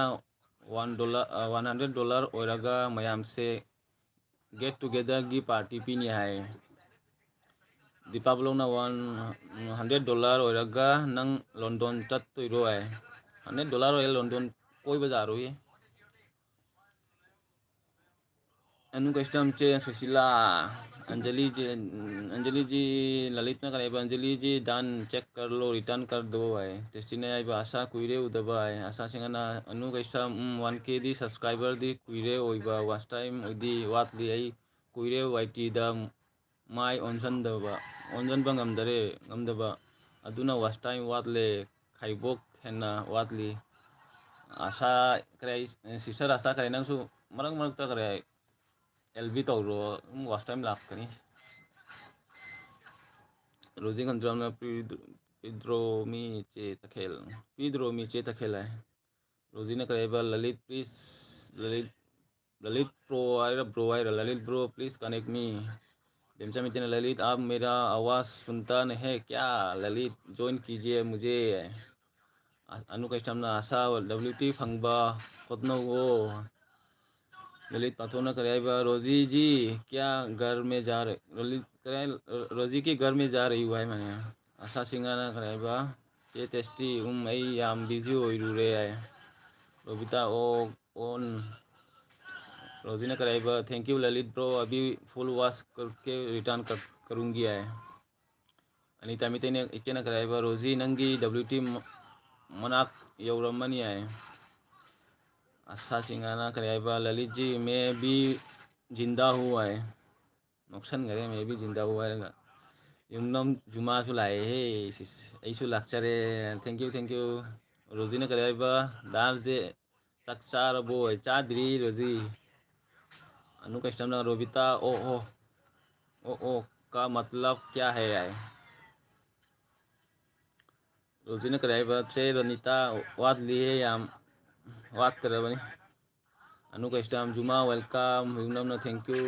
ꯋꯥꯟ ꯗꯣꯂꯔ, ꯑ, ꯋꯥꯟ ꯍꯟꯗ꯭ꯔꯦꯠ ꯗꯣꯂꯔ ꯑꯣꯏꯔꯒ ꯃꯌꯥꯝꯁꯦ ꯒꯦꯠ ꯇꯨꯒꯦꯗꯔꯒꯤ ꯄꯥꯔꯇꯤ ꯄꯤꯅꯤ ꯍꯥꯏ꯫ ꯗꯤꯄꯥ ꯕ꯭ꯂꯣꯛꯅ ꯋꯥꯟ ꯍꯟꯗ꯭ꯔꯦꯠ ꯗꯣꯂꯔ ꯑꯣꯏꯔꯒ ꯅꯪ ꯂꯣꯟꯗꯣꯟ ꯆꯠꯇꯣꯏꯔꯣ ꯍꯥꯏ꯫ ꯍꯟꯗ꯭ꯔꯦꯠ ꯗꯣꯂꯔ ꯑꯣꯏꯔꯒ ꯂꯣꯟꯗꯣꯟ ꯀꯣꯏꯕ ꯌꯥꯔꯣꯏꯌꯦ꯫ ꯑꯅꯨ ꯀꯩꯁꯅꯝ ꯆꯦ ꯁꯨꯁꯤꯂꯥ, ꯑꯟꯖꯂꯤ ꯖꯤ, ꯑꯟꯖꯂꯤ ꯖꯤ, ꯂꯂꯤꯠꯅ ꯀꯔꯤ ꯍꯥꯏꯕ? ꯑꯟꯖꯂꯤ ꯖꯤ ꯗꯥꯟ ꯆꯦꯛ ꯀꯔ ꯂꯣ, ꯔꯤꯇꯔꯟ ꯀꯔ ꯗꯣ ꯍꯥꯏ꯫ ꯇꯦꯁꯇꯤꯅ ꯍꯥꯏꯕ? ꯑꯁꯥ ꯀꯨꯏꯔꯦ ꯎꯗꯕ ꯍꯥꯏ꯫ ꯑꯁꯥ ꯁꯤꯡꯍꯅ ꯑꯅꯨ ꯀꯩꯁꯅꯝ, ꯎꯝ, ꯋꯥꯟ ꯀꯦꯗꯤ ꯁꯕꯁꯀ꯭ꯔꯥꯏꯕꯔꯗꯤ ꯀꯨꯏꯔꯦ ꯑꯣꯏꯕ, ꯋꯥꯆ ꯇꯥꯏꯝ ꯑꯣꯏꯗꯤ ꯋꯥꯠꯂꯤ꯫ ꯑꯩ ꯀꯨꯏꯔꯦ ꯋꯥꯏ ꯇꯤꯗ ꯃꯥꯏ ꯑꯣꯟꯁꯤꯟꯗꯕ, ꯑꯣꯟꯁꯤꯟꯕ ꯉꯝꯗꯔꯦ, ꯉꯝꯗꯕ꯫ ꯑꯗꯨꯅ ꯋꯥꯆ ꯇꯥꯏꯝ ꯋꯥꯠꯂꯦ, ꯈꯥꯏꯕꯣꯛ ꯍꯦꯟꯅ ꯋꯥꯠꯂꯤ꯫ ꯑꯁꯥ ꯀꯔꯤ ꯍꯥꯏ, ꯁꯤꯁꯇꯔ ꯑꯁꯥ ꯀꯔꯤ ꯍꯥꯏ, ꯅꯪꯁꯨ ꯃꯔꯛ ꯃꯔꯛꯇ ꯀꯔꯤ ꯍꯥꯏ, ꯑꯦꯜ ꯕꯤ ꯇꯧꯔꯣ, ꯑꯗꯨꯝ ꯋꯥꯆ ꯇꯥꯏꯝ ꯂꯥꯛꯀꯅꯤ꯫ ꯔꯣꯖꯤ ꯈꯟꯗ꯭ꯔꯝꯅ ꯄꯤꯗ꯭ꯔꯣ ꯃꯤ ꯆꯦ ꯇꯈꯦꯜ, ꯄꯤꯗ꯭ꯔꯣ ꯃꯤ ꯆꯦ ꯇꯈꯦꯜ ꯍꯥꯏ꯫ ꯔꯣꯖꯤꯅ ꯀꯔꯤ ꯍꯥꯏꯕ? ꯂꯂꯤꯠ please, ꯂꯂꯤꯠ, ꯂꯂꯤꯠ ꯄ꯭ꯔꯣ ꯍꯥꯏꯔ ꯕ꯭ꯔꯣ ꯍꯥꯏꯔ? Lalit bro please connect me꯫ ꯕꯦꯝꯆꯥ ꯃꯤꯇꯩꯅ ꯂꯂꯤꯠ, आप मेरा आवाज़ सुनता नहीं है क्या? ललित join कीजिए मुझे꯫ ꯑ-, ꯑꯅꯨ ꯀꯩꯁꯅꯝꯅ ꯑꯁꯥ ꯗꯕ꯭ꯂꯤꯌꯨ ꯇꯤ ꯐꯪꯕ ꯍꯣꯠꯅꯧꯑꯣ꯫ ꯂꯂꯤꯠ ꯄꯥꯊꯣꯛꯅ ꯀꯔꯤ ꯍꯥꯏꯕ? ꯔꯣꯖꯤ ꯖꯤ ꯀꯌꯥ ꯘꯔ ꯃꯦ ꯖꯥ ꯔꯍꯤ, ꯂꯂꯤꯠ ꯀꯔꯤ ꯍꯥꯏ? ꯔꯣꯖꯤ ꯀꯤ ꯘꯔ ꯃꯦ ꯖꯥ ꯔꯍꯤ ꯍꯨ ꯍꯥꯏ ꯃꯥꯅꯦ꯫ ꯑꯁꯥ ꯁꯤꯡꯍꯅ ꯀꯔꯤ ꯍꯥꯏꯕ? ꯆꯦ ꯇꯦꯁꯇꯤ, ꯎꯝ, ꯑꯩ ꯌꯥꯝ ꯕꯤꯖꯤ ꯑꯣꯏꯔꯨꯔꯦ ꯍꯥꯏ꯫ ꯔꯣꯕꯤꯇꯥ ꯑꯣ ꯑꯣꯟ, ꯔꯣꯖꯤꯅ ꯀꯔꯤ ꯍꯥꯏꯕ? Thank you ꯂꯂꯤꯠ ꯕ꯭ꯔꯣ, ꯑꯕꯤ ꯐꯨꯜ ꯋꯥꯁ ꯀꯔꯀꯦ ꯔꯤꯇꯔꯟ ꯀꯔ-, ꯀꯔꯨꯡꯒꯤ ꯍꯥꯏ꯫ ꯂꯤꯇꯥ ꯃꯤꯇꯩꯅ, ꯏꯆꯦꯅ ꯀꯔꯤ ꯍꯥꯏꯕ? ꯔꯣꯖꯤ, ꯅꯪꯒꯤ W T ꯃ-, ꯃꯅꯥꯛ ꯌꯧꯔꯝꯃꯅꯤ ꯍꯥꯏ꯫ ꯑꯁꯥ ꯁꯤꯡꯍꯅ ꯀꯔꯤ ꯍꯥꯏꯕ? ꯂꯂꯤꯠꯖꯤ, ꯃꯦ ꯕꯤ ꯖꯤꯟꯗꯥ ꯍꯨ ꯍꯥꯏ꯫ ꯅꯣꯛꯁꯟꯈꯔꯦ, ꯃꯦ ꯕꯤ ꯖꯤꯟꯗꯥ ꯍꯨ ꯍꯥꯏꯔꯒ꯫ ꯌꯨꯝꯅꯝ ꯖꯨꯃꯥꯁꯨ ꯂꯥꯛꯑꯦꯍꯦ꯫ ꯁꯤꯁ, ꯑꯩꯁꯨ ꯂꯥꯛꯆꯔꯦ꯫ Thank you, thank you꯫ ꯔꯣꯖꯤꯅ ꯀꯔꯤ ꯍꯥꯏꯕ? ꯗꯥꯜꯁꯦ ꯆꯥꯛ ꯆꯥꯔꯕꯣ? ꯆꯥꯗ꯭ꯔꯤ, ꯔꯣꯖꯤ꯫ ꯑꯅꯨ ꯀꯩꯁꯅꯝꯅ ꯔꯣꯕꯤꯇꯥ, ꯑꯣ, ꯑꯣ, ꯑꯣ, ꯑꯣ, ꯀꯥ ꯃꯇꯂꯕ ꯀꯌꯥ ꯍꯦ ꯍꯥꯏ꯫ ꯔꯣꯖꯤꯅ ꯀꯔꯤ ꯍꯥꯏꯕ? ꯆꯦ ꯔꯣꯅꯤꯇꯥ, ꯋꯥꯠꯂꯤꯌꯦ, ꯌꯥꯝ ꯋꯥꯠꯇ꯭ꯔꯕꯅꯤ꯫ ꯑꯅꯨ ꯀꯩꯁꯅꯝ, ꯖꯨꯃꯥ, welcome꯫ ꯌꯨꯝꯅꯝꯅ, thank you꯫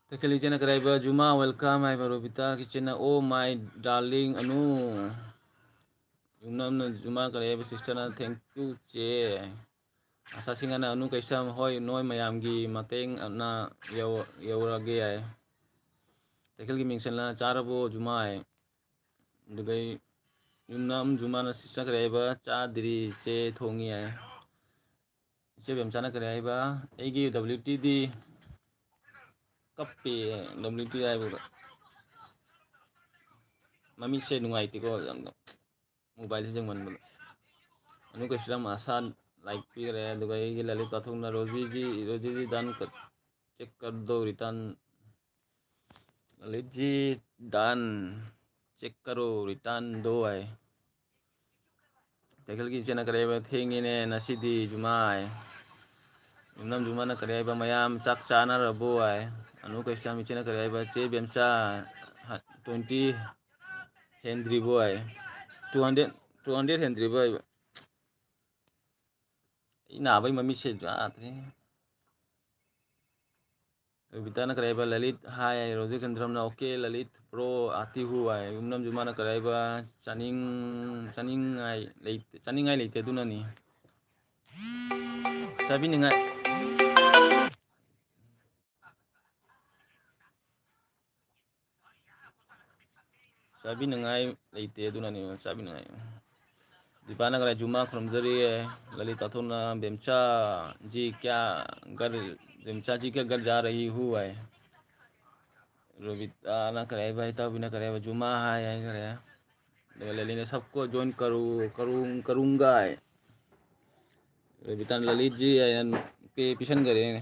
ꯇꯈꯦꯜ ꯏꯆꯦꯅ ꯀꯔꯤ ꯍꯥꯏꯕ? ꯖꯨꯃꯥ, welcome ꯍꯥꯏꯕ꯫ Robita ꯀꯤꯆꯦꯟꯅ, oh my darling Anu. ꯌꯨꯝꯅꯝꯅ ꯖꯨꯃꯥ ꯀꯔꯤ ꯍꯥꯏꯕ? Sisterꯅ, thank you ꯆꯦ꯫ ꯑꯁꯥ ꯁꯤꯡꯍꯅ, ꯑꯅꯨ ꯀꯩꯁꯅꯝ, ꯍꯣꯏ, ꯅꯣꯏ ꯃꯌꯥꯝꯒꯤ ꯃꯇꯦꯡꯅ ꯌꯧ-, ꯌꯧꯔꯒꯦ ꯍꯥꯏ꯫ ꯇꯈꯦꯜꯒꯤ ꯃꯤꯡꯁꯜꯅ, ꯆꯥꯔꯕꯣ ꯖꯨꯃꯥ ꯍꯥꯏ꯫ ꯑꯗꯨꯒ ꯌꯨꯝꯅꯝ ꯖꯨꯃꯥꯅ, sister ꯀꯔꯤ ꯍꯥꯏꯕ? ꯆꯥꯗ꯭ꯔꯤ ꯆꯦ, ꯊꯣꯡꯉꯤ ꯍꯥꯏ꯫ ꯏꯆꯦ ꯕꯦꯝꯆꯥꯅ ꯀꯔꯤ ꯍꯥꯏꯕ? ꯑꯩꯒꯤ W T ꯗꯤ ꯀꯞꯄꯦ, W T ꯍꯥꯏꯕꯗ꯫ ꯃꯃꯤꯠꯁꯦ ꯅꯨꯡꯉꯥꯏꯇꯦꯀꯣ ꯌꯥꯝꯅ, mobileꯁꯦ ꯌꯦꯡꯃꯟꯕꯗ꯫ ꯑꯅꯨ ꯀꯩꯁꯅꯝ, ꯑꯁꯥ, like ꯄꯤꯈ꯭ꯔꯦ꯫ ꯑꯗꯨꯒ ꯑꯩꯒꯤ ꯂꯂꯤꯠ ꯄꯥꯊꯣꯛꯅ ꯔꯣꯖꯤꯖꯤ, ꯔꯣꯖꯤꯖꯤ ꯗꯥꯟ ꯀꯠ-, check ꯀꯔ ꯗꯣ return, ꯂꯂꯤꯠꯖꯤ ꯗꯥꯟ check ꯀꯔꯣ, return ꯗꯣ ꯍꯥꯏ꯫ ꯇꯈꯦꯜꯒꯤ ꯏꯆꯦꯅ ꯀꯔꯤ ꯍꯥꯏꯕ? ꯊꯦꯡꯉꯦꯅꯦ ꯉꯁꯤꯗꯤ ꯖꯨꯃꯥ ꯍꯥꯏ꯫ ꯌꯨꯝꯅꯝ ꯖꯨꯃꯥꯅ ꯀꯔꯤ ꯍꯥꯏꯕ? ꯃꯌꯥꯝ ꯆꯥꯛ ꯆꯥꯅꯔꯕꯣ ꯍꯥꯏ꯫ ꯑꯅꯨ ꯀꯩꯁꯅꯝ ꯏꯆꯦꯅ ꯀꯔꯤ ꯍꯥꯏꯕ? ꯆꯦ ꯕꯦꯝꯆꯥ, ꯍ-, twenty ꯍꯦꯟꯗ꯭ꯔꯤꯕꯣ ꯍꯥꯏ꯫ Two hundred, two hundred ꯍꯦꯟꯗ꯭ꯔꯤꯕꯣ ꯍꯥꯏꯕ꯫ ꯑꯩ ꯅꯥꯕꯩ ꯃꯃꯤꯠꯁꯦ ꯌꯥꯗ꯭ꯔꯦ꯫ ꯔꯣꯕꯤꯇꯥꯅ ꯀꯔꯤ ꯍꯥꯏꯕ? ꯂꯂꯤꯠ ꯍꯥꯏ꯫ ꯔꯣꯖꯤꯀꯦꯟꯗ꯭ꯔꯝꯅ, okay ꯂꯂꯤꯠ bro, आती हूँ ꯍꯥꯏ꯫ ꯌꯨꯝꯅꯝ ꯖꯨꯃꯥꯅ ꯀꯔꯤ ꯍꯥꯏꯕ? ꯆꯥꯅꯤꯡ-, ꯆꯥꯅꯤꯡꯉꯥꯏ ꯂꯩꯇꯦ, ꯆꯥꯅꯤꯡꯉꯥꯏ ꯂꯩꯇꯦ ꯑꯗꯨꯅꯅꯤ꯫ ꯆꯥꯕꯤꯅꯤꯡꯉꯥꯏ꯫ ꯆꯥꯕꯤꯅꯤꯡꯉꯥꯏ ꯂꯩꯇꯦ, ꯑꯗꯨꯅꯅꯦ ꯆꯥꯕꯤꯅꯤꯡꯉꯥꯏ꯫ ꯗꯤꯄꯥꯅ ꯀꯔꯥꯏ? ꯖꯨꯃꯥ ꯈꯨꯔꯨꯝꯖꯔꯤꯌꯦ꯫ ꯂꯂꯤꯠ ꯄꯥꯊꯣꯛꯅ, ꯕꯦꯝꯆꯥ ꯖꯤ ꯀꯌꯥ ꯒꯔ, ꯕꯦꯝꯆꯥ ꯖꯤ ꯀꯌꯥ ꯒꯔ ꯖꯥ ꯔꯍꯤ ꯍꯨ ꯍꯥꯏ꯫ ꯔꯣꯕꯤꯇꯥꯅ ꯀꯔꯤ ꯍꯥꯏꯕ, ꯏꯇꯥꯎꯕꯤꯅ ꯀꯔꯤ ꯍꯥꯏꯕ, ꯖꯨꯃꯥ ꯍꯥꯏ ꯍꯥꯏꯈꯔꯦ꯫ ꯑꯗꯨꯒ ꯂꯂꯤꯠꯅ ꯁꯕꯀꯣ ꯖꯣꯏꯟ ꯀꯔꯨ, ꯀꯔꯨꯡ, ꯀꯔꯨꯡꯒꯥꯏ꯫ ꯔꯣꯕꯤꯇꯥꯅ ꯂꯂꯤꯠꯖꯤ ꯍꯥꯏꯅ ꯄꯦ ꯄꯤꯁꯟꯈꯔꯦꯅꯦ꯫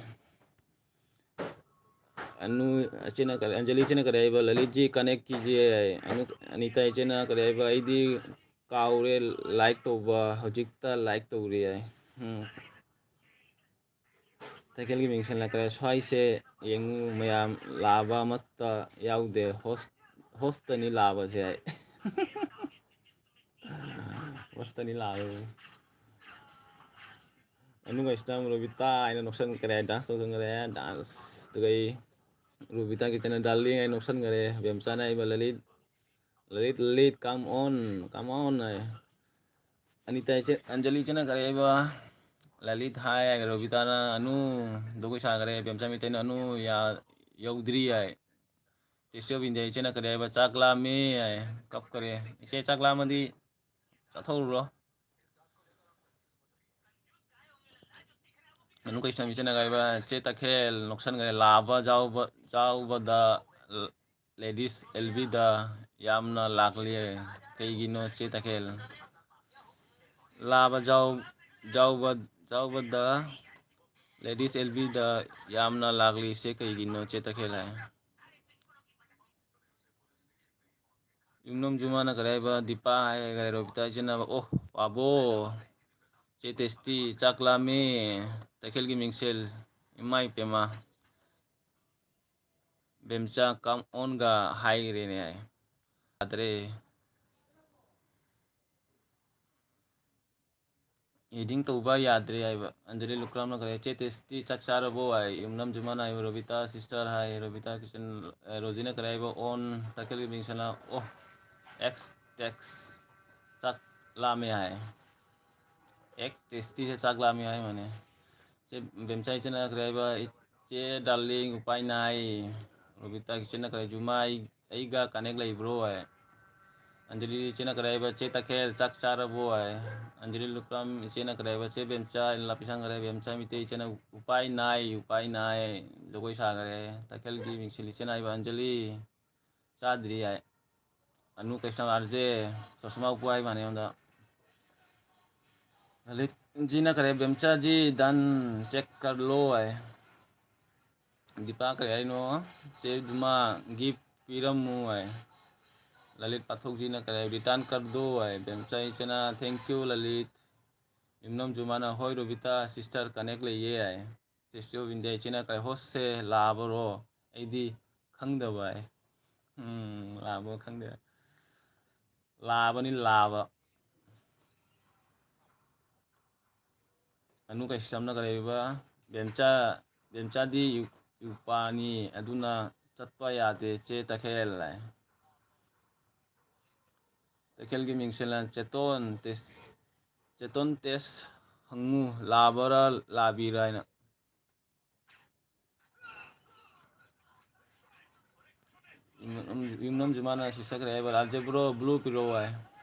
ꯑꯅꯨ, ꯏꯆꯦꯅ ꯀꯔꯤ, ꯑꯟꯖꯂꯤ ꯏꯆꯦꯅ ꯀꯔꯤ ꯍꯥꯏꯕ, ꯂꯂꯤꯠꯖꯤ ꯀꯅꯦꯛ ꯀꯤꯖꯤꯌꯦ ꯍꯥꯏ꯫ ꯑꯅꯨ, ꯑꯅꯤꯇꯥ ꯏꯆꯦꯅ ꯀꯔꯤ ꯍꯥꯏꯕ, ꯑꯩꯗꯤ ꯀꯥꯎꯔꯦ ꯂꯥꯏꯛ ꯇꯧꯕ, ꯍꯧꯖꯤꯛꯇ ꯂꯥꯏꯛ ꯇꯧꯔꯤ ꯍꯥꯏ꯫ ꯎꯝ꯫ ꯇꯈꯦꯜꯒꯤ ꯃꯤꯡ ꯁꯦꯜꯂꯛꯈ꯭ꯔꯦ꯫ ꯁ꯭ꯋꯥꯏꯁꯦ ꯌꯦꯡꯉꯨ ꯃꯌꯥꯝ, ꯂꯥꯕ ꯑꯃꯠꯇ ꯌꯥꯎꯗꯦ꯫ ꯍꯣꯁ-, ꯍꯣꯁꯇꯅꯤ ꯂꯥꯕꯁꯦ ꯍꯥꯏ꯫ ꯍꯣꯁꯇꯅꯤ ꯂꯥꯕꯁꯦ꯫ ꯑꯅꯨꯒ ꯏꯁꯇꯥꯝ ꯔꯣꯕꯤꯇꯥ ꯍꯥꯏꯅ ꯅꯣꯛꯁꯟꯈ꯭ꯔꯦ, ꯗꯥꯟꯁ ꯇꯧꯁꯟꯈ꯭ꯔꯦ꯫ ꯗꯥꯟꯁꯇꯨꯒ ꯑꯩ ꯔꯣꯕꯤꯇꯥꯒꯤ ꯆꯦꯅꯦꯜ ꯗꯥꯔꯂꯤꯡ ꯍꯥꯏꯅ ꯅꯣꯛꯁꯟꯈ꯭ꯔꯦ꯫ ꯕꯦꯝꯆꯥꯅ ꯍꯥꯏꯕ Lalit, Lalit, Lalit, come on, come on ꯍꯥꯏ꯫ ꯑꯅꯤꯇꯥ ꯏꯆꯦ, ꯑꯟꯖꯂꯤ ꯏꯆꯦꯅ ꯀꯔꯤ ꯍꯥꯏꯕ? ꯂꯂꯤꯠ ꯍꯥꯏ, ꯔꯣꯕꯤꯇꯥꯅ ꯑꯅꯨ, ꯗꯨꯒꯩ ꯁꯥꯈ꯭ꯔꯦ꯫ ꯕꯦꯝꯆꯥ ꯃꯤꯇꯩꯅ ꯑꯅꯨ ꯌꯥ-, ꯌꯧꯗ꯭ꯔꯤ ꯍꯥꯏ꯫ ꯇꯦꯁꯇꯤ ꯑꯣꯐ ꯏꯟꯗꯤꯌꯥ ꯏꯆꯦꯅ ꯀꯔꯤ ꯍꯥꯏꯕ? ꯆꯥꯛ ꯂꯥꯝꯃꯦ ꯍꯥꯏ, ꯀꯞꯈ꯭ꯔꯦ꯫ ꯏꯆꯦ, ꯆꯥꯛ ꯂꯥꯝꯃꯗꯤ ꯆꯥꯊꯣꯛꯎꯔꯣ꯫ ꯑꯅꯨ ꯀꯩꯁꯅꯝ ꯏꯆꯦꯅ ꯀꯔꯤ ꯍꯥꯏꯕ? ꯆꯦ ꯇꯈꯦꯜ ꯅꯣꯛꯁꯟꯈ꯭ꯔꯦ꯫ ꯂꯥꯕ ꯖꯥꯎꯕ-, ꯖꯥꯎꯕꯗ ꯂꯦꯗꯤꯁ ꯑꯦꯜꯕꯤꯗ ꯌꯥꯝꯅ ꯂꯥꯛꯂꯤ꯫ ꯀꯩꯒꯤꯅꯣ ꯆꯦ ꯇꯈꯦꯜ? ꯂꯥꯕ ꯖꯥꯎ-, ꯖꯥꯎꯕ-, ꯖꯥꯎꯕꯗ ꯂꯦꯗꯤꯁ ꯑꯦꯜꯕꯤꯗ ꯌꯥꯝꯅ ꯂꯥꯛꯂꯤꯁꯦ ꯀꯩꯒꯤꯅꯣ ꯆꯦ ꯇꯈꯦꯜ ꯍꯥꯏ꯫ ꯌꯨꯝꯅꯝ ꯖꯨꯃꯥꯅ ꯀꯔꯤ ꯍꯥꯏꯕ? ꯗꯤꯄꯥ ꯍꯥꯏꯈꯔꯦ, ꯔꯣꯕꯤꯇꯥ ꯏꯆꯦꯅ, ꯑꯣ, ꯄꯥꯕꯣ, ꯆꯦ ꯇꯦꯁꯇꯤ, ꯆꯥꯛ ꯂꯥꯝꯃꯦ, ꯇꯈꯦꯜꯒꯤ ꯃꯤꯡꯁꯦꯜ, ꯏꯃꯥ ꯏꯄꯦꯝꯃ, ꯕꯦꯝꯆꯥ come on ꯒ ꯍꯥꯏꯈ꯭ꯔꯦꯅꯦ ꯍꯥꯏ꯫ ꯌꯥꯗ꯭ꯔꯦ꯫ ꯑꯦꯗꯤꯡ ꯇꯧꯕ ꯌꯥꯗ꯭ꯔꯦ ꯍꯥꯏꯕ꯫ ꯑꯟꯖꯂꯤ ꯂꯨꯀ꯭ꯔꯥꯝꯅ ꯀꯔꯤ, ꯆꯦ ꯇꯦꯁꯇꯤ ꯆꯥꯛ ꯆꯥꯔꯕꯣ ꯍꯥꯏ꯫ ꯌꯨꯝꯅꯝ ꯖꯨꯃꯥꯅ ꯍꯥꯏꯕ, ꯔꯣꯕꯤꯇꯥ ꯁꯤꯁꯇꯔ ꯍꯥꯏ꯫ ꯔꯣꯕꯤꯇꯥ ꯀꯤꯆꯟ, ꯑꯦ, ꯔꯣꯖꯤꯅ ꯀꯔꯤ ꯍꯥꯏꯕ, ꯑꯣꯟ, ꯇꯈꯦꯜꯒꯤ ꯃꯤꯡꯁꯅ, ꯑꯣ, ꯑꯦꯛꯁ ꯇꯦꯛꯁ ꯆꯥꯛ ꯂꯥꯝꯃꯦ ꯍꯥꯏ꯫ ꯑꯦꯛꯁ ꯇꯦꯁꯇꯤꯁꯦ ꯆꯥꯛ ꯂꯥꯝꯃꯦ ꯍꯥꯏ ꯃꯥꯅꯦ꯫ ꯆꯦ ꯕꯦꯝꯆꯥ ꯏꯆꯦꯅ ꯀꯔꯤ ꯍꯥꯏꯕ, ꯏꯆꯦ ꯗꯥꯔꯂꯤꯡ ꯎꯄꯥꯏ ꯅꯥꯏ꯫ ꯔꯣꯕꯤꯇꯥ ꯀꯤꯆꯟꯅ ꯀꯔꯤ, ꯖꯨꯃꯥ ꯑꯩ, ꯑꯩꯒ ꯀꯅꯦꯛ ꯂꯩꯕ꯭ꯔꯣ ꯍꯥꯏ꯫ ꯑꯟꯖꯂꯤ ꯏꯆꯦꯅ ꯀꯔꯤ ꯍꯥꯏꯕ? "ꯆꯦ ꯇꯈꯦꯜ, ꯆꯥꯛ ꯆꯥꯔꯕꯣ?" ꯍꯥꯏ꯫ ꯑꯟꯖꯂꯤ ꯂꯨꯀ꯭ꯔꯥꯝ ꯏꯆꯦꯅ ꯀꯔꯤ ꯍꯥꯏꯕ? "ꯆꯦ ꯕꯦꯝꯆꯥ, ꯂꯥꯞꯄꯤ ꯁꯪꯈꯔꯦ꯫ ꯕꯦꯝꯆꯥ ꯃꯤꯇꯩ ꯏꯆꯦꯅ ꯎꯄꯥꯏ ꯅꯥꯏ, ꯎꯄꯥꯏ ꯅꯥꯏ, ꯖꯒꯣꯏ ꯁꯥꯈꯔꯦ꯫" ꯇꯈꯦꯜꯒꯤ ꯃꯤꯡꯁꯦꯜ ꯏꯆꯦꯅ ꯍꯥꯏꯕ, "ꯑꯟꯖꯂꯤ, ꯆꯥꯗ꯭ꯔꯤ" ꯍꯥꯏ꯫ ꯑꯅꯨ ꯀꯩꯁꯅꯝ ꯑꯥꯔ ꯖꯦ, ꯆꯣꯁꯃꯥ ꯎꯞꯄꯨ ꯍꯥꯏꯕ ꯃꯥꯅꯦ ꯑꯩꯉꯣꯟꯗ꯫ ꯂꯂꯤꯠ ꯖꯤꯅ ꯀꯔꯤ? "ꯕꯦꯝꯆꯥ ꯖꯤ ꯗꯟ ꯆꯦꯛ ꯀꯔ ꯂꯣ" ꯍꯥꯏ꯫ ꯗꯤꯄꯥ ꯀꯔꯤ ꯍꯥꯏꯅꯣ? "ꯆꯦ ꯗꯨꯃꯥ ꯒꯤꯐ ꯄꯤꯔꯝꯃꯨ" ꯍꯥꯏ꯫ ꯂꯂꯤꯠ ꯄꯥꯊꯣꯛꯖꯤꯅ ꯀꯔꯤ ꯍꯥꯏ? "ꯔꯤꯇꯔꯟ ꯀꯔ ꯗꯣ" ꯍꯥꯏ꯫ ꯕꯦꯝꯆꯥ ꯏꯆꯦꯅ "ꯊꯦꯡꯀ꯭ꯌꯨ ꯂꯂꯤꯠ"꯫ ꯌꯨꯝꯅꯝ ꯖꯨꯃꯥꯅ "ꯍꯣꯏ ꯔꯣꯕꯤꯇꯥ, ꯁꯤꯁꯇꯔ ꯀꯅꯦꯛ ꯂꯩꯌꯦ" ꯍꯥꯏ꯫ ꯇꯦꯁꯇꯤ ꯑꯣꯐ ꯏꯟꯗꯤꯌꯥ ꯏꯆꯦꯅ ꯀꯔꯤ? "ꯍꯣꯁ ꯁꯦ ꯂꯥꯕꯔꯣ? ꯑꯩꯗꯤ ꯈꯪꯗꯕ" ꯍꯥꯏ꯫ ꯎꯝ, ꯂꯥꯕ ꯈꯪꯗꯦ꯫ ꯂꯥꯕꯅꯤ, ꯂꯥꯕ꯫ ꯑꯅꯨ ꯀꯩꯁꯅꯝꯅ ꯀꯔꯤ ꯍꯥꯏꯕ? "ꯕꯦꯝꯆꯥ, ꯕꯦꯝꯆꯥꯗꯤ ꯌꯨ-, ꯌꯨꯄꯥꯅꯤ, ꯑꯗꯨꯅ ꯆꯠꯄ ꯌꯥꯗꯦ ꯆꯦ ꯇꯈꯦꯜ" ꯍꯥꯏ꯫ ꯇꯈꯦꯜꯒꯤ ꯃꯤꯡꯁꯦꯜꯅ "ꯆꯦꯇꯣꯟ ꯇꯦꯁ, ꯆꯦꯇꯣꯟ ꯇꯦꯁ ꯍꯪꯉꯨ, ꯂꯥꯕꯔꯥ ꯂꯥꯕꯤꯔꯥ" ꯍꯥꯏꯅ꯫ ꯌꯨꯝꯅꯝ, ꯌꯨꯝꯅꯝꯁꯨ ꯃꯥꯅ ꯁꯤ ꯆꯠꯈ꯭ꯔꯦ ꯍꯥꯏꯕ, "ꯂꯥꯜꯖꯦ ꯕ꯭ꯔꯣ, ꯕ꯭ꯂꯨ ꯄꯤꯔꯛꯑꯣ" ꯍꯥꯏ꯫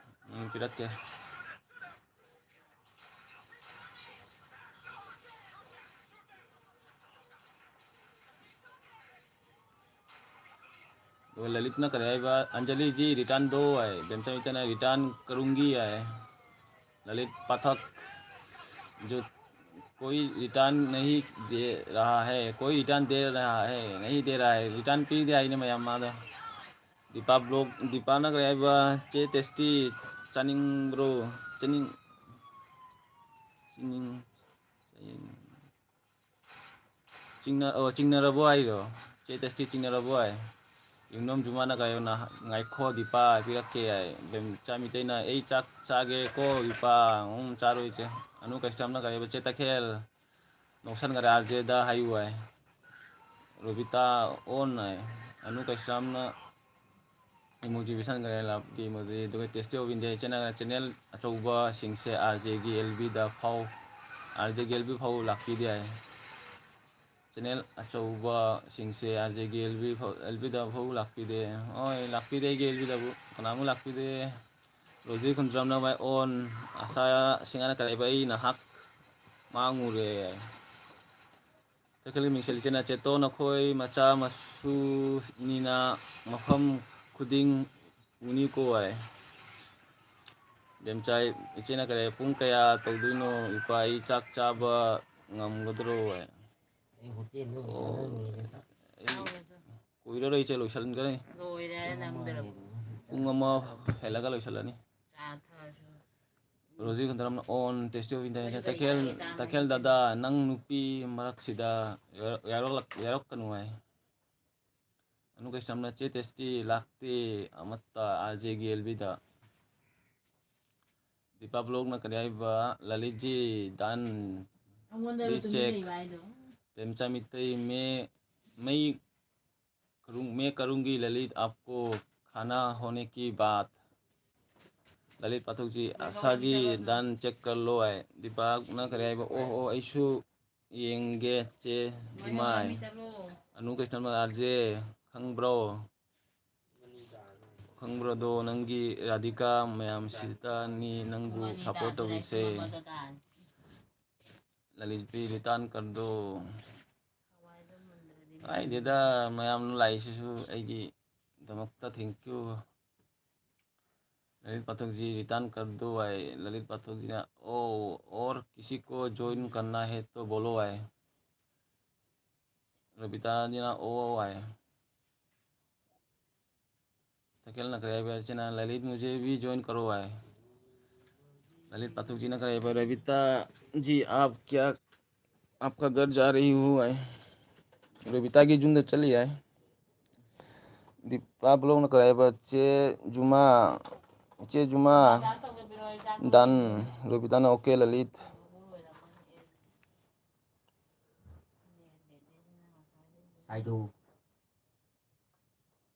ꯎꯝ, ꯄꯤꯔꯛꯀꯦ꯫ ꯑꯗꯨꯒ ꯂꯂꯤꯠꯅ ꯀꯔꯤ ꯍꯥꯏꯕ? "ꯑꯟꯖꯂꯤꯖꯤ ꯔꯤꯇꯔꯟ ꯗꯣ" ꯍꯥꯏ, ꯕꯦꯝꯆꯥ ꯃꯤꯇꯩꯅ "ꯔꯤꯇꯔꯟ ꯀꯔꯨꯡꯒꯤ" ꯍꯥꯏ꯫ ꯂꯂꯤꯠ ꯄꯥꯊꯛ, "जो कोई रिटर्न नहीं दे रहा है, कोई रिटर्न दे रहा है, नहीं दे रहा है", ꯔꯤꯇꯔꯟ ꯄꯤꯗꯦ ꯍꯥꯏꯅꯦ ꯃꯌꯥꯝ ꯃꯥꯗꯣ꯫ ꯗꯤꯄꯥ ꯕ꯭ꯂꯣꯛ, ꯗꯤꯄꯥꯅ ꯀꯔꯤ ꯍꯥꯏꯕ? "ꯆꯦ ꯇꯦꯁꯇꯤ ꯆꯥꯅꯤꯡꯕ꯭ꯔꯣ? ꯆꯥꯅꯤꯡ-, ꯆꯤꯡꯅꯤꯡ-, ꯆꯤꯡ-, ꯆꯤꯡꯅ-, ꯑꯣ, ꯆꯤꯡꯅꯔꯕꯣ ꯍꯥꯏꯔꯣ? ꯆꯦ ꯇꯦꯁꯇꯤ ꯆꯤꯡꯅꯔꯕꯣ ꯍꯥꯏ꯫ ꯌꯨꯝꯅꯝꯁꯨ ꯃꯥꯅ ꯀꯔꯤ ꯍꯥꯏꯕ? "ꯉꯥꯏꯈꯣ ꯗꯤꯄꯥ, ꯄꯤꯔꯛꯀꯦ" ꯍꯥꯏ꯫ ꯕꯦꯝꯆꯥ ꯃꯤꯇꯩꯅ "ꯑꯩ ꯆꯥꯛ ꯆꯥꯒꯦꯀꯣ ꯗꯤꯄꯥ"꯫ "ꯎꯝ, ꯆꯥꯔꯣ ꯏꯆꯦ"꯫ ꯑꯅꯨ ꯀꯩꯁꯅꯝꯅ ꯀꯔꯤ ꯍꯥꯏꯕ? "ꯆꯦ ꯇꯈꯦꯜ, ꯅꯣꯛꯁꯟꯈꯔꯦ ꯑꯥꯔ ꯖꯦꯗ ꯍꯥꯏꯌꯨ" ꯍꯥꯏ꯫ ꯔꯣꯕꯤꯇꯥ ꯑꯣꯟ ꯍꯥꯏ꯫ ꯑꯅꯨ ꯀꯩꯁꯅꯝꯅ ꯏꯃꯣꯖꯤ ꯄꯤꯁꯟꯈ꯭ꯔꯦ, ꯂꯞꯀꯤ ꯏꯃꯣꯖꯤ꯫ ꯑꯗꯨꯒ ꯇꯦꯁꯇꯤ ꯑꯣꯐ ꯏꯟꯗꯤꯌꯥ ꯏꯆꯦꯅ ꯆꯦꯅꯦꯜ ꯑꯆꯧꯕꯁꯤꯡꯁꯦ ꯑꯥꯔ ꯖꯦꯒꯤ ꯑꯦꯜ ꯕꯤꯗ ꯐꯥꯎ, ꯑꯥꯔ ꯖꯦꯒꯤ ꯑꯦꯜ ꯕꯤ ꯐꯥꯎ ꯂꯥꯛꯄꯤꯗꯦ ꯍꯥꯏ꯫ ꯆꯦꯅꯦꯜ ꯑꯆꯧꯕꯁꯤꯡꯁꯦ ꯑꯥꯔ ꯖꯦꯒꯤ ꯑꯦꯜ ꯕꯤ ꯐꯥꯎ, ꯑꯦꯜ ꯕꯤꯗ ꯐꯥꯎ ꯂꯥꯛꯄꯤꯗꯦ꯫ ꯍꯣꯏ, ꯂꯥꯛꯄꯤꯗꯦ, ꯑꯩꯒꯤ ꯑꯦꯜ ꯕꯤꯗꯕꯨ ꯀꯅꯥꯃꯨꯛ ꯂꯥꯛꯄꯤꯗꯦ꯫ ꯔꯣꯖꯤ ꯈꯨꯟꯗ꯭ꯔꯝꯅ ꯃꯥꯏ ꯑꯣꯟ, ꯑꯁꯥ ꯁꯤꯡꯍꯥꯅ ꯀꯔꯦꯕ ꯑꯩ ꯅꯍꯥꯛ ꯃꯥꯡꯉꯨꯔꯦ꯫ ꯇꯈꯦꯜꯒꯤ ꯃꯤꯡꯁꯦꯜ ꯏꯆꯦꯅ ꯆꯦꯇꯣ ꯅꯈꯣꯏ ꯃꯆꯥ ꯃꯁꯨꯅꯤꯅ ꯃꯐꯝ ꯈꯨꯗꯤꯡ ꯎꯅꯤꯀꯣ ꯍꯥꯏ꯫ ꯕꯦꯝꯆꯥꯏ ꯏꯆꯦꯅ ꯀꯔꯦ ꯄꯨꯡ ꯀꯌꯥ ꯇꯧꯗꯣꯏꯅꯣ ꯏꯄꯥ, ꯑꯩ ꯆꯥꯛ ꯆꯥꯕ ꯉꯝꯒꯗ꯭ꯔꯣ ꯍꯥꯏ꯫ ꯑꯩ ꯍꯣꯇꯦꯜꯗ ꯑꯣꯏꯅ ꯑꯣ, ꯆꯥꯔ ꯂꯣꯏꯔꯦꯗ꯫ ꯑꯩ ꯀꯨꯏꯔꯔꯣꯏ ꯏꯆꯦ, ꯂꯣꯏꯁꯤꯟꯒꯅꯤ꯫ ꯂꯣꯏꯔꯦ ꯅꯪꯗ꯭ꯔꯕ꯫ ꯄꯨꯡ ꯑꯃ ꯍꯦꯜꯂꯒ ꯂꯣꯏꯁꯤꯜꯂꯅꯤ꯫ ꯆꯥ ꯊꯛꯑꯁꯨ꯫ ꯔꯣꯖꯤ ꯈꯟꯗ꯭ꯔꯝꯅ ꯑꯣꯟ ꯇꯦꯁꯇꯤ ꯑꯣꯐ ꯏꯟꯇꯔꯅꯦꯁꯅꯦꯜ ꯀꯔꯤ ꯀꯔꯤ ꯇꯈꯦꯜ, ꯆꯥ ꯇꯈꯦꯜ ꯊꯛꯑꯁꯨ꯫ ꯗꯗꯥ, ꯅꯪ ꯅꯨꯄꯤ ꯃꯔꯛꯁꯤꯗ ꯌꯥꯔꯛ-, ꯌꯥꯔꯛꯂꯛ-, ꯌꯥꯔꯛꯀꯅꯨ ꯍꯥꯏ꯫ ꯑꯅꯨ ꯀꯩꯁꯅꯝꯅ ꯆꯦ ꯇꯦꯁꯇꯤ ꯂꯥꯛꯇꯦ ꯑꯃꯠꯇ ꯑꯥꯔ ꯖꯦꯒꯤ ꯑꯦꯜ ꯕꯤꯗ꯫ ꯗꯤꯄꯥ ꯕ꯭ꯂꯣꯛꯅ ꯀꯔꯤ ꯍꯥꯏꯕ? ꯂꯂꯤꯠꯖꯤ ꯗꯥꯟ ꯑꯩꯉꯣꯟꯗ please ꯇꯨꯃꯤꯟ check꯫ ꯂꯩꯕ ꯍꯥꯏꯗꯣ꯫ ꯄꯦꯝꯆꯥ ꯃꯤꯇꯩ ꯃꯦ, ꯃꯩ ꯀꯔꯨꯡ, ꯃꯦ ꯀꯔꯨꯡꯒꯤ ꯂꯂꯤꯠ ꯑꯥꯞꯀꯣ ꯈꯥꯅꯥ ꯍꯣꯅꯦ ꯀꯤ ꯕꯥꯠ꯫ ꯂꯂꯤꯠ ꯄꯥꯊꯣꯛꯁꯤ ꯑꯁꯥꯖꯤ ꯗꯥꯟ ꯆꯦꯛ ꯀꯔꯂꯣ ꯍꯥꯏ꯫ ꯗꯤꯄꯥꯛꯅ ꯀꯔꯤ ꯍꯥꯏꯕ? ꯑꯣ, ꯑꯣ, ꯑꯩꯁꯨ ꯌꯦꯡꯒꯦ ꯆꯦ ꯗꯤꯃꯥꯏ꯫ ꯑꯅꯨ ꯀ꯭ꯔꯤꯁꯅ ꯑꯥꯔ ꯖꯦ ꯈꯪꯕ꯭ꯔꯣ? ꯈꯪꯕ꯭ꯔꯣꯗꯣ? ꯅꯪꯒꯤ ꯔꯥꯙꯤꯀꯥ ꯃꯌꯥꯝꯁꯤꯇꯅꯤ ꯅꯪꯕꯨ ꯁꯞꯄꯣꯔꯠ ꯇꯧꯔꯤꯁꯦ꯫ ꯂꯂꯤꯠꯄꯤ ꯔꯤꯇꯥꯟ ꯀꯔꯗꯣ꯫ ꯍꯥꯏꯗꯦꯗ, ꯃꯌꯥꯝꯅ ꯂꯥꯛꯏꯁꯤꯁꯨ ꯑꯩꯒꯤꯗꯃꯛꯇ thank you꯫ ꯂꯂꯤꯠ ꯄꯥꯊꯣꯛꯖꯤ ꯔꯤꯇꯥꯟ ꯀꯔꯗꯣ ꯍꯥꯏ꯫ ꯂꯂꯤꯠ ꯄꯥꯊꯣꯛꯖꯤꯅ ꯑꯣ, ꯑꯣꯔ ꯀꯤꯁꯤ ꯀꯣ ꯖꯣꯏꯟ ꯀꯔꯅꯥ ꯍꯦ ꯇꯣ ꯕꯣꯂꯣ ꯍꯥꯏ꯫ ꯔꯕꯤꯇꯥꯖꯤꯅ ꯑꯣ ꯍꯥꯏ꯫ ꯇꯈꯦꯜꯅ ꯀꯔꯤ ꯍꯥꯏꯕ? ꯏꯆꯦꯅ ꯂꯂꯤꯠ ꯃꯨꯖꯦ ꯚꯤ ꯖꯣꯏꯟ ꯀꯔꯣ ꯍꯥꯏ꯫ ꯂꯂꯤꯠ ꯄꯥꯊꯣꯛꯖꯤꯅ ꯀꯔꯤ ꯍꯥꯏꯕ? ꯔꯕꯤꯇꯥ ꯖꯤ ꯑꯥꯞ ꯀꯌꯥ ꯑꯥꯞꯀꯥ ꯘꯔ ꯖꯥ ꯔꯍꯤ ꯍꯨ ꯍꯥꯏ꯫ ꯔꯕꯤꯇꯥꯒꯤ ꯌꯨꯝꯗ ꯆꯠꯂꯤ ꯍꯥꯏ꯫ ꯗꯤꯄꯥ ꯕ꯭ꯂꯣꯛꯅ ꯀꯔꯤ ꯍꯥꯏꯕ? ꯆꯦ ꯖꯨꯃꯥ, ꯆꯦ ꯖꯨꯃꯥ ꯗꯥꯟ ꯔꯕꯤꯇꯥꯅ ꯑꯣꯀꯦ ꯂꯂꯤꯠ꯫ ꯁꯥꯏꯗꯣ꯫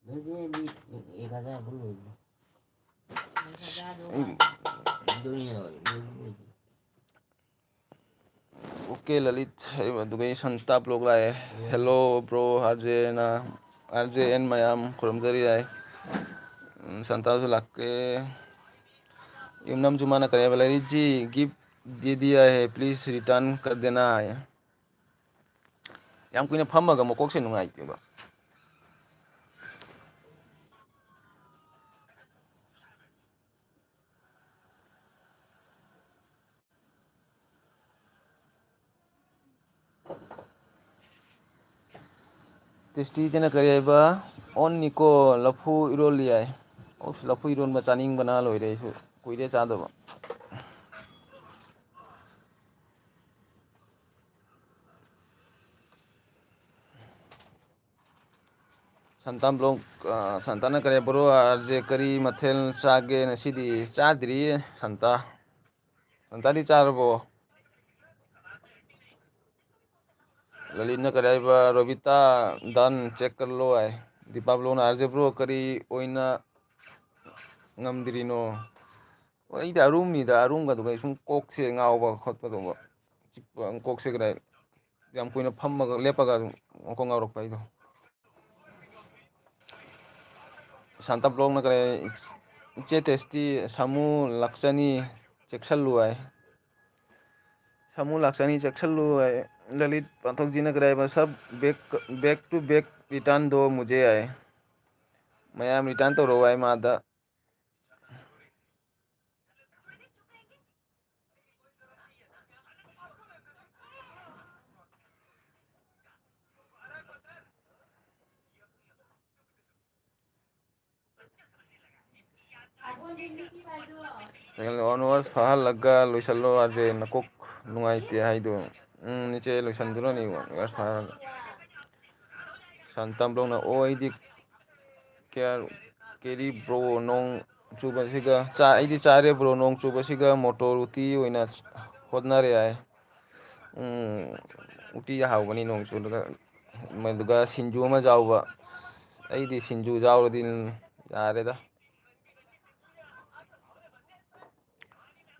ꯅꯣꯏꯗꯤ ꯃꯤ ꯑꯦꯛ ꯍꯖꯥꯔ ꯑꯗꯨꯝ ꯂꯩꯕꯅꯤ꯫ ꯑꯗꯨꯅꯤ ꯍꯣꯏ, ꯅꯣꯏꯗꯤ ꯂꯩꯇꯦ꯫ ꯑꯣꯀꯦ, ꯂꯂꯤꯠ, ꯑꯗꯨꯒ ꯑꯩ ꯁꯟꯇꯥ ꯕ꯭ꯂꯣꯛ ꯂꯥꯛꯑꯦ꯫ ꯍꯦꯜꯂꯣ ꯕ꯭ꯔꯣ, ꯑꯥꯔ ꯖꯦꯅ, ꯑꯥꯔ ꯖꯦ ꯑꯦꯟ ꯃꯌꯥꯝ ꯈꯨꯔꯨꯝꯖꯔꯤ ꯌꯥꯏ꯫ ꯎꯝ, ꯁꯟꯇꯥꯁꯨ ꯂꯥꯛꯀꯦ꯫ ꯌꯨꯝꯅꯝ ꯖꯨꯃꯥꯅ ꯀꯔꯤ ꯍꯥꯏꯕ? ꯂꯂꯤꯠ ꯖꯤ, ꯒꯤꯐ ꯗꯦ ꯗꯤꯌꯥ ꯍꯦ, ꯄ꯭ꯂꯤꯖ ꯔꯤꯇꯔꯟ ꯀꯔ ꯗꯦꯅꯥ ꯍꯥꯏ꯫ ꯌꯥꯝ ꯀꯨꯏꯅ ꯐꯝꯃꯒ ꯃꯀꯣꯛꯁꯦ ꯅꯨꯡꯉꯥꯏꯇꯦꯕ꯫ ꯇꯦꯁꯇꯤꯁꯤꯅ ꯀꯔꯤ ꯍꯥꯏꯕ? ꯑꯣꯟꯅꯤꯀꯣ, ꯂꯐꯨ ꯏꯔꯣꯜꯂꯤ ꯍꯥꯏ꯫ ꯑꯣꯁ, ꯂꯐꯨ ꯏꯔꯣꯟꯕ ꯆꯥꯅꯤꯡꯕꯅ ꯂꯣꯏꯔꯦ ꯑꯩꯁꯨ꯫ ꯀꯨꯏꯔꯦ ꯆꯥꯗꯕ꯫ ꯁꯟꯇꯥ ꯕ꯭ꯂꯣꯛ, ꯑ, ꯁꯟꯇꯥꯅ ꯀꯔꯤ, ꯕ꯭ꯔꯣ, ꯑꯥꯔ ꯖꯦ ꯀꯔꯤ ꯃꯊꯦꯜ ꯆꯥꯒꯦ ꯉꯁꯤꯗꯤ? ꯆꯥꯗ꯭ꯔꯤꯌꯦ, ꯁꯟꯇꯥ꯫ ꯁꯟꯇꯥꯗꯤ ꯆꯥꯔꯕꯣ? ꯂꯂꯤꯠꯅ ꯀꯔꯤ ꯍꯥꯏꯕ? ꯔꯣꯕꯤꯇꯥ, ꯗꯟ, ꯆꯦꯛ ꯀꯔꯂꯣ ꯍꯥꯏ꯫ ꯗꯤꯄꯥ ꯕ꯭ꯂꯣꯛꯅ, ꯑꯥꯔ ꯖꯦ ꯕ꯭ꯔꯣ, ꯀꯔꯤ ꯑꯣꯏꯅ ꯉꯝꯗ꯭ꯔꯤꯅꯣ? ꯍꯣꯏ, ꯑꯩꯗꯤ ꯑꯔꯨꯝꯅꯤꯗ, ꯑꯔꯨꯝꯒꯗꯨꯒ ꯑꯩ ꯁꯨꯝ ꯀꯣꯛꯁꯦ ꯉꯥꯎꯕ ꯈꯣꯠꯄ ꯇꯧꯕ, ꯆꯤꯛꯄ, ꯀꯣꯛꯁꯦ ꯀꯗꯥꯏ, ꯌꯥꯝ ꯀꯨꯏꯅ ꯐꯝꯃꯒ, ꯂꯦꯞꯄꯒ ꯑꯗꯨꯝ ꯀꯣꯛ ꯉꯥꯎꯔꯛꯄ ꯑꯩꯗꯣ꯫ ꯁꯥꯟꯇ ꯕ꯭ꯂꯣꯛꯅ ꯀꯔꯤ, ꯏꯆꯦ ꯇꯦꯁꯇꯤ, ꯁꯥꯃꯨ ꯂꯥꯛꯆꯅꯤ, ꯆꯦꯛꯁꯜꯂꯨ ꯍꯥꯏ꯫ ꯁꯥꯃꯨ ꯂꯥꯛꯆꯅꯤ, ꯆꯦꯛꯁꯜꯂꯨ ꯍꯥꯏ꯫ ꯂꯂꯤꯠ ꯄꯥꯟꯊꯣꯛꯖꯤꯅ ꯀꯔꯤ ꯍꯥꯏꯕ? ꯁꯕ back, back to back return ꯗꯣ ꯃꯨꯖꯦ ꯍꯥꯏ꯫ ꯃꯌꯥꯝ ꯔꯤꯇꯔꯟ ꯇꯧꯔꯛꯑꯣ ꯍꯥꯏ ꯃꯥꯗ꯫ ꯋꯥꯟ ꯑꯋꯥꯔ ꯐꯥꯍꯜꯂꯒ ꯂꯣꯏꯁꯜꯂꯣ, ꯑꯥꯔ ꯖꯦ, ꯅꯀꯣꯛ ꯅꯨꯡꯉꯥꯏꯇꯦ ꯍꯥꯏꯗꯣ꯫ ꯎꯝ, ꯏꯆꯦ, ꯂꯣꯏꯁꯟꯗꯨꯔꯅꯤ ꯋꯥꯟ ꯑꯋꯥꯔ ꯐꯥꯍꯜꯂꯒ꯫ ꯁꯟꯇꯝ ꯕ꯭ꯂꯣꯛꯅ, ꯑꯣ, ꯑꯩꯗꯤ ꯀꯦꯌꯔ, ꯀꯦꯔꯤ ꯕ꯭ꯔꯣ, ꯅꯣꯡ ꯆꯨꯕꯁꯤꯒ, ꯆꯥ-, ꯑꯩꯗꯤ ꯆꯥꯔꯦ ꯕ꯭ꯔꯣ, ꯅꯣꯡ ꯆꯨꯕꯁꯤꯒ ꯃꯣꯇꯣꯔ ꯎꯇꯤ ꯑꯣꯏꯅ ꯍꯣꯠꯅꯔꯦ ꯍꯥꯏ꯫ ꯎꯝ, ꯎꯇꯤ ꯍꯥꯎꯕꯅꯤ ꯅꯣꯡ ꯆꯨꯔꯒ꯫ ꯃꯗꯨꯒ ꯁꯤꯡꯖꯨ ꯑꯃ ꯌꯥꯎꯕ꯫ ꯑꯩꯗꯤ ꯁꯤꯡꯖꯨ ꯌꯥꯎꯔꯗꯤ ꯌꯥꯔꯦꯗ꯫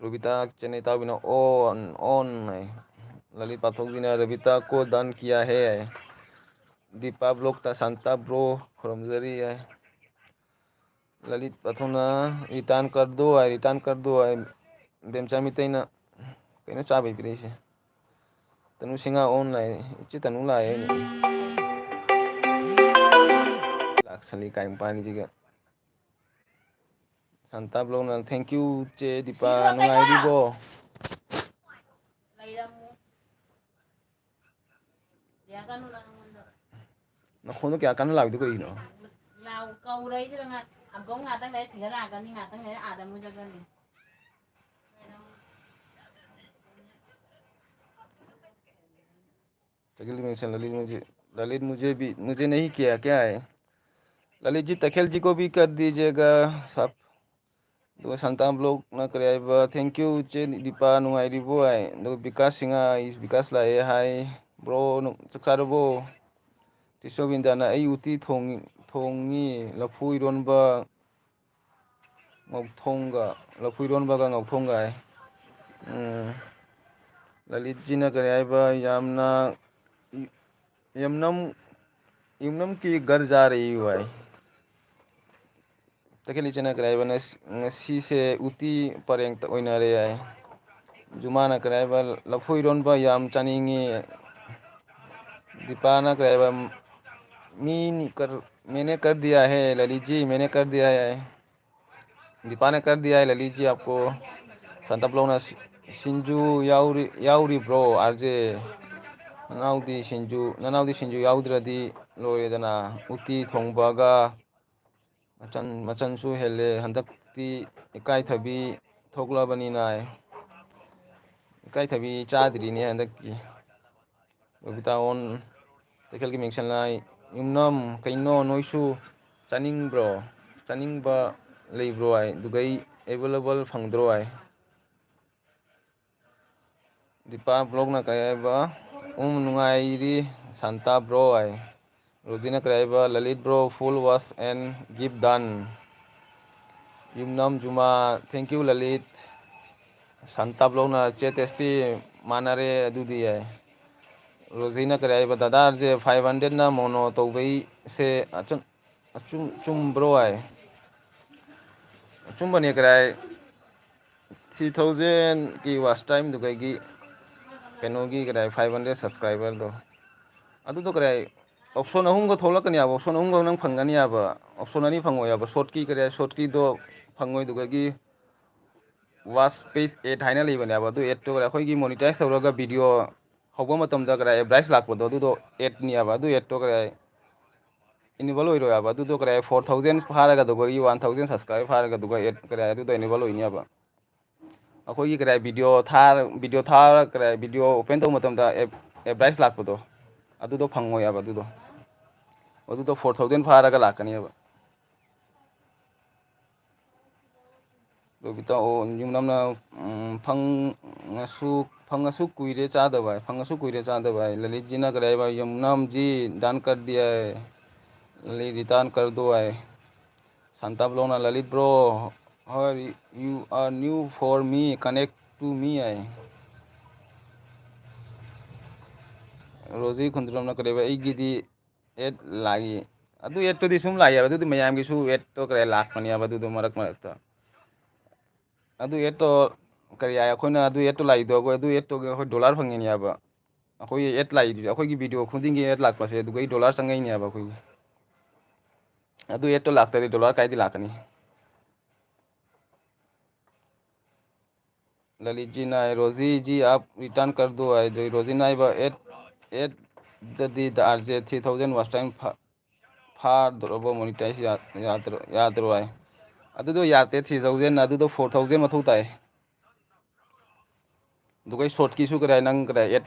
ꯔꯣꯕꯤꯇꯥ ꯀꯤꯆꯟ ꯏꯇꯥꯎꯕꯤꯅ ꯑꯣꯟ, ꯑꯣꯟ ꯍꯥꯏ꯫ ꯂꯂꯤꯠ ꯄꯥꯊꯣꯛꯖꯤꯅ ꯔꯕꯤꯇꯥ ꯀꯣ ꯗꯥꯟ ꯀꯤꯌꯥ ꯍꯦ ꯍꯥꯏ꯫ ꯗꯤꯄꯥ ꯕ꯭ꯂꯣꯛꯇ ꯁꯥꯟꯇꯥ ꯕ꯭ꯔꯣ ꯈꯨꯔꯨꯝꯖꯔꯤ ꯍꯥꯏ꯫ ꯂꯂꯤꯠ ꯄꯥꯊꯣꯛꯅ ꯔꯤꯇꯥꯟ ꯀꯔꯗꯣ ꯍꯥꯏ, ꯔꯤꯇꯥꯟ ꯀꯔꯗꯣ ꯍꯥꯏ꯫ ꯕꯦꯝꯆꯥ ꯃꯤꯇꯩꯅ ꯀꯩꯅꯣ ꯆꯥꯕꯩ ꯄꯤꯔꯛꯏꯁꯦ? ꯇꯅꯨ ꯁꯤꯡꯍꯥ ꯑꯣꯟ ꯂꯥꯛꯑꯦ, ꯏꯆꯦ ꯇꯅꯨ ꯂꯥꯛꯑꯦ꯫ ꯂꯥꯛꯁꯜꯂꯤ ꯀꯥꯏ ꯃꯄꯥꯅꯤꯁꯤꯒ꯫ ꯁꯥꯟꯇꯥ ꯕ꯭ꯂꯣꯛꯅ thank you ꯆꯦ ꯗꯤꯄꯥ, ꯅꯨꯡꯉꯥꯏꯔꯤꯕꯣ? ꯅꯈꯣꯟꯗꯣ ꯀꯌꯥ ꯀꯟꯅ ꯂꯥꯎꯏꯗꯣ ꯀꯩꯒꯤꯅꯣ? ꯂꯥꯎ ꯀꯧꯔꯛꯏꯁꯤꯗ ꯉꯥ-, ꯑꯒꯣꯡ ꯉꯥꯛꯇꯪ ꯂꯩꯔ ꯁꯤꯗ ꯂꯥꯛꯀꯅꯤ, ꯉꯥꯛꯇꯪ ꯂꯩꯔ ꯑꯥꯗ ꯑꯃꯨꯛ ꯆꯠꯀꯅꯤ꯫ ꯇꯈꯦꯜꯒꯤ mention, ꯂꯂꯤꯠ ꯃꯨꯖꯦ, ꯂꯂꯤꯠ ꯃꯨꯖꯦ ꯕꯤ, ꯃꯨꯖꯦ ꯅꯍꯤ ꯀꯤꯌꯥ, ꯀꯌꯥ ꯍꯥꯏ? ꯂꯂꯤꯠ ꯖꯤ, ꯇꯈꯦꯜ ꯖꯤ ꯀꯣ ꯚꯤ ꯀꯔ ꯗꯤꯖꯦꯒ, ꯁꯥꯞ꯫ ꯑꯗꯨꯒ ꯁꯥꯟꯇꯥ ꯕ꯭ꯂꯣꯛꯅ ꯀꯔꯤ ꯍꯥꯏꯕ? Thank you ꯆꯦ ꯗꯤꯄꯥ, ꯅꯨꯡꯉꯥꯏꯔꯤꯕꯣ ꯍꯥꯏ꯫ ꯑꯗꯨꯒ ꯕꯤꯀꯥꯁ ꯁꯤꯡꯍ, ꯏꯁ ꯕꯤꯀꯥꯁ ꯂꯥꯛꯑꯦ ꯍꯥꯏ꯫ ꯕ꯭ꯔꯣ, ꯅꯨ-, ꯆꯥꯛ ꯆꯥꯔꯕꯣ? ꯇꯤꯁꯣ ꯕꯤꯟꯗ꯭ꯌꯥꯅ ꯑꯩ ꯎꯇꯤ ꯊꯣꯡꯉꯤ, ꯊꯣꯡꯉꯤ, ꯂꯐꯨ ꯏꯔꯣꯟꯕ, ꯉꯧꯊꯣꯡꯒ, ꯂꯐꯨ ꯏꯔꯣꯟꯕꯒ ꯉꯧꯊꯣꯡꯒ ꯍꯥꯏ꯫ ꯎꯝ꯫ ꯂꯂꯤꯠꯖꯤꯅ ꯀꯔꯤ ꯍꯥꯏꯕ? ꯌꯥꯝꯅ, ꯌꯥꯝꯅꯝ, ꯌꯨꯝꯅꯝ ꯀꯤ ꯘꯔ ꯖꯥ ꯔꯍꯤ ꯍꯨ ꯍꯥꯏ꯫ ꯇꯈꯦꯜ ꯏꯆꯦꯅ ꯀꯔꯤ ꯍꯥꯏꯕ? ꯉꯁ-, ꯉꯁꯤꯁꯦ ꯎꯇꯤ ꯄꯔꯦꯡꯇ ꯑꯣꯏꯅꯔꯦ ꯍꯥꯏ꯫ ꯖꯨꯃꯥꯅ ꯀꯔꯤ ꯍꯥꯏꯕ? ꯂꯐꯨ ꯏꯔꯣꯟꯕ ꯌꯥꯝ ꯆꯥꯅꯤꯡꯉꯤ꯫ ꯗꯤꯄꯥꯅ ꯀꯔꯤ ꯍꯥꯏꯕ? ꯃꯤ ꯅꯤ ꯀꯔ-, ꯃꯦꯅꯦ ꯀꯔ ꯗꯤꯌꯥ ꯍꯦ, ꯂꯂꯤꯠꯖꯤ, ꯃꯦꯅꯦ ꯀꯔ ꯗꯤꯌꯥ ꯍꯦ꯫ ꯗꯤꯄꯥꯅ ꯀꯔ ꯗꯤꯌꯥ ꯍꯦ, ꯂꯂꯤꯠꯖꯤ, ꯑꯥꯞꯀꯣ꯫ ꯁꯥꯟꯇꯥ ꯕ꯭ꯂꯣꯛꯅ ꯁꯤ-, ꯁꯤꯡꯖꯨ ꯌꯥꯎꯔꯤ-, ꯌꯥꯎꯔꯤꯕ꯭ꯔꯣ, ꯑꯥꯔ ꯖꯦ? ꯅꯅꯥꯎꯗꯤ ꯁꯤꯡꯖꯨ, ꯅꯅꯥꯎꯗꯤ ꯁꯤꯡꯖꯨ ꯌꯥꯎꯗ꯭ꯔꯗꯤ ꯂꯣꯏꯔꯦꯗꯅ꯫ ꯎꯇꯤ ꯊꯣꯡꯕꯒ ꯃꯆꯟ, ꯃꯆꯟꯁꯨ ꯍꯦꯜꯂꯦ꯫ ꯍꯟꯗꯛꯇꯤ ꯏꯀꯥꯏꯊꯕꯤ ꯊꯣꯛꯂꯕꯅꯤꯅ, ꯏꯀꯥꯏꯊꯕꯤ ꯆꯥꯗ꯭ꯔꯤꯅꯦ ꯍꯟꯗꯛꯀꯤ꯫ ꯕꯕꯤꯇꯥ ꯑꯣꯟ ꯇꯈꯦꯜꯒꯤ mention ꯂꯥꯏ꯫ ꯌꯨꯝꯅꯝ, ꯀꯩꯅꯣ ꯅꯣꯏꯁꯨ ꯆꯥꯅꯤꯡꯕ꯭ꯔꯣ? ꯆꯥꯅꯤꯡꯕ ꯂꯩꯕ꯭ꯔꯣ ꯍꯥꯏ꯫ ꯑꯗꯨꯒꯩ available ꯐꯪꯗ꯭ꯔꯣ ꯍꯥꯏ꯫ ꯗꯤꯄꯥ ꯕ꯭ꯂꯣꯛꯅ ꯀꯔꯤ ꯍꯥꯏꯕ? ꯎꯝ, ꯅꯨꯡꯉꯥꯏꯔꯤ ꯁꯥꯟꯇꯥ ꯕ꯭ꯔꯣ ꯍꯥꯏ꯫ ꯔꯣꯖꯤꯅ ꯀꯔꯤ ꯍꯥꯏꯕ? Lalit bro, full wash and give done꯫ ꯌꯨꯝꯅꯥꯝ ꯖꯨꯃꯥ, thank you ꯂꯂꯤꯠ꯫ ꯁꯟꯇꯥꯞ ꯂꯧꯅ ꯆꯦꯠ ꯑꯦꯁ ꯇꯤ ꯃꯥꯟꯅꯔꯦ, ꯑꯗꯨꯗꯤ ꯌꯥꯏ꯫ ꯔꯣꯖꯤꯅ ꯀꯔꯤ ꯍꯥꯏꯕ? ꯗꯗꯥꯁꯦ ꯐꯥꯏꯚ ꯍꯟꯗ꯭ꯔꯦꯠꯅ ꯃꯣꯅꯣ ꯇꯧꯕꯩꯁꯦ ꯑꯆꯨꯝ-, ꯑꯆꯨꯝ-, ꯆꯨꯝꯕ꯭ꯔꯣ ꯍꯥꯏ? ꯑꯆꯨꯝꯕꯅꯦ ꯀꯔꯥꯏ꯫ ꯊ꯭ꯔꯤ ꯊꯥꯎꯖꯟꯒꯤ ꯋꯥꯆ ꯇꯥꯏꯝꯗꯨꯒꯒꯤ ꯀꯩꯅꯣꯒꯤ ꯀꯔꯥꯏ ꯐꯥꯏꯚ ꯍꯟꯗ꯭ꯔꯦꯠ ꯁꯕꯁꯀ꯭ꯔꯥꯏꯕꯔꯗꯣ, ꯑꯗꯨꯗꯣ ꯀꯔꯥꯏ ꯑꯣꯞꯁꯟ ꯑꯍꯨꯝꯒ ꯊꯣꯛꯂꯛꯀꯅꯤ ꯍꯥꯏꯕ, ꯑꯣꯞꯁꯟ ꯑꯍꯨꯝꯒ ꯅꯪ ꯐꯪꯒꯅꯤ ꯍꯥꯏꯕ, ꯑꯣꯞꯁꯟ ꯑꯅꯤ ꯐꯪꯉꯣꯏ ꯍꯥꯏꯕ꯫ ꯁꯣꯔꯠꯀꯤ ꯀꯔꯥꯏ ꯁꯣꯔꯠꯀꯤꯗꯣ ꯐꯪꯉꯣꯏ, ꯑꯗꯨꯒꯒꯤ ꯋꯥꯆ ꯄꯦꯖ ꯑꯦꯠ ꯍꯥꯏꯅ ꯂꯩꯕꯅꯦꯕ꯫ ꯑꯗꯨ ꯑꯦꯠꯇꯨ ꯑꯩꯈꯣꯏꯒꯤ ꯃꯣꯅꯤꯇꯥꯏꯁ ꯇꯧꯔꯒ ꯚꯤꯗꯤꯑꯣ ꯍꯧꯕ ꯃꯇꯝꯗ ꯀꯔꯥꯏ ꯑꯦꯗꯚꯔꯇꯥꯏꯁ ꯂꯥꯛꯄꯗꯣ, ꯑꯗꯨꯗꯣ ꯑꯦꯠꯅꯦꯕ꯫ ꯑꯗꯨ ꯑꯦꯠꯇꯣ ꯀꯔꯥꯏ ꯏꯅꯦꯕꯜ ꯑꯣꯏꯔꯣꯏ ꯍꯥꯏꯕ꯫ ꯑꯗꯨꯗꯣ ꯀꯔꯥꯏ ꯐꯣꯔ ꯊꯥꯎꯖꯟ ꯐꯥꯔꯒ ꯑꯗꯨꯒ ꯋꯥꯟ ꯊꯥꯎꯖꯟ ꯁꯕꯁꯀ꯭ꯔꯥꯏꯕꯔ ꯐꯥꯔꯒ ꯑꯗꯨꯒ ꯑꯦꯠ ꯀꯔꯥꯏ ꯑꯗꯨꯗꯣ ꯏꯅꯦꯕꯜ ꯑꯣꯏꯅꯦꯕ꯫ ꯑꯩꯈꯣꯏꯒꯤ ꯀꯔꯥꯏ ꯚꯤꯗꯤꯑꯣ ꯊꯥꯔ, ꯚꯤꯗꯤꯑꯣ ꯊꯥꯔ ꯀꯔꯥꯏ ꯚꯤꯗꯤꯑꯣ ꯑꯣꯄꯦꯟ ꯇꯧꯕ ꯃꯇꯝꯗ ꯑꯦꯞ-, ꯑꯦꯗꯚꯔꯇꯥꯏꯁ ꯂꯥꯛꯄꯗꯣ, ꯑꯗꯨꯗꯣ ꯐꯪꯉꯣꯏ ꯍꯥꯏꯕ꯫ ꯑꯗꯨꯗꯣ, ꯑꯗꯨꯗꯣ ꯐꯣꯔ ꯊꯥꯎꯖꯟ ꯐꯥꯔꯒ ꯂꯥꯛꯀꯅꯦꯕ꯫ ꯔꯣꯕꯤꯇꯥ, ꯑꯣ, ꯌꯨꯝꯅꯥꯝꯅ, ꯎꯝ, ꯐꯪꯉꯁꯨ, ꯐꯪꯉꯁꯨ ꯀꯨꯏꯔꯦ ꯆꯥꯗꯕ ꯍꯥꯏ, ꯐꯪꯉꯁꯨ ꯀꯨꯏꯔꯦ ꯆꯥꯗꯕ ꯍꯥꯏ꯫ ꯂꯂꯤꯠꯖꯤꯅ ꯀꯔꯤ ꯍꯥꯏꯕ? ꯌꯨꯝꯅꯥꯝꯖꯤ ꯗꯥꯟ ꯀꯔ ꯗꯤꯌꯥ ꯍꯥꯏ, ꯂꯂꯤꯠ ꯔꯤꯇꯥꯔꯟ ꯀꯔ ꯗꯣ ꯍꯥꯏ꯫ ꯁꯥꯟꯇꯥꯕ꯭ꯂꯣꯅ, Lalit bro, how are you? Are new for me, connect to me ꯍꯥꯏ꯫ ꯔꯣꯖꯤ ꯈꯨꯟꯗ꯭ꯔꯝꯅ ꯀꯔꯤ ꯍꯥꯏꯕ? ꯑꯩꯒꯤꯗꯤ ꯑꯦꯠ ꯂꯥꯛꯏ꯫ ꯑꯗꯨ ꯑꯦꯠꯇꯨꯗꯤ ꯁꯨꯝ ꯂꯥꯛꯏ ꯍꯥꯏꯕ, ꯑꯗꯨꯗꯤ ꯃꯌꯥꯝꯒꯤꯁꯨ ꯑꯦꯠꯇꯣ ꯀꯔꯤ ꯂꯥꯛꯄꯅꯦ ꯍꯥꯏꯕ, ꯑꯗꯨꯗꯣ ꯃꯔꯛ ꯃꯔꯛꯇ꯫ ꯑꯗꯨ ꯑꯦꯠꯇꯣ ꯀꯔꯤ ꯍꯥꯏ, ꯑꯩꯈꯣꯏꯅ ꯑꯗꯨ ꯑꯦꯠꯇꯣ ꯂꯥꯛꯏꯗꯣ, ꯑꯩꯈꯣꯏ ꯑꯗꯨ ꯑꯦꯠꯇꯣ ꯑꯩꯈꯣꯏ ꯗꯣꯂꯔ ꯐꯪꯉꯤꯅꯦ ꯍꯥꯏꯕ꯫ ꯑꯩꯈꯣꯏꯒꯤ ꯑꯦꯠ ꯂꯥꯛꯏꯗꯨꯗꯤ, ꯑꯩꯈꯣꯏꯒꯤ ꯚꯤꯗꯤꯑꯣ ꯈꯨꯗꯤꯡꯒꯤ ꯑꯦꯠ ꯂꯥꯛꯄꯁꯦ ꯑꯗꯨꯒꯩ ꯗꯣꯂꯔ ꯆꯪꯉꯛꯏꯅꯦ ꯍꯥꯏꯕ ꯑꯩꯈꯣꯏꯒꯤ꯫ ꯑꯗꯨ ꯑꯦꯠꯇꯣ ꯂꯥꯛꯇ꯭ꯔꯗꯤ ꯗꯣꯂꯔ ꯀꯥꯏꯗꯤ ꯂꯥꯛꯀꯅꯤ? ꯂꯂꯤꯠꯖꯤꯅ ꯍꯥꯏ, "ꯔꯣꯖꯤꯖꯤ ꯑꯥꯞ ꯔꯤꯇꯔꯟ ꯀꯔ ꯗꯣ" ꯍꯥꯏ꯫ ꯑꯗꯩ ꯔꯣꯖꯤꯅ ꯍꯥꯏꯕ, "ꯑꯦꯠ, ꯑꯦꯠꯇꯗꯤ the R J three thousand watch time ꯐꯥ-, ꯐꯥꯗ꯭ꯔꯣꯕꯣ, ꯃꯣꯅꯤꯇꯥꯏꯁ ꯌꯥ-, ꯌꯥꯗ꯭ꯔꯣ, ꯌꯥꯗ꯭ꯔꯣ?" ꯍꯥꯏ꯫ ꯑꯗꯨꯗꯣ ꯌꯥꯗꯦ, ꯊ꯭ꯔꯤ ꯊꯥꯎꯖꯟ, ꯑꯗꯨꯗꯣ ꯐꯣꯔ ꯊꯥꯎꯖꯟ ꯃꯊꯧ ꯇꯥꯏ꯫ ꯑꯗꯨꯒ ꯑꯩ ꯁꯣꯔꯠꯀꯤꯁꯨ ꯀꯗꯥꯏ ꯅꯪ ꯀꯗꯥꯏ ꯑꯦꯠ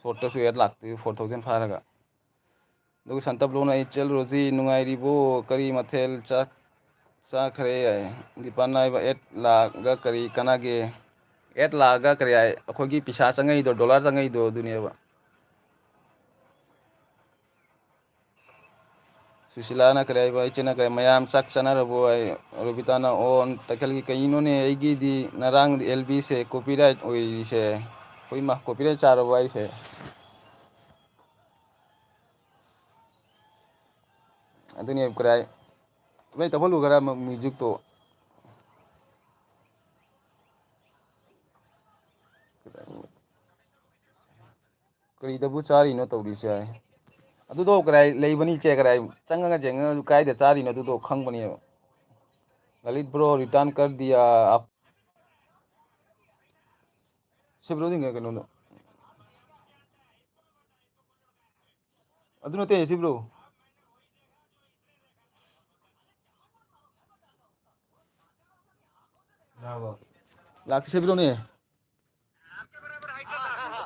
ꯁꯣꯔꯠꯇꯁꯨ ꯑꯦꯠ ꯂꯥꯛꯇꯣꯏ ꯐꯣꯔ ꯊꯥꯎꯖꯟ ꯐꯥꯔꯒ꯫ ꯑꯗꯨꯒ ꯁꯟꯇꯞ ꯂꯣꯟꯅ ꯑꯩ ꯆꯦꯜꯂꯨꯔꯁꯤ, "ꯅꯨꯡꯉꯥꯏꯔꯤꯕꯣ? ꯀꯔꯤ ꯃꯊꯦꯜ ꯆꯥ-, ꯆꯥꯈ꯭ꯔꯦ?" ꯍꯥꯏ꯫ ꯗꯤꯄꯥꯟꯅ ꯍꯥꯏꯕ, "ꯑꯦꯠ ꯂꯥꯛꯑꯒ ꯀꯔꯤ ꯀꯥꯟꯅꯒꯦ?" ꯑꯦꯠ ꯂꯥꯛꯑꯒ ꯀꯔꯤ ꯍꯥꯏ? ꯑꯩꯈꯣꯏꯒꯤ ꯄꯩꯁꯥ ꯆꯪꯉꯛꯏꯗꯣ, ꯗꯣꯂꯔ ꯆꯪꯉꯛꯏꯗꯣ ꯑꯗꯨꯅꯦꯕ꯫ ꯁꯨꯁꯤꯂꯥꯅ ꯀꯔꯤ ꯍꯥꯏꯕ, ꯏꯆꯦꯅ ꯀꯔꯤ, "ꯃꯌꯥꯝ ꯆꯥꯛ ꯆꯥꯅꯔꯕꯣ?" ꯍꯥꯏ꯫ ꯔꯣꯕꯤꯇꯥꯅ, "ꯑꯣ, ꯇꯈꯦꯜꯒꯤ ꯀꯩꯅꯣꯅꯦ, ꯑꯩꯒꯤꯗꯤ ꯉꯔꯥꯡꯗꯤ ꯑꯦꯜ ꯕꯤꯁꯦ ꯀꯣꯄꯤꯔꯥꯏꯠ ꯑꯣꯏꯔꯤꯁꯦ꯫ ꯍꯣꯏꯃ, ꯀꯣꯄꯤꯔꯥꯏꯠ ꯆꯥꯔꯕꯣ ꯍꯥꯏꯁꯦ?" ꯑꯗꯨꯅꯦ ꯀꯔꯤ ꯍꯥꯏ, ꯂꯣꯏ ꯇꯧꯍꯜꯂꯨ ꯈꯔ ꯃ꯭ꯌꯨꯖꯤꯛꯇꯣ꯫ ꯀꯔꯤꯗꯕꯨ ꯆꯥꯔꯤꯅꯣ ꯇꯧꯔꯤꯁꯦ? ꯑꯗꯨꯗꯣ ꯀꯗꯥꯏ ꯂꯩꯕꯅꯤ ꯏꯆꯦ? ꯀꯗꯥꯏ ꯆꯪꯉꯒ ꯌꯦꯡꯉꯒ ꯀꯥꯏꯗ ꯆꯥꯔꯤꯅꯣ ꯑꯗꯨꯗꯣ ꯈꯪꯕꯅꯦꯕ꯫ ꯂꯂꯤꯠ ꯕ꯭ꯔꯣ, ꯔꯤꯇꯔꯟ ꯀꯔ ꯗꯤꯌꯥ ꯑꯞ-, ꯁꯤ ꯕ꯭ꯔꯣꯁꯤꯡꯒ ꯀꯩꯅꯣꯗꯣ꯫ ꯑꯗꯨ ꯅꯠꯇꯦ ꯁꯤ ꯕ꯭ꯔꯣ꯫ ꯂꯥꯛꯇꯦ ꯁꯤ ꯕ꯭ꯔꯣꯅꯦ꯫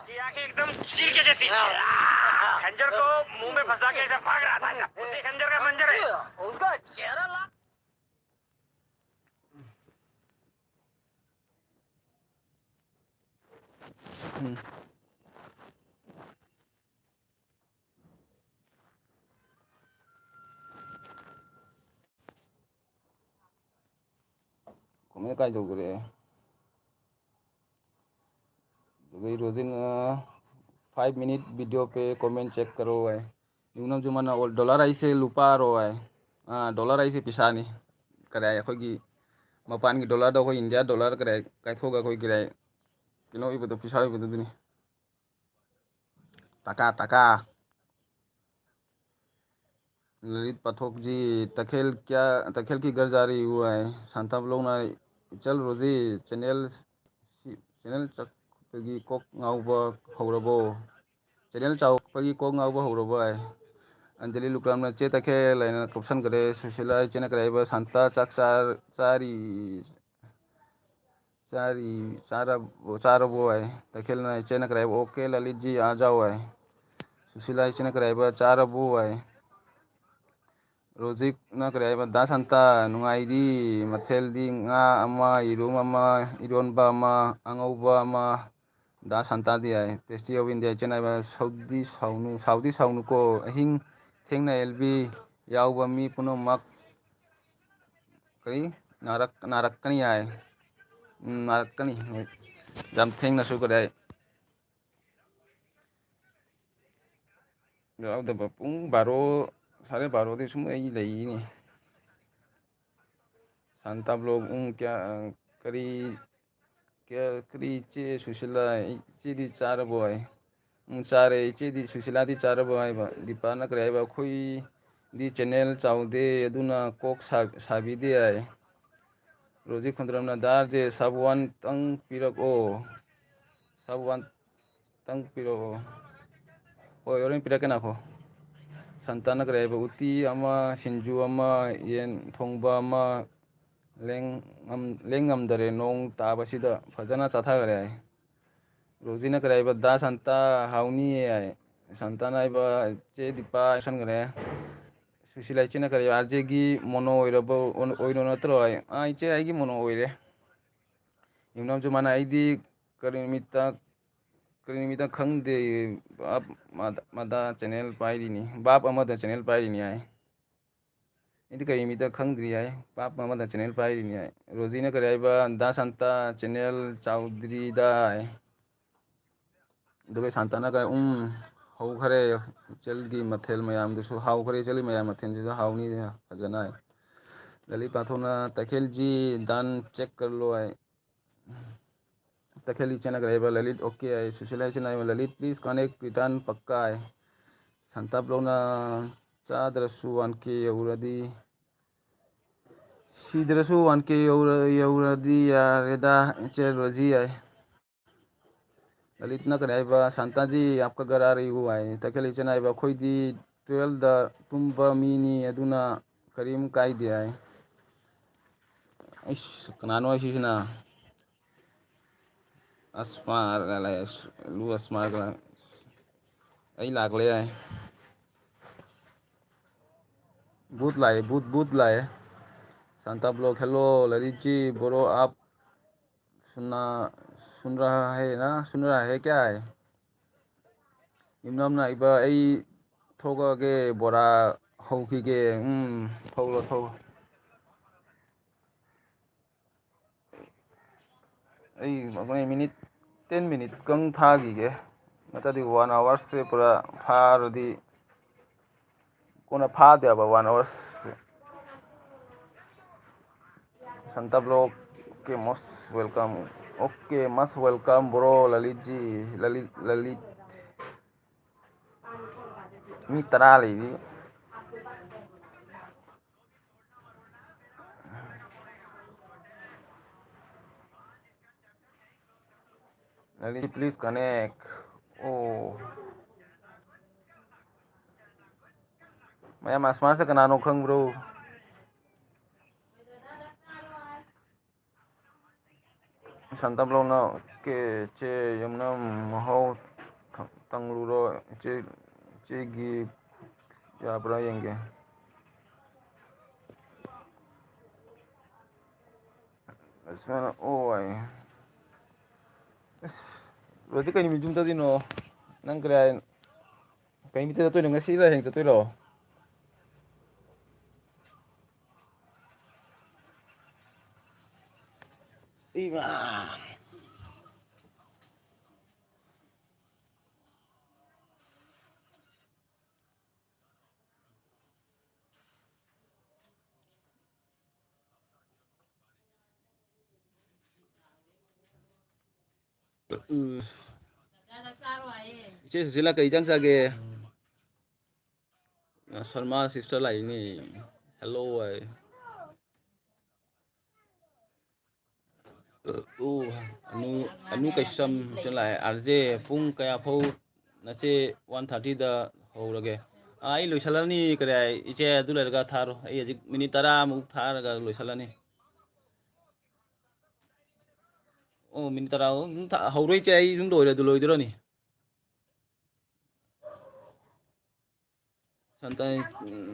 ये आंखें एकदम चील के जैसी। खंजर को मुंह में फंसा के ऐसे भाग रहा था। उसी खंजर का मंजर है। उसका चेहरा ला- ꯎꯝ꯫ ꯀꯣꯃꯦꯟ ꯀꯥꯏ ꯇꯧꯈ꯭ꯔꯦ? ꯑꯗꯨꯒ ꯏꯔꯣꯖꯤꯟ, ꯑ, "ꯐꯥꯏꯚ ꯃꯤꯅꯤꯠ ꯚꯤꯗꯤꯑꯣ ꯄꯦ ꯀꯣꯃꯦꯟ ꯆꯦꯛ ꯀꯔꯣ" ꯍꯥꯏ꯫ ꯌꯨꯝꯅꯝꯁꯨ ꯃꯥꯅ ꯑꯣꯜ ꯗꯣꯂꯔ ꯍꯥꯏꯁꯦ ꯂꯨꯄꯥꯔꯣ ꯍꯥꯏ꯫ ꯑꯥ, ꯗꯣꯂꯔ ꯍꯥꯏꯁꯦ ꯄꯩꯁꯥꯅꯤ꯫ ꯀꯗꯥꯏ ꯑꯩꯈꯣꯏꯒꯤ ꯃꯄꯥꯟꯒꯤ ꯗꯣꯂꯔꯗꯣ ꯑꯩꯈꯣꯏ ꯏꯟꯗꯤꯌꯥ ꯗꯣꯂꯔ ꯀꯗꯥꯏ ꯀꯥꯏꯊꯣꯛꯑꯒ ꯑꯩꯈꯣꯏ ꯀꯗꯥꯏ ꯀꯩꯅꯣ ꯑꯣꯏꯕꯗꯣ, ꯄꯩꯁꯥ ꯑꯣꯏꯕꯗꯣ ꯑꯗꯨꯅꯤ꯫ ꯇꯀꯥ, ꯇꯀꯥ꯫ ꯂꯂꯤꯠ ꯄꯥꯊꯣꯛꯖꯤ, "ꯇꯈꯦꯜ ꯀꯌꯥ, ꯇꯈꯦꯜ ꯀꯤ ꯘꯔ ꯖꯥ ꯔꯍꯤ ꯍꯨ" ꯍꯥꯏ꯫ ꯁꯥꯟꯇꯥꯕ꯭ꯂꯣꯡꯅ, "ꯏꯆꯜ ꯔꯣꯖꯤ, ꯆꯦꯅꯦꯜ, ꯆꯦꯅꯦꯜ ꯆꯥꯎꯈꯠꯄꯒꯤ ꯀꯣꯛ ꯉꯥꯎꯕ ꯍꯧꯔꯕꯣ? ꯆꯦꯅꯦꯜ ꯆꯥꯎꯈꯠꯄꯒꯤ ꯀꯣꯛ ꯉꯥꯎꯕ ꯍꯧꯔꯕꯣ?" ꯍꯥꯏ꯫ ꯑꯟꯖꯂꯤ ꯂꯨꯀ꯭ꯔꯥꯝꯅ, "ꯆꯦ ꯇꯈꯦꯜ" ꯍꯥꯏꯅ ꯀꯨꯞꯁꯟꯈ꯭ꯔꯦ꯫ ꯁꯨꯁꯤꯂꯥ ꯏꯆꯦꯅ ꯀꯔꯤ ꯍꯥꯏꯕ? ꯁꯥꯟꯇꯥ ꯆꯥꯛ ꯆꯥꯔ-, ꯆꯥꯔꯤ꯫ ꯆꯥꯔꯤ, ꯆꯥꯔꯕ-, ꯆꯥꯔꯕꯣ ꯍꯥꯏ꯫ ꯇꯈꯦꯜꯅ ꯏꯆꯦꯅ ꯀꯔꯤ ꯍꯥꯏꯕ? "ꯑꯣꯀꯦ ꯂꯂꯤꯠꯖꯤ, ꯑꯥ ꯖꯥꯎ" ꯍꯥꯏ꯫ ꯁꯨꯁꯤꯂꯥ ꯏꯆꯦꯅ ꯀꯔꯤ ꯍꯥꯏꯕ? "ꯆꯥꯔꯕꯣ" ꯍꯥꯏ꯫ ꯔꯣꯖꯤꯛꯅ ꯀꯔꯤ ꯍꯥꯏꯕ? "ꯗꯥ ꯁꯥꯟꯇ, ꯅꯨꯡꯉꯥꯏꯔꯤ꯫ ꯃꯊꯦꯜꯗꯤ ꯉꯥ ꯑꯃ, ꯌꯦꯔꯨꯝ ꯑꯃ, ꯏꯔꯣꯟꯕ ꯑꯃ, ꯑꯉꯧꯕ ꯑꯃ"꯫ ꯗꯥ ꯁꯥꯟꯇꯥꯗꯤ ꯍꯥꯏ꯫ Tasty of India ꯏꯆꯦꯅ ꯍꯥꯏꯕ, "ꯁꯥꯎꯗꯤ ꯁꯥꯎꯅꯨ, ꯁꯥꯎꯗꯤ ꯁꯥꯎꯅꯨꯀꯣ꯫ ꯑꯍꯤꯡ ꯊꯦꯡꯅ ꯑꯦꯜ ꯕꯤ ꯌꯥꯎꯕ ꯃꯤ ꯄꯨꯝꯅꯃꯛ ꯀꯔꯤ ꯅꯥꯔꯛ-, ꯅꯥꯔꯛꯀꯅꯤ ꯍꯥꯏ꯫ ꯎꯝ, ꯅꯥꯔꯛꯀꯅꯤ꯫ ꯌꯥꯝ ꯊꯦꯡꯅꯁꯨ ꯀꯔꯤ ꯍꯥꯏ? ꯌꯥꯎꯗꯕ ꯄꯨꯡ ꯕꯥꯔꯣ, ꯁꯥꯔꯦ ꯕꯥꯔꯣꯗꯤ ꯁꯨꯝ ꯑꯩ ꯂꯩꯅꯤ꯫ ꯁꯥꯟꯇꯥ ꯕ꯭ꯂꯣꯛ ꯄꯨꯡ ꯀꯌꯥ, ꯀꯔꯤ, ꯀꯌꯥ, ꯀꯔꯤ ꯏꯆꯦ ꯁꯨꯁꯤꯂꯥ, ꯏꯆꯦꯗꯤ ꯆꯥꯔꯕꯣ ꯍꯥꯏ꯫ ꯎꯝ, ꯆꯥꯔꯦ꯫ ꯏꯆꯦꯗꯤ ꯁꯨꯁꯤꯂꯥꯗꯤ ꯆꯥꯔꯕꯣ ꯍꯥꯏꯕ꯫ ꯗꯤꯄꯥꯅ ꯀꯔꯤ ꯍꯥꯏꯕ? ꯑꯩꯈꯣꯏꯗꯤ ꯆꯦꯅꯦꯜ ꯆꯥꯎꯗꯦ, ꯑꯗꯨꯅ ꯀꯣꯛ ꯁꯥ-, ꯁꯥꯕꯤꯗꯦ ꯍꯥꯏ꯫ ꯔꯣꯖꯤ ꯈꯨꯟꯗ꯭ꯔꯝꯅ ꯗꯥꯔꯁꯦ ꯁꯕ ꯋꯥꯟꯇꯪ ꯄꯤꯔꯛꯑꯣ꯫ ꯁꯕ ꯋꯥꯟ ꯇꯪ ꯄꯤꯔꯛꯑꯣ꯫ ꯍꯣꯏ, ꯍꯣꯔꯦꯟ ꯄꯤꯔꯛꯀꯦ, ꯉꯥꯏꯈꯣ꯫ ꯁꯟꯇꯥꯅ ꯀꯔꯤ ꯍꯥꯏꯕ? ꯎꯇꯤ ꯑꯃ, ꯁꯤꯡꯖꯨ ꯑꯃ, ꯌꯦꯟ ꯊꯣꯡꯕ ꯑꯃ, ꯂꯦꯡ-, ꯉꯝ-, ꯂꯦꯡ ꯉꯝꯗꯔꯦ, ꯅꯣꯡ ꯇꯥꯕꯁꯤꯗ꯫ ꯐꯖꯅ ꯆꯥꯊꯈꯔꯦ ꯍꯥꯏ꯫ ꯔꯣꯖꯤꯅ ꯀꯔꯤ ꯍꯥꯏꯕ? ꯗꯥ ꯁꯟꯇꯥ, ꯍꯥꯎꯅꯤꯌꯦ ꯍꯥꯏ꯫ ꯁꯟꯇꯥꯅ ꯍꯥꯏꯕ, ꯆꯦ ꯗꯤꯄꯥ ꯍꯥꯏꯁꯟꯈ꯭ꯔꯦ꯫ ꯁꯨꯁꯤꯂꯥ ꯏꯆꯦꯅ ꯀꯔꯤ ꯍꯥꯏꯕ? ꯑꯥꯔ ꯖꯦꯒꯤ ꯃꯣꯅꯣ ꯑꯣꯏꯔꯕ, ꯑꯣꯏꯔꯣ ꯅꯠꯇ꯭ꯔꯣ ꯍꯥꯏ꯫ ꯑꯥ, ꯏꯆꯦ, ꯑꯩꯒꯤ ꯃꯣꯅꯣ ꯑꯣꯏꯔꯦ꯫ ꯌꯨꯝꯅꯥꯝꯁꯨ ꯃꯥꯅ, ꯑꯩꯗꯤ ꯀꯔꯤ ꯅꯨꯃꯤꯠꯇ ꯀꯔꯤ ꯅꯨꯃꯤꯠꯇ ꯈꯪꯗꯦ, ꯚꯥꯞ ꯑꯃꯗ, ꯑꯃꯗ ꯆꯦꯅꯦꯜ ꯄꯥꯏꯔꯤꯅꯤ, ꯚꯥꯞ ꯑꯃꯗ ꯆꯦꯅꯦꯜ ꯄꯥꯏꯔꯤꯅꯤ ꯍꯥꯏ꯫ ꯑꯩꯗꯤ ꯀꯔꯤ ꯅꯨꯃꯤꯠꯇ ꯈꯪꯗ꯭ꯔꯤ ꯍꯥꯏ, ꯚꯥꯞ ꯑꯃꯗ ꯆꯦꯅꯦꯜ ꯄꯥꯏꯔꯤꯅꯤ ꯍꯥꯏ꯫ ꯔꯣꯖꯤꯅ ꯀꯔꯤ ꯍꯥꯏꯕ? ꯗꯥ ꯁꯥꯟꯇ ꯆꯦꯅꯦꯜ ꯆꯥꯎꯗ꯭ꯔꯤꯗ ꯍꯥꯏ꯫ ꯑꯗꯨꯒ ꯁꯥꯟꯇꯅ ꯀꯔꯤ, ꯎꯝ, ꯍꯧꯈꯔꯦ ꯏꯆꯜꯒꯤ ꯃꯊꯦꯜ ꯃꯌꯥꯝꯗꯨꯁꯨ, ꯍꯥꯎꯈꯔꯦ ꯏꯆꯜꯒꯤ ꯃꯌꯥꯝ ꯃꯊꯦꯜꯁꯤꯁꯨ ꯍꯥꯎꯅꯤ ꯐꯖꯅ ꯍꯥꯏ꯫ ꯂꯂꯤꯠ ꯄꯥꯊꯣꯛꯅ ꯇꯈꯦꯜꯖꯤ ꯗꯥꯟ ꯆꯦꯛ ꯀꯔ ꯂꯣ ꯍꯥꯏ꯫ ꯇꯈꯦꯜ ꯏꯆꯦꯅ ꯀꯔꯤ ꯍꯥꯏꯕ? ꯂꯂꯤꯠ ꯑꯣꯀꯦ ꯍꯥꯏ꯫ ꯁꯨꯁꯤꯂꯥ ꯏꯆꯦꯅ ꯍꯥꯏꯕ, "ꯂꯂꯤꯠ please connect return ꯄꯛꯀꯥ" ꯍꯥꯏ꯫ ꯁꯥꯟꯇꯥ ꯕ꯭ꯂꯣꯛꯅ ꯆꯥꯗ꯭ꯔꯁꯨ ꯋꯥꯟ ꯀꯦ ꯌꯧꯔꯗꯤ, ꯁꯤꯗ꯭ꯔꯁꯨ ꯋꯥꯟ ꯀꯦ ꯌꯧꯔ-, ꯌꯧꯔꯗꯤ ꯌꯥꯔꯦꯗ ꯏꯆꯦ ꯔꯣꯖꯤ ꯍꯥꯏ꯫ ꯂꯂꯤꯠꯅ ꯀꯔꯤ ꯍꯥꯏꯕ? ꯁꯥꯟꯇꯥꯖꯤ ꯑꯞꯀ ꯘꯔ ꯑꯥ ꯔꯍꯤ ꯍꯨ ꯍꯥꯏ꯫ ꯇꯈꯦꯜ ꯏꯆꯦꯅ ꯍꯥꯏꯕ, ꯑꯩꯈꯣꯏꯗꯤ ꯇꯨꯋꯦꯜꯗ ꯇꯨꯝꯕ ꯃꯤꯅꯤ, ꯑꯗꯨꯅ ꯀꯔꯤꯝ ꯀꯥꯏꯗꯦ ꯍꯥꯏ꯫ ꯑꯩꯁ, ꯀꯅꯥꯅꯣ ꯁꯤꯁꯤꯅ? ꯑꯁꯃꯥꯔꯒ ꯂꯩ, ꯂꯨ ꯑꯁꯃꯥꯔꯒ ꯂꯩ꯫ ꯑꯩ ꯂꯥꯛꯂꯦ ꯍꯥꯏ꯫ ꯚꯨꯠ ꯂꯥꯛꯑꯦ, ꯚꯨꯠ, ꯚꯨꯠ ꯂꯥꯛꯑꯦ꯫ Santa block, "Hello, Lalit G, bro, aap ꯁꯨꯟꯅ, ꯁꯨꯟ ꯔꯍꯥ ꯍꯦ ꯅ, ꯁꯨꯟ ꯔꯍꯥ ꯍꯦ ꯀꯌꯥ ꯍꯥꯏ?" ꯌꯨꯝꯅꯥꯝꯅ ꯏꯕ, ꯑꯩ ꯊꯣꯛꯂꯛꯑꯒꯦ, ꯕꯣꯔꯥ ꯍꯧꯈꯤꯒꯦ꯫ ꯎꯝ, ꯊꯧꯔꯣ, ꯊꯧꯔꯣ꯫ ꯑꯩ ꯃꯤꯅꯤꯠ, ten minute ꯀꯪ ꯊꯥꯈꯤꯒꯦ꯫ ꯅꯠꯇ꯭ꯔꯗꯤ one hourꯁꯦ ꯄꯨꯔꯥ ꯐꯥꯔꯗꯤ, ꯀꯣꯟꯅ ꯐꯥꯗꯦꯕ one hourꯁꯦ꯫ ꯁꯟꯇꯥ vlog, okay, most welcome. Okay, most welcome, bro, ꯂꯂꯤꯠꯖꯤ, Lalit, Lalit. ꯃꯤ ꯇꯔꯥ ꯂꯩꯔꯤ꯫ Lalit, please connect꯫ ꯑꯣ꯫ ꯃꯌꯥꯝ ꯑꯁꯃꯥꯟꯁꯦ ꯀꯅꯥꯅꯣ ꯈꯪꯕ꯭ꯔꯣ? ꯁꯟꯇꯥ vlogꯅ, okay, ꯏꯆꯦ ꯌꯨꯝꯅꯝ ꯃꯍꯥꯎ ꯇꯪꯂꯨꯔꯣ꯫ ꯏꯆꯦ, ꯏꯆꯦꯒꯤ ꯌꯥꯕ꯭ꯔꯥ ꯌꯦꯡꯒꯦ꯫ ꯑꯁ, ꯑꯣ, ꯑꯩ꯫ ꯑꯁ, ꯕ꯭ꯔꯣꯗꯤ ꯀꯩ ꯅꯨꯃꯤꯠ ꯌꯨꯝ ꯆꯠꯇꯣꯏꯅꯣ? ꯅꯪ ꯀꯗꯥꯏ, ꯀꯩ ꯅꯨꯃꯤꯠꯇ ꯆꯠꯇꯣꯏꯅꯣ? ꯉꯁꯤꯔꯣ ꯍꯌꯦꯡ ꯆꯠꯇꯣꯏꯔꯣ? ꯏꯃꯥ꯫ ꯎꯝ꯫ ꯏꯆꯦ ꯁꯨꯁꯤꯂꯥ, ꯀꯩ ꯏꯟꯖꯥꯡ ꯆꯥꯒꯦ? ꯁꯜꯃꯥ sister ꯂꯥꯛꯏꯅꯦ꯫ Hello ꯍꯥꯏ꯫ ꯑꯣ, ꯑꯅꯨ, ꯑꯅꯨ ꯀꯩꯁꯝ ꯂꯥꯛꯑꯦ꯫ ꯑꯥꯔ ꯖꯦ, ꯄꯨꯡ ꯀꯌꯥ ꯐꯥꯎ ꯅꯆꯦ? One thirtyꯗ ꯍꯧꯔꯒꯦ꯫ ꯑꯥ, ꯑꯩ ꯂꯣꯏꯁꯤꯜꯂꯅꯤ꯫ ꯀꯔꯤ ꯍꯥꯏ, ꯏꯆꯦ, ꯑꯗꯨ ꯂꯩꯔꯒ ꯊꯥꯔꯣ꯫ ꯑꯩ ꯍꯧꯖꯤꯛ ꯃꯤꯅꯤꯠ ꯇꯔꯥꯃꯨꯛ ꯊꯥꯔꯒ ꯂꯣꯏꯁꯤꯜꯂꯅꯤ꯫ ꯑꯣ, ꯃꯤꯅꯤꯠ ꯇꯔꯥ ꯑꯗꯨꯝ ꯊꯥ-, ꯍꯧꯔꯣꯏ ꯏꯆꯦ, ꯑꯩ ꯑꯗꯨꯝ ꯂꯣꯏꯔꯦ, ꯑꯗꯨ ꯂꯣꯏꯗꯣꯔꯅꯤ꯫ ꯁꯟꯇꯥ,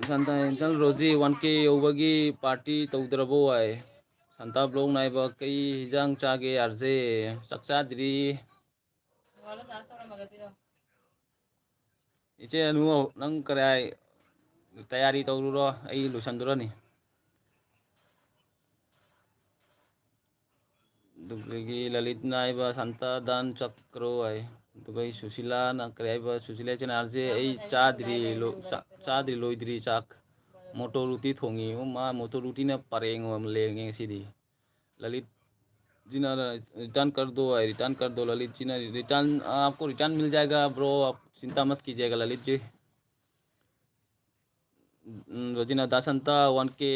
ꯁꯟꯇꯥ ꯏꯟꯆꯜ ꯔꯣꯖꯤ one K ꯌꯧꯕꯒꯤ party ꯇꯧꯗ꯭ꯔꯕꯣ ꯍꯥꯏ꯫ ꯁꯟꯇꯥ vlog ꯅꯥꯏꯕ ꯀꯩ ꯍꯤꯟꯖꯥꯡ ꯆꯥꯒꯦ ꯑꯥꯔ ꯖꯦ? ꯆꯥꯛ ꯆꯥꯗ꯭ꯔꯤ꯫ ꯏꯆꯦ ꯑꯅꯨ, ꯅꯪ ꯀꯔꯥꯏ ꯇꯌꯥꯔꯤ ꯇꯧꯔꯨꯔꯣ, ꯑꯩ ꯂꯣꯏꯁꯟꯗꯣꯔꯅꯤ꯫ ꯑꯗꯨꯗꯒꯤ ꯂꯂꯤꯠꯅ ꯍꯥꯏꯕ ꯁꯥꯟꯇ ꯗꯥꯟ ꯆꯠꯈ꯭ꯔꯣ ꯍꯥꯏ꯫ ꯑꯗꯨꯒ ꯑꯩ ꯁꯨꯁꯤꯂꯥꯅ ꯀꯔꯤ ꯍꯥꯏꯕ, ꯁꯨꯁꯤꯂꯥ ꯆꯦꯅꯥꯔꯁꯦ ꯑꯩ ꯆꯥꯗ꯭ꯔꯤ, ꯂꯣ-, ꯆꯥ-, ꯆꯥꯗ꯭ꯔꯤ, ꯂꯣꯏꯗ꯭ꯔꯤ ꯆꯥꯛ꯫ ꯃꯣꯇꯣꯔ ꯔꯣꯇꯤ ꯊꯣꯡꯉꯤ꯫ ꯑꯣ ꯃꯥ ꯃꯣꯇꯣꯔ ꯔꯣꯇꯤꯅ ꯄꯔꯦꯡ ꯑꯃ ꯂꯦꯡꯉꯦ ꯉꯁꯤꯗꯤ꯫ ललित जी ने रिटर्न कर दो है, रिटर्न कर दो ललित जी ने। रिटर्न, आपको रिटर्न मिल जाएगा ब्रो, आप चिंता मत कीजिएगा ललित जी। ꯎꯝ, ꯔꯣꯖꯤꯅ ꯗꯥ ꯁꯟꯇ ꯋꯥꯟ ꯀꯦ,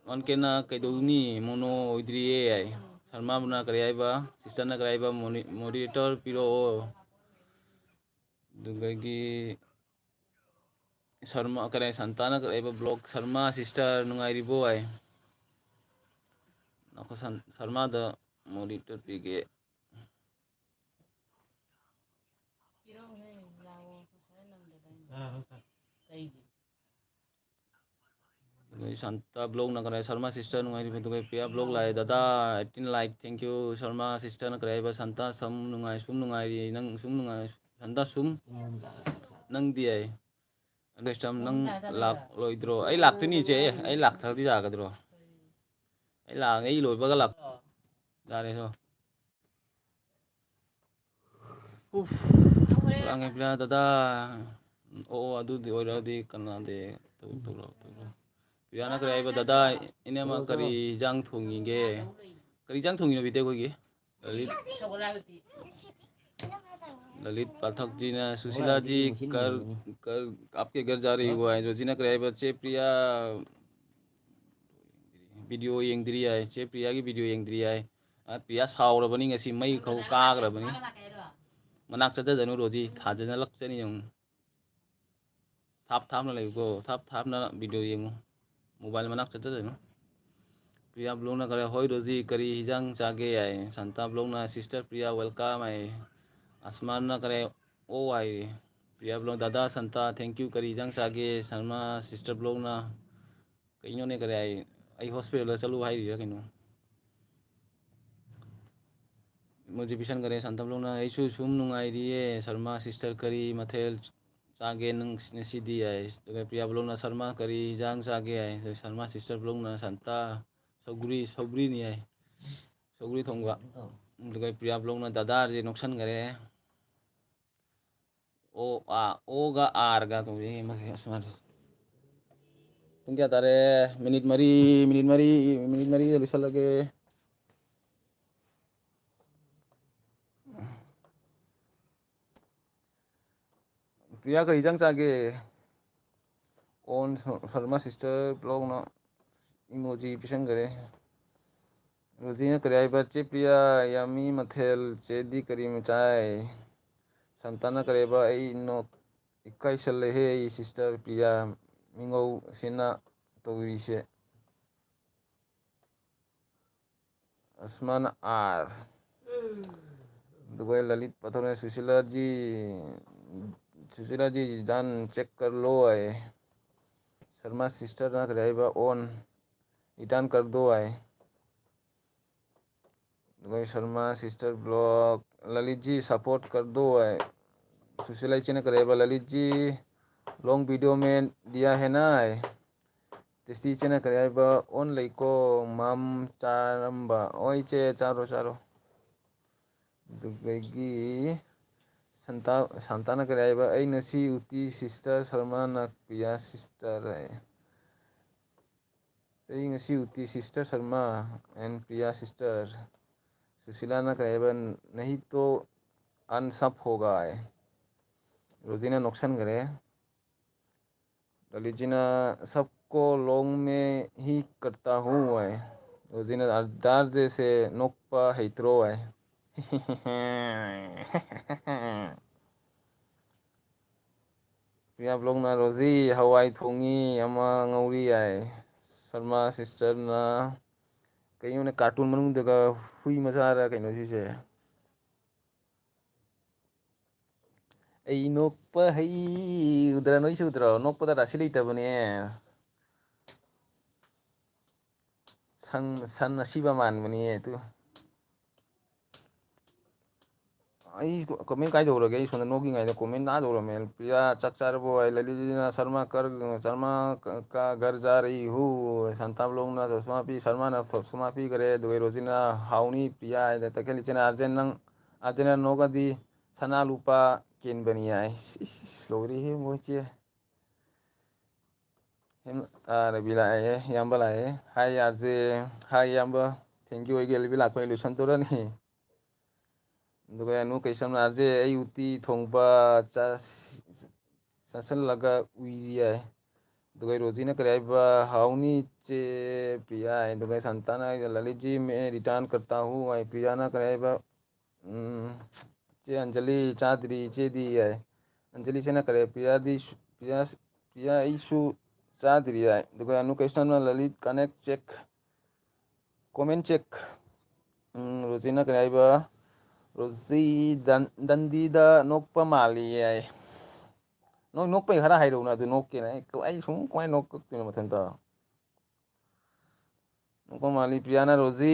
ꯋꯥꯟ ꯀꯦꯅ ꯀꯩꯗꯧꯅꯤ? ꯃꯣꯅꯣ ꯑꯣꯏꯗ꯭ꯔꯤꯌꯦ ꯍꯥꯏ꯫ ꯁꯔꯃꯥꯕꯨꯅ ꯀꯔꯤ ꯍꯥꯏꯕ? ꯁꯤꯁꯇꯔꯅ ꯀꯔꯤ ꯍꯥꯏꯕ? ꯃꯣꯅꯤ-, ꯃꯣꯗꯤꯔꯦꯇꯔ ꯄꯤꯔꯛꯑꯣ꯫ ꯑꯗꯨꯗꯒꯤ ꯁꯔꯃꯥ, ꯀꯔꯤ, ꯁꯟꯇꯥꯅ ꯀꯔꯤ ꯍꯥꯏꯕ? ꯕ꯭ꯂꯣꯛ, ꯁꯔꯃꯥ ꯁꯤꯁꯇꯔ ꯅꯨꯡꯉꯥꯏꯔꯤꯕꯣ ꯍꯥꯏ꯫ ꯉꯥꯏꯈꯣ, ꯁꯟ-, ꯁꯔꯃꯥꯗ ꯃꯣꯗꯤꯔꯦꯇꯔ ꯄꯤꯒꯦ꯫ ꯑꯗꯩ ꯁꯥꯟꯇ ꯕ꯭ꯂꯣꯛꯅ ꯀꯔꯥꯏ, ꯁꯔꯃꯥ ꯁꯤꯁꯇꯔ ꯅꯨꯡꯉꯥꯏꯔꯤꯕ? ꯑꯗꯨꯒ ꯄ꯭ꯔꯤꯌꯥ ꯕ꯭ꯂꯣꯛ ꯂꯥꯛꯑꯦ꯫ ꯗꯗꯥ, eighteen like, thank you꯫ Sharma ꯁꯤꯁꯇꯔꯅ ꯀꯔꯤ ꯍꯥꯏꯕ? ꯁꯥꯟꯇ ꯁꯨꯝ ꯅꯨꯡꯉꯥꯏ, ꯁꯨꯝ ꯅꯨꯡꯉꯥꯏꯔꯤ, ꯅꯪ ꯁꯨꯝ ꯅꯨꯡꯉꯥꯏ, ꯁꯥꯟꯇ ꯁꯨꯝ, ꯅꯪꯗꯤ ꯍꯥꯏ꯫ ꯑꯗꯣ ꯁꯤꯁꯇꯔ, ꯅꯪ ꯂꯥꯛꯂꯣꯏꯗ꯭ꯔꯣ? ꯑꯩ ꯂꯥꯛꯇꯣꯏꯅꯤ ꯏꯆꯦ, ꯑꯩ ꯂꯥꯛꯇ꯭ꯔꯗꯤ ꯌꯥꯒꯗ꯭ꯔꯣ? ꯑꯩ ꯂꯥꯛ-, ꯑꯩ ꯂꯣꯏꯕꯒ ꯂꯥꯛ-, ꯌꯥꯔꯦ ꯁꯣ꯫ ꯎꯐ, ꯂꯥꯡꯉꯦ ꯄ꯭ꯔꯤꯌꯥ ꯗꯗꯥ꯫ ꯑꯣ, ꯑꯣ, ꯑꯗꯨꯗꯤ ꯑꯣꯏꯔꯗꯤ ꯀꯅꯥꯗꯤ? ꯇꯧ-, ꯇꯧꯔꯣ, ꯇꯧꯔꯣ꯫ ꯄ꯭ꯔꯤꯌꯥꯅ ꯀꯔꯤ ꯍꯥꯏꯕ? ꯗꯗꯥ, ꯏꯅꯝꯃ ꯀꯔꯤ ꯏꯟꯖꯥꯡ ꯊꯣꯡꯉꯤꯒꯦ? ꯀꯔꯤ ꯏꯟꯖꯥꯡ ꯊꯣꯡꯉꯤꯅꯣ ꯕꯤꯇꯦꯛ ꯈꯣꯏꯒꯤ? ꯂꯂꯤꯠ, ꯂꯂꯤꯠ ꯄꯥꯊꯛꯖꯤꯅ, ꯁꯨꯁꯤꯂꯥꯖꯤ, ꯀꯔ, ꯀꯔ, ꯑꯥꯞꯀꯦ ꯘꯔ ꯖꯥ ꯔꯍꯤ ꯍꯣ ꯍꯥꯏ꯫ ꯔꯣꯖꯤꯅ ꯀꯔꯤ ꯍꯥꯏꯕ? ꯆꯦ ꯄ꯭ꯔꯤꯌꯥ, ꯚꯤꯗꯤꯑꯣ ꯌꯦꯡꯗ꯭ꯔꯤ ꯍꯥꯏ꯫ ꯆꯦ ꯄ꯭ꯔꯤꯌꯥꯒꯤ ꯚꯤꯗꯤꯑꯣ ꯌꯦꯡꯗ꯭ꯔꯤ ꯍꯥꯏ꯫ ꯑ, ꯄ꯭ꯔꯤꯌꯥ ꯁꯥꯎꯔꯕꯅꯤ ꯉꯁꯤ, ꯃꯩ ꯈꯧ ꯀꯥꯈ꯭ꯔꯕꯅꯤ꯫ ꯃꯅꯥꯛ ꯆꯠꯆꯖꯅꯨ ꯔꯣꯖꯤ, ꯊꯥꯖꯅꯂꯛꯆꯅꯤ ꯌꯦꯡꯉꯨ꯫ ꯊꯥꯞ ꯊꯥꯞꯅ ꯂꯩꯌꯨꯀꯣ, ꯊꯥꯞ ꯊꯥꯞꯅ ꯚꯤꯗꯤꯑꯣ ꯌꯦꯡꯉꯨ꯫ ꯃꯣꯕꯥꯏꯜ ꯃꯅꯥꯛ ꯆꯠꯆꯖꯅꯨ꯫ ꯄ꯭ꯔꯤꯌꯥ ꯕ꯭ꯂꯣꯛꯅ ꯀꯔꯤ, ꯍꯣꯏ ꯔꯣꯖꯤ, ꯀꯔꯤ ꯍꯤꯟꯖꯥꯡ ꯆꯥꯒꯦ ꯍꯥꯏ꯫ ꯁꯥꯟꯇꯥ ꯕ꯭ꯂꯣꯛꯅ, ꯁꯤꯁꯇꯔ ꯄ꯭ꯔꯤꯌꯥ, ꯋꯦꯜꯀꯝ ꯍꯥꯏ꯫ ꯑꯁꯃꯥꯟꯅ ꯀꯔꯤ, ꯑꯣ ꯍꯥꯏ꯫ ꯄ꯭ꯔꯤꯌꯥ ꯕ꯭ꯂꯣꯛ, ꯗꯥꯗꯥ ꯁꯥꯟꯇꯥ, thank you, ꯀꯔꯤ ꯍꯤꯟꯖꯥꯡ ꯆꯥꯒꯦ? ꯁꯔꯃꯥ, ꯁꯤꯁꯇꯔ ꯕ꯭ꯂꯣꯛꯅ, ꯀꯩꯅꯣꯅꯦ, ꯀꯔꯤ ꯍꯥꯏ, ꯑꯩ ꯍꯣꯁꯄꯤꯇꯥꯜꯗ ꯆꯠꯂꯨ ꯍꯥꯏꯔꯤꯔꯥ ꯀꯩꯅꯣ? ꯏꯃꯣꯖꯤ ꯄꯤꯁꯟꯈꯔꯦ ꯁꯥꯟꯇꯝꯂꯣꯡꯅ꯫ ꯑꯩꯁꯨ ꯁꯨꯝ ꯅꯨꯡꯉꯥꯏꯔꯤꯌꯦ꯫ ꯁꯔꯃꯥ ꯁꯤꯁꯇꯔ ꯀꯔꯤ ꯃꯊꯦꯜ ꯇꯥꯒꯦ ꯅꯪ ꯉꯁꯤꯗꯤ ꯍꯥꯏ꯫ ꯑꯗꯨꯒ ꯄ꯭ꯔꯤꯌꯥ ꯕ꯭ꯂꯣꯛꯅ ꯁꯔꯃ ꯀꯔꯤ ꯍꯤꯟꯖꯥꯡ ꯆꯥꯒꯦ ꯍꯥꯏ꯫ ꯑꯗꯨꯒ ꯁꯔꯃ ꯁꯤꯁꯇꯔ ꯕ꯭ꯂꯣꯛꯅ ꯁꯟꯇꯥ ꯁꯧꯒ꯭ꯔꯤ, ꯁꯧꯒ꯭ꯔꯤꯅꯤ ꯍꯥꯏ꯫ ꯁꯧꯒ꯭ꯔꯤ ꯊꯣꯡꯕ꯫ ꯑꯗꯨꯒ ꯄ꯭ꯔꯤꯌꯥ ꯕ꯭ꯂꯣꯛꯅ ꯗꯗꯥ ꯑꯥꯔꯁꯦ ꯅꯣꯛꯁꯟꯈꯔꯦ꯫ ꯑꯣ ꯑꯥ ꯑꯣꯒ ꯑꯥꯔꯒ ꯇꯧꯖꯩ ꯃꯁꯤ ꯑꯁꯨꯃꯥꯏꯅ꯫ ꯄꯨꯡ ꯀꯌꯥ ꯇꯥꯔꯦ? ꯃꯤꯅꯤꯠ ꯃꯔꯤ, ꯃꯤꯅꯤꯠ ꯃꯔꯤ, ꯃꯤꯅꯤꯠ ꯃꯔꯤꯗ ꯂꯣꯏꯁꯤꯜꯂꯒꯦ꯫ ꯄ꯭ꯔꯤꯌꯥ ꯀꯔꯤ ꯍꯤꯟꯖꯥꯡ ꯆꯥꯒꯦ? ꯑꯣꯟ ꯁꯔꯃ ꯁꯤꯁꯇꯔ ꯕ꯭ꯂꯣꯛꯅ ꯏꯃꯣꯖꯤ ꯄꯤꯁꯟꯈꯔꯦ꯫ ꯔꯣꯖꯤꯅ ꯀꯔꯤ ꯍꯥꯏꯕ? "ꯆꯦ ꯄ꯭ꯔꯤꯌꯥ, ꯌꯥꯝꯃꯤ ꯃꯊꯦꯜ, ꯆꯦꯗꯤ ꯀꯔꯤ ꯆꯥꯏ?" ꯁꯟꯇꯥꯅ ꯀꯔꯤ ꯍꯥꯏꯕ? "ꯑꯩ ꯅꯣꯛ ꯏꯀꯥꯏꯁꯜꯂꯦꯍꯦ ꯑꯩ ꯁꯤꯁꯇꯔ ꯄ꯭ꯔꯤꯌꯥ, ꯃꯤꯉꯧꯁꯤꯅ ꯇꯧꯔꯤꯁꯦ"꯫ ꯑꯁꯃꯥꯟ ꯑꯥꯔ꯫ ꯑꯗꯨꯒ ꯂꯂꯤꯠ ꯄꯥꯊꯣꯛꯅ ꯁꯨꯁꯤꯂꯥꯖꯤ, ꯁꯨꯁꯤꯂꯥꯖꯤ ꯗꯥꯟ ꯆꯦꯛ ꯀꯔ ꯂꯣ ꯍꯥꯏ꯫ ꯁꯔꯃ ꯁꯤꯁꯇꯔꯅ ꯀꯔꯤ ꯍꯥꯏꯕ? ꯑꯣꯟ ꯔꯤꯇꯔꯟ ꯀꯔ ꯗꯣ ꯍꯥꯏ꯫ ꯑꯗꯨꯒ ꯁꯔꯃ ꯁꯤꯁꯇꯔ ꯕ꯭ꯂꯣꯛ, ꯂꯂꯤꯠꯖꯤ ꯁꯄꯣꯔꯠ ꯀꯔ ꯗꯣ ꯍꯥꯏ꯫ ꯁꯨꯁꯤꯂꯥ ꯏꯆꯦꯅ ꯀꯔꯤ ꯍꯥꯏꯕ? "ꯂꯂꯤꯠꯖꯤ ꯂꯣꯡ ꯚꯤꯗꯤꯑꯣ ꯃꯦ ꯗꯤꯌꯥ ꯍꯦ ꯅꯥ" ꯍꯥꯏ꯫ ꯇꯦꯁꯇꯤ ꯏꯆꯦꯅ ꯀꯔꯤ ꯍꯥꯏꯕ? "ꯑꯣꯟ ꯂꯩꯀꯣ ꯃꯝ ꯆꯥꯔꯝꯕ"꯫ ꯑꯣ ꯏꯆꯦ, ꯆꯥꯔꯣ ꯆꯥꯔꯣ꯫ ꯑꯗꯨꯗꯒꯤ ꯁꯟꯇꯥ, ꯁꯟꯇꯥꯅ ꯀꯔꯤ ꯍꯥꯏꯕ? "ꯑꯩ ꯉꯁꯤ ꯎꯇꯤ ꯁꯤꯁꯇꯔ ꯁꯔꯃꯥꯅ ꯄ꯭ꯔꯤꯌꯥ ꯁꯤꯁꯇꯔ" ꯍꯥꯏ꯫ "ꯑꯩ ꯉꯁꯤ ꯎꯇꯤ sister Sharma and Priya sister". ꯁꯨꯁꯤꯂꯥꯅ ꯀꯔꯤ ꯍꯥꯏꯕ? "ꯅꯍꯤ ꯇꯣ ꯑꯟꯁꯞ ꯍꯣꯒꯥ" ꯍꯥꯏ꯫ ꯔꯣꯖꯤꯅ ꯅꯣꯛꯁꯟꯈ꯭ꯔꯦ꯫ ꯂꯂꯤꯠꯖꯤꯅ "ꯁꯕꯀꯣ ꯂꯣꯡ ꯃꯦ ꯍꯤ ꯀꯔꯇꯥ ꯍꯨ" ꯍꯥꯏ꯫ ꯔꯣꯖꯤꯅ "ꯗꯥꯔꯖꯦꯁꯦ ꯅꯣꯛꯄ ꯍꯩꯇ꯭ꯔꯣ" ꯍꯥꯏ꯫ ꯄ꯭ꯔꯤꯌꯥ ꯕ꯭ꯂꯣꯛꯅ "ꯔꯣꯖꯤ ꯍꯋꯥꯏ ꯊꯣꯡꯉꯤ ꯑꯃ ꯉꯧꯔꯤ" ꯍꯥꯏ꯫ ꯁꯔꯃ ꯁꯤꯁꯇꯔꯅ "ꯀꯩꯅꯣꯅꯦ, ꯀꯥꯔꯇꯨꯟ ꯃꯅꯨꯡꯗꯒ ꯍꯨꯏ ꯃꯆꯥꯔ ꯀꯩꯅꯣ ꯁꯤꯁꯦ?" ꯑꯩ ꯅꯣꯛꯄ ꯍꯩ ꯎꯗ꯭ꯔꯥ, ꯅꯣꯏꯁꯨ ꯎꯗ꯭ꯔꯣ? ꯅꯣꯛꯄꯗ ꯔꯥꯁꯤ ꯂꯩꯇꯕꯅꯦ꯫ ꯁꯟ, ꯁꯟ ꯑꯁꯤꯕ ꯃꯥꯟꯕꯅꯦ ꯑꯗꯨ꯫ ꯑꯩ ꯀꯣꯃꯦꯟ ꯀꯥꯏꯗꯧꯔꯒꯦ? ꯑꯩ ꯁꯣꯝꯗ ꯅꯣꯛꯀꯤꯉꯩꯗ ꯀꯣꯃꯦꯟ ꯇꯥꯗꯧꯔꯝꯃꯦ꯫ "ꯄ꯭ꯔꯤꯌꯥ ꯆꯥꯛ ꯆꯥꯔꯕꯣ?" ꯍꯥꯏ, "ꯂꯂꯤꯠꯅ ꯁꯔꯃ ꯀꯔ, ꯁꯔꯃ ꯀ, ꯀ ꯘꯔ ꯖꯥ ꯔꯍꯤ ꯍꯨ?" ꯁꯥꯟꯇꯥ ꯕ꯭ꯂꯣꯛꯅ ꯁꯣꯁꯃꯥ ꯄꯤ, ꯁꯔꯃꯅ ꯁꯣꯁꯃꯥ ꯄꯤꯈꯔꯦ꯫ ꯑꯗꯨꯒ ꯔꯣꯖꯤꯅ "ꯍꯥꯎꯅꯤ ꯄ꯭ꯔꯤꯌꯥ" ꯍꯥꯏꯗ, ꯇꯈꯦꯜ ꯏꯆꯦꯅ "ꯑꯥꯔꯖꯦꯟ ꯅꯪ, ꯑꯥꯔꯖꯦꯟꯅ ꯅꯣꯛꯑꯗꯤ ꯁꯅꯥ ꯂꯨꯄꯥ ꯀꯦꯟꯕꯅꯤ" ꯍꯥꯏ꯫ ꯏꯁ, ꯏꯁ, ꯏꯁ, ꯂꯣꯏꯔꯦꯍꯦ ꯃꯣꯏꯁꯦ꯫ ꯍꯦꯝ-, ꯑꯥ, ꯔꯕꯤ ꯂꯥꯛꯑꯦ, ꯏꯌꯥꯝꯕ ꯂꯥꯛꯑꯦ꯫ ꯍꯥꯏ ꯑꯥꯔꯖꯦ, ꯍꯥꯏ ꯏꯌꯥꯝꯕ꯫ Thank you ꯑꯩꯒꯤ ꯑꯦꯜ ꯕꯤ ꯂꯥꯛꯄꯩ ꯂꯣꯏꯁꯟꯗꯣꯔꯅꯤ꯫ ꯑꯗꯨꯒ ꯅꯨ ꯀꯩꯁꯝꯅ "ꯑꯥꯔꯖꯦ ꯑꯩ ꯎꯇꯤ ꯊꯣꯡꯕ ꯆꯥꯁ-, ꯆꯥꯁꯜꯂꯒ ꯎꯏꯔꯤ" ꯍꯥꯏ꯫ ꯑꯗꯨꯒ ꯔꯣꯖꯤꯅ ꯀꯔꯤ ꯍꯥꯏꯕ? "ꯍꯥꯎꯅꯤ ꯆꯦ ꯄ꯭ꯔꯤꯌꯥ" ꯍꯥꯏ꯫ ꯑꯗꯨꯒ ꯁꯟꯇꯥꯅ "ꯂꯂꯤꯠꯖꯤ ꯃꯦ ꯔꯤꯇꯔꯟ ꯀꯔꯇꯥ ꯍꯨ" ꯍꯥꯏ꯫ ꯄ꯭ꯔꯤꯌꯥꯅ ꯀꯔꯤ ꯍꯥꯏꯕ? ꯎꯝ, "ꯆꯦ ꯑꯟꯖꯂꯤ ꯆꯥꯗ꯭ꯔꯤ ꯏꯆꯦꯗꯤ" ꯍꯥꯏ꯫ ꯑꯟꯖꯂꯤ ꯏꯆꯦꯅ ꯀꯔꯤ? "ꯄ꯭ꯔꯤꯌꯥꯗꯤ ꯁꯨ-, ꯄ꯭ꯔꯤꯌꯥ, ꯄ꯭ꯔꯤꯌꯥ ꯑꯩꯁꯨ ꯆꯥꯗ꯭ꯔꯤ" ꯍꯥꯏ꯫ ꯑꯗꯨꯒ ꯅꯨ ꯀꯩꯁꯝꯅ "Lalit connect check, comment check". ꯎꯝ, ꯔꯣꯖꯤꯅ ꯀꯔꯤ ꯍꯥꯏꯕ? "ꯔꯣꯖꯤ ꯗꯟ-, ꯗꯟꯗꯤꯗ ꯅꯣꯛꯄ ꯃꯥꯜꯂꯤ" ꯍꯥꯏ꯫ ꯅꯣꯏ ꯅꯣꯛꯄꯩ ꯈꯔ ꯍꯥꯏꯔꯛꯎꯅ, ꯑꯗꯨ ꯅꯣꯛꯀꯦꯅ꯫ ꯑꯩ, ꯑꯩ ꯁꯨꯝ ꯀꯃꯥꯏꯅ ꯅꯣꯛꯇꯣꯏꯅꯣ ꯃꯊꯟꯇ? ꯅꯣꯛꯄ ꯃꯥꯜꯂꯤ꯫ ꯄ꯭ꯔꯤꯌꯥꯅ "ꯔꯣꯖꯤ,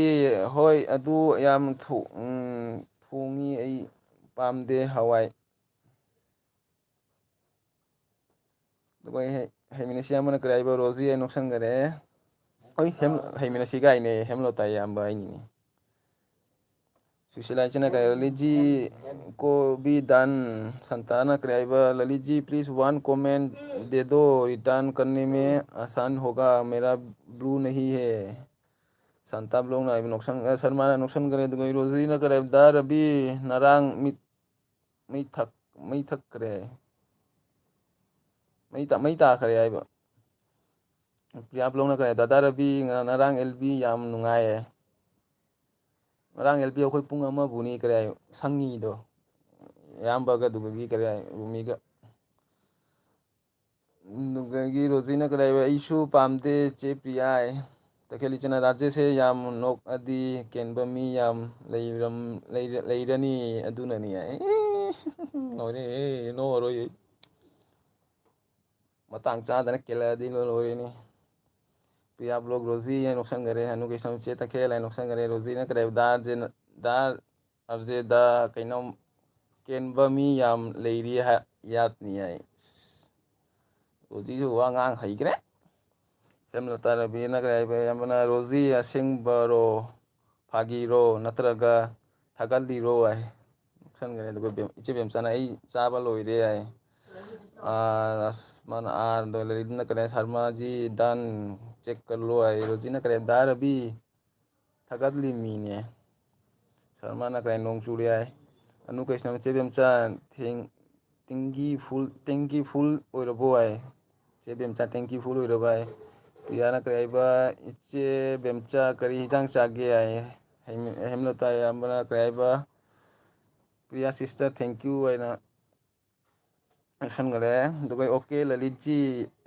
ꯍꯣꯏ, ꯑꯗꯨ ꯌꯥꯝ ꯊꯣ-, ꯎꯝ, ꯊꯣꯡꯉꯤ, ꯑꯩ ꯄꯥꯝꯗꯦ ꯍꯋꯥꯏ"꯫ ꯑꯗꯨꯒ ꯑꯩ ꯍꯩ-, ꯍꯩꯃꯤꯟꯅꯁꯤ ꯑꯃꯅ ꯀꯔꯤ ꯍꯥꯏꯕ? "ꯔꯣꯖꯤ ꯑꯩ ꯅꯣꯛꯁꯟꯈꯔꯦ"꯫ ꯍꯣꯏ, ꯍꯦꯝ-, ꯍꯩꯃꯤꯟꯅꯁꯤ ꯀꯥꯏꯅꯦ, ꯍꯦꯝꯂꯣꯇꯥ ꯏꯌꯥꯝꯕ ꯑꯩꯅꯤꯅꯦ꯫ ꯁꯨꯁꯤꯂꯥ ꯏꯆꯦꯅ ꯀꯔꯤ? "ꯂꯂꯤꯠꯖꯤ ꯀꯣ ꯕꯤ ꯗꯥꯟ"꯫ ꯁꯟꯇꯥꯅ ꯀꯔꯤ ꯍꯥꯏꯕ? "ꯂꯂꯤꯠꯖꯤ please one comment दे दो, return करने में आसान होगा, मेरा blue नहीं है"꯫ ꯁꯟꯇꯥ ꯕ꯭ꯂꯣꯛꯅ ꯍꯥꯏꯕ ꯅꯣꯛꯁꯟ-, ꯑ, ꯁꯔꯃꯥꯅ ꯅꯣꯛꯁꯟꯈ꯭ꯔꯦ꯫ ꯑꯗꯨꯒ ꯔꯣꯖꯤꯅ ꯀꯔꯤ ꯍꯥꯏꯕ? "ꯗꯥ ꯔꯕꯤ ꯅꯔꯥꯡ ꯃꯤꯠ ꯃꯩ ꯊꯛ-, ꯃꯩ ꯊꯛꯈ꯭ꯔꯦ꯫ ꯃꯩ ꯇꯥ-, ꯃꯩ ꯇꯥꯈ꯭ꯔꯦ" ꯍꯥꯏꯕ꯫ ꯄ꯭ꯔꯤꯌꯥ ꯕ꯭ꯂꯣꯛꯅ ꯀꯔꯤ? "ꯗꯥꯗꯥ ꯔꯕꯤ, ꯉ-, ꯉꯔꯥꯡ ꯑꯦꯜ ꯕꯤ ꯌꯥꯝ ꯅꯨꯡꯉꯥꯏꯌꯦ꯫ ꯉꯔꯥꯡ ꯑꯦꯜ ꯕꯤ ꯑꯩꯈꯣꯏ ꯄꯨꯡ ꯑꯃꯕꯨꯅꯤ" ꯀꯔꯤ ꯍꯥꯏ? ꯁꯪꯉꯤꯗꯣ꯫ ꯑꯌꯥꯝꯕꯒ ꯑꯗꯨꯒꯒꯤ ꯀꯔꯤ ꯍꯥꯏ? ꯔꯨꯃꯤꯒ꯫ ꯑꯗꯨꯗꯒꯤ ꯔꯣꯖꯤꯅ ꯀꯔꯤ ꯍꯥꯏꯕ? "ꯑꯩꯁꯨ ꯄꯥꯝꯗꯦ ꯆꯦ ꯄ꯭ꯔꯤꯌꯥ" ꯍꯥꯏ꯫ ꯇꯈꯦꯜ ꯏꯆꯦꯅ "ꯔꯥꯖꯦꯁꯁꯦ ꯌꯥꯝ ꯅꯣꯛꯑꯗꯤ ꯀꯦꯟꯕ ꯃꯤ ꯌꯥꯝ ꯂꯩꯔꯝ-, ꯂꯩꯔ-, ꯂꯩꯔꯅꯤ, ꯑꯗꯨꯅꯅꯤ" ꯍꯥꯏ꯫ ꯂꯣꯏꯔꯦ, ꯅꯣꯛꯑꯔꯣꯏ ꯑꯩ꯫ ꯃꯇꯥꯡ ꯆꯥꯗꯅ ꯀꯦꯜꯂꯛꯑꯗꯤ ꯂꯣꯏ ꯂꯣꯏꯔꯦꯅꯦ꯫ ꯄ꯭ꯔꯤꯌꯥ ꯕ꯭ꯂꯣꯛ ꯔꯣꯖꯤ ꯍꯥꯏꯅ ꯅꯣꯛꯁꯟꯈꯔꯦ, ꯍꯅꯨ ꯀꯩꯁꯝ ꯆꯦ ꯇꯈꯦꯜ ꯍꯥꯏꯅ ꯅꯣꯛꯁꯟꯈꯔꯦ, ꯔꯣꯖꯤꯅ ꯀꯔꯤ ꯍꯥꯏꯕ? "ꯗꯥ ꯑꯥꯔꯖꯦꯅ-, ꯗꯥ ꯑꯥꯔꯖꯦꯗ ꯀꯩꯅꯣꯝ ꯀꯦꯟꯕ ꯃꯤ ꯌꯥꯝ ꯂꯩꯔꯤ ꯍꯥꯏ-, ꯌꯥꯠꯅꯤ ꯍꯥꯏ꯫ ꯔꯣꯖꯤꯁꯨ ꯋꯥ ꯉꯥꯡ ꯍꯩꯈ꯭ꯔꯦ꯫ ꯍꯦꯝꯂꯇꯥ ꯔꯕꯤꯅ ꯀꯔꯤ ꯍꯥꯏꯕ? ꯑꯌꯥꯝꯕꯅ ꯔꯣꯖꯤ ꯑꯁꯦꯡꯕꯔꯣ, ꯐꯥꯒꯤꯔꯣ, ꯅꯠꯇ꯭ꯔꯒ ꯊꯥꯒꯠꯂꯤꯔꯣ ꯍꯥꯏ꯫ ꯅꯣꯛꯁꯟꯈ꯭ꯔꯦ꯫ ꯑꯗꯨꯒ ꯕꯦꯝ-, ꯏꯆꯦ ꯕꯦꯝꯆꯥꯅ "ꯑꯩ ꯆꯥꯕ ꯂꯣꯏꯔꯦ" ꯍꯥꯏ꯫ ꯑꯥ, ꯑꯁ, ꯃꯥꯅ ꯑꯥꯔꯗꯣ ꯂꯩꯔꯤꯗꯨꯅ ꯀꯔꯤ ꯍꯥꯏ? "ꯁꯔꯃꯥꯖꯤ ꯗꯥꯟ ꯆꯦꯛ ꯀꯔꯂꯣ" ꯍꯥꯏ꯫ ꯔꯣꯖꯤꯅ ꯀꯔꯤ ꯍꯥꯏ? "ꯗꯥ ꯔꯕꯤ, ꯊꯥꯒꯠꯂꯤ ꯃꯤꯅꯦ"꯫ ꯁꯔꯃꯥꯅ ꯀꯔꯤ ꯍꯥꯏ? "ꯅꯣꯡ ꯆꯨꯔꯦ" ꯍꯥꯏ꯫ ꯑꯅꯨ ꯀ꯭ꯔꯤꯁꯅ, "ꯏꯆꯦ ꯕꯦꯝꯆꯥ, ꯊꯦꯡ-, ꯇꯦꯡꯀꯤ ꯐꯨꯜ, ꯇꯦꯡꯀꯤ ꯐꯨꯜ ꯑꯣꯏꯔꯕꯣ" ꯍꯥꯏ꯫ "ꯏꯆꯦ ꯕꯦꯝꯆꯥ, ꯇꯦꯡꯀꯤ ꯐꯨꯜ ꯑꯣꯏꯔꯕ" ꯍꯥꯏ꯫ ꯄ꯭ꯔꯤꯌꯥꯅ ꯀꯔꯤ ꯍꯥꯏꯕ? "ꯏꯆꯦ ꯕꯦꯝꯆꯥ, ꯀꯔꯤ ꯍꯤꯟꯖꯥꯡ ꯆꯥꯒꯦ" ꯍꯥꯏ꯫ ꯍꯦꯝ-, ꯍꯦꯝꯂꯇꯥ ꯑꯌꯥꯝꯕꯅ ꯀꯔꯤ ꯍꯥꯏꯕ? "ꯄ꯭ꯔꯤꯌꯥ ꯁꯤꯁꯇꯔ, ꯊꯦꯡꯀ꯭ꯌꯨ" ꯍꯥꯏꯅ ꯂꯣꯏꯁꯟꯈꯔꯦ꯫ ꯑꯗꯨꯒ "ꯑꯣꯀꯦ ꯂꯂꯤꯠꯖꯤ,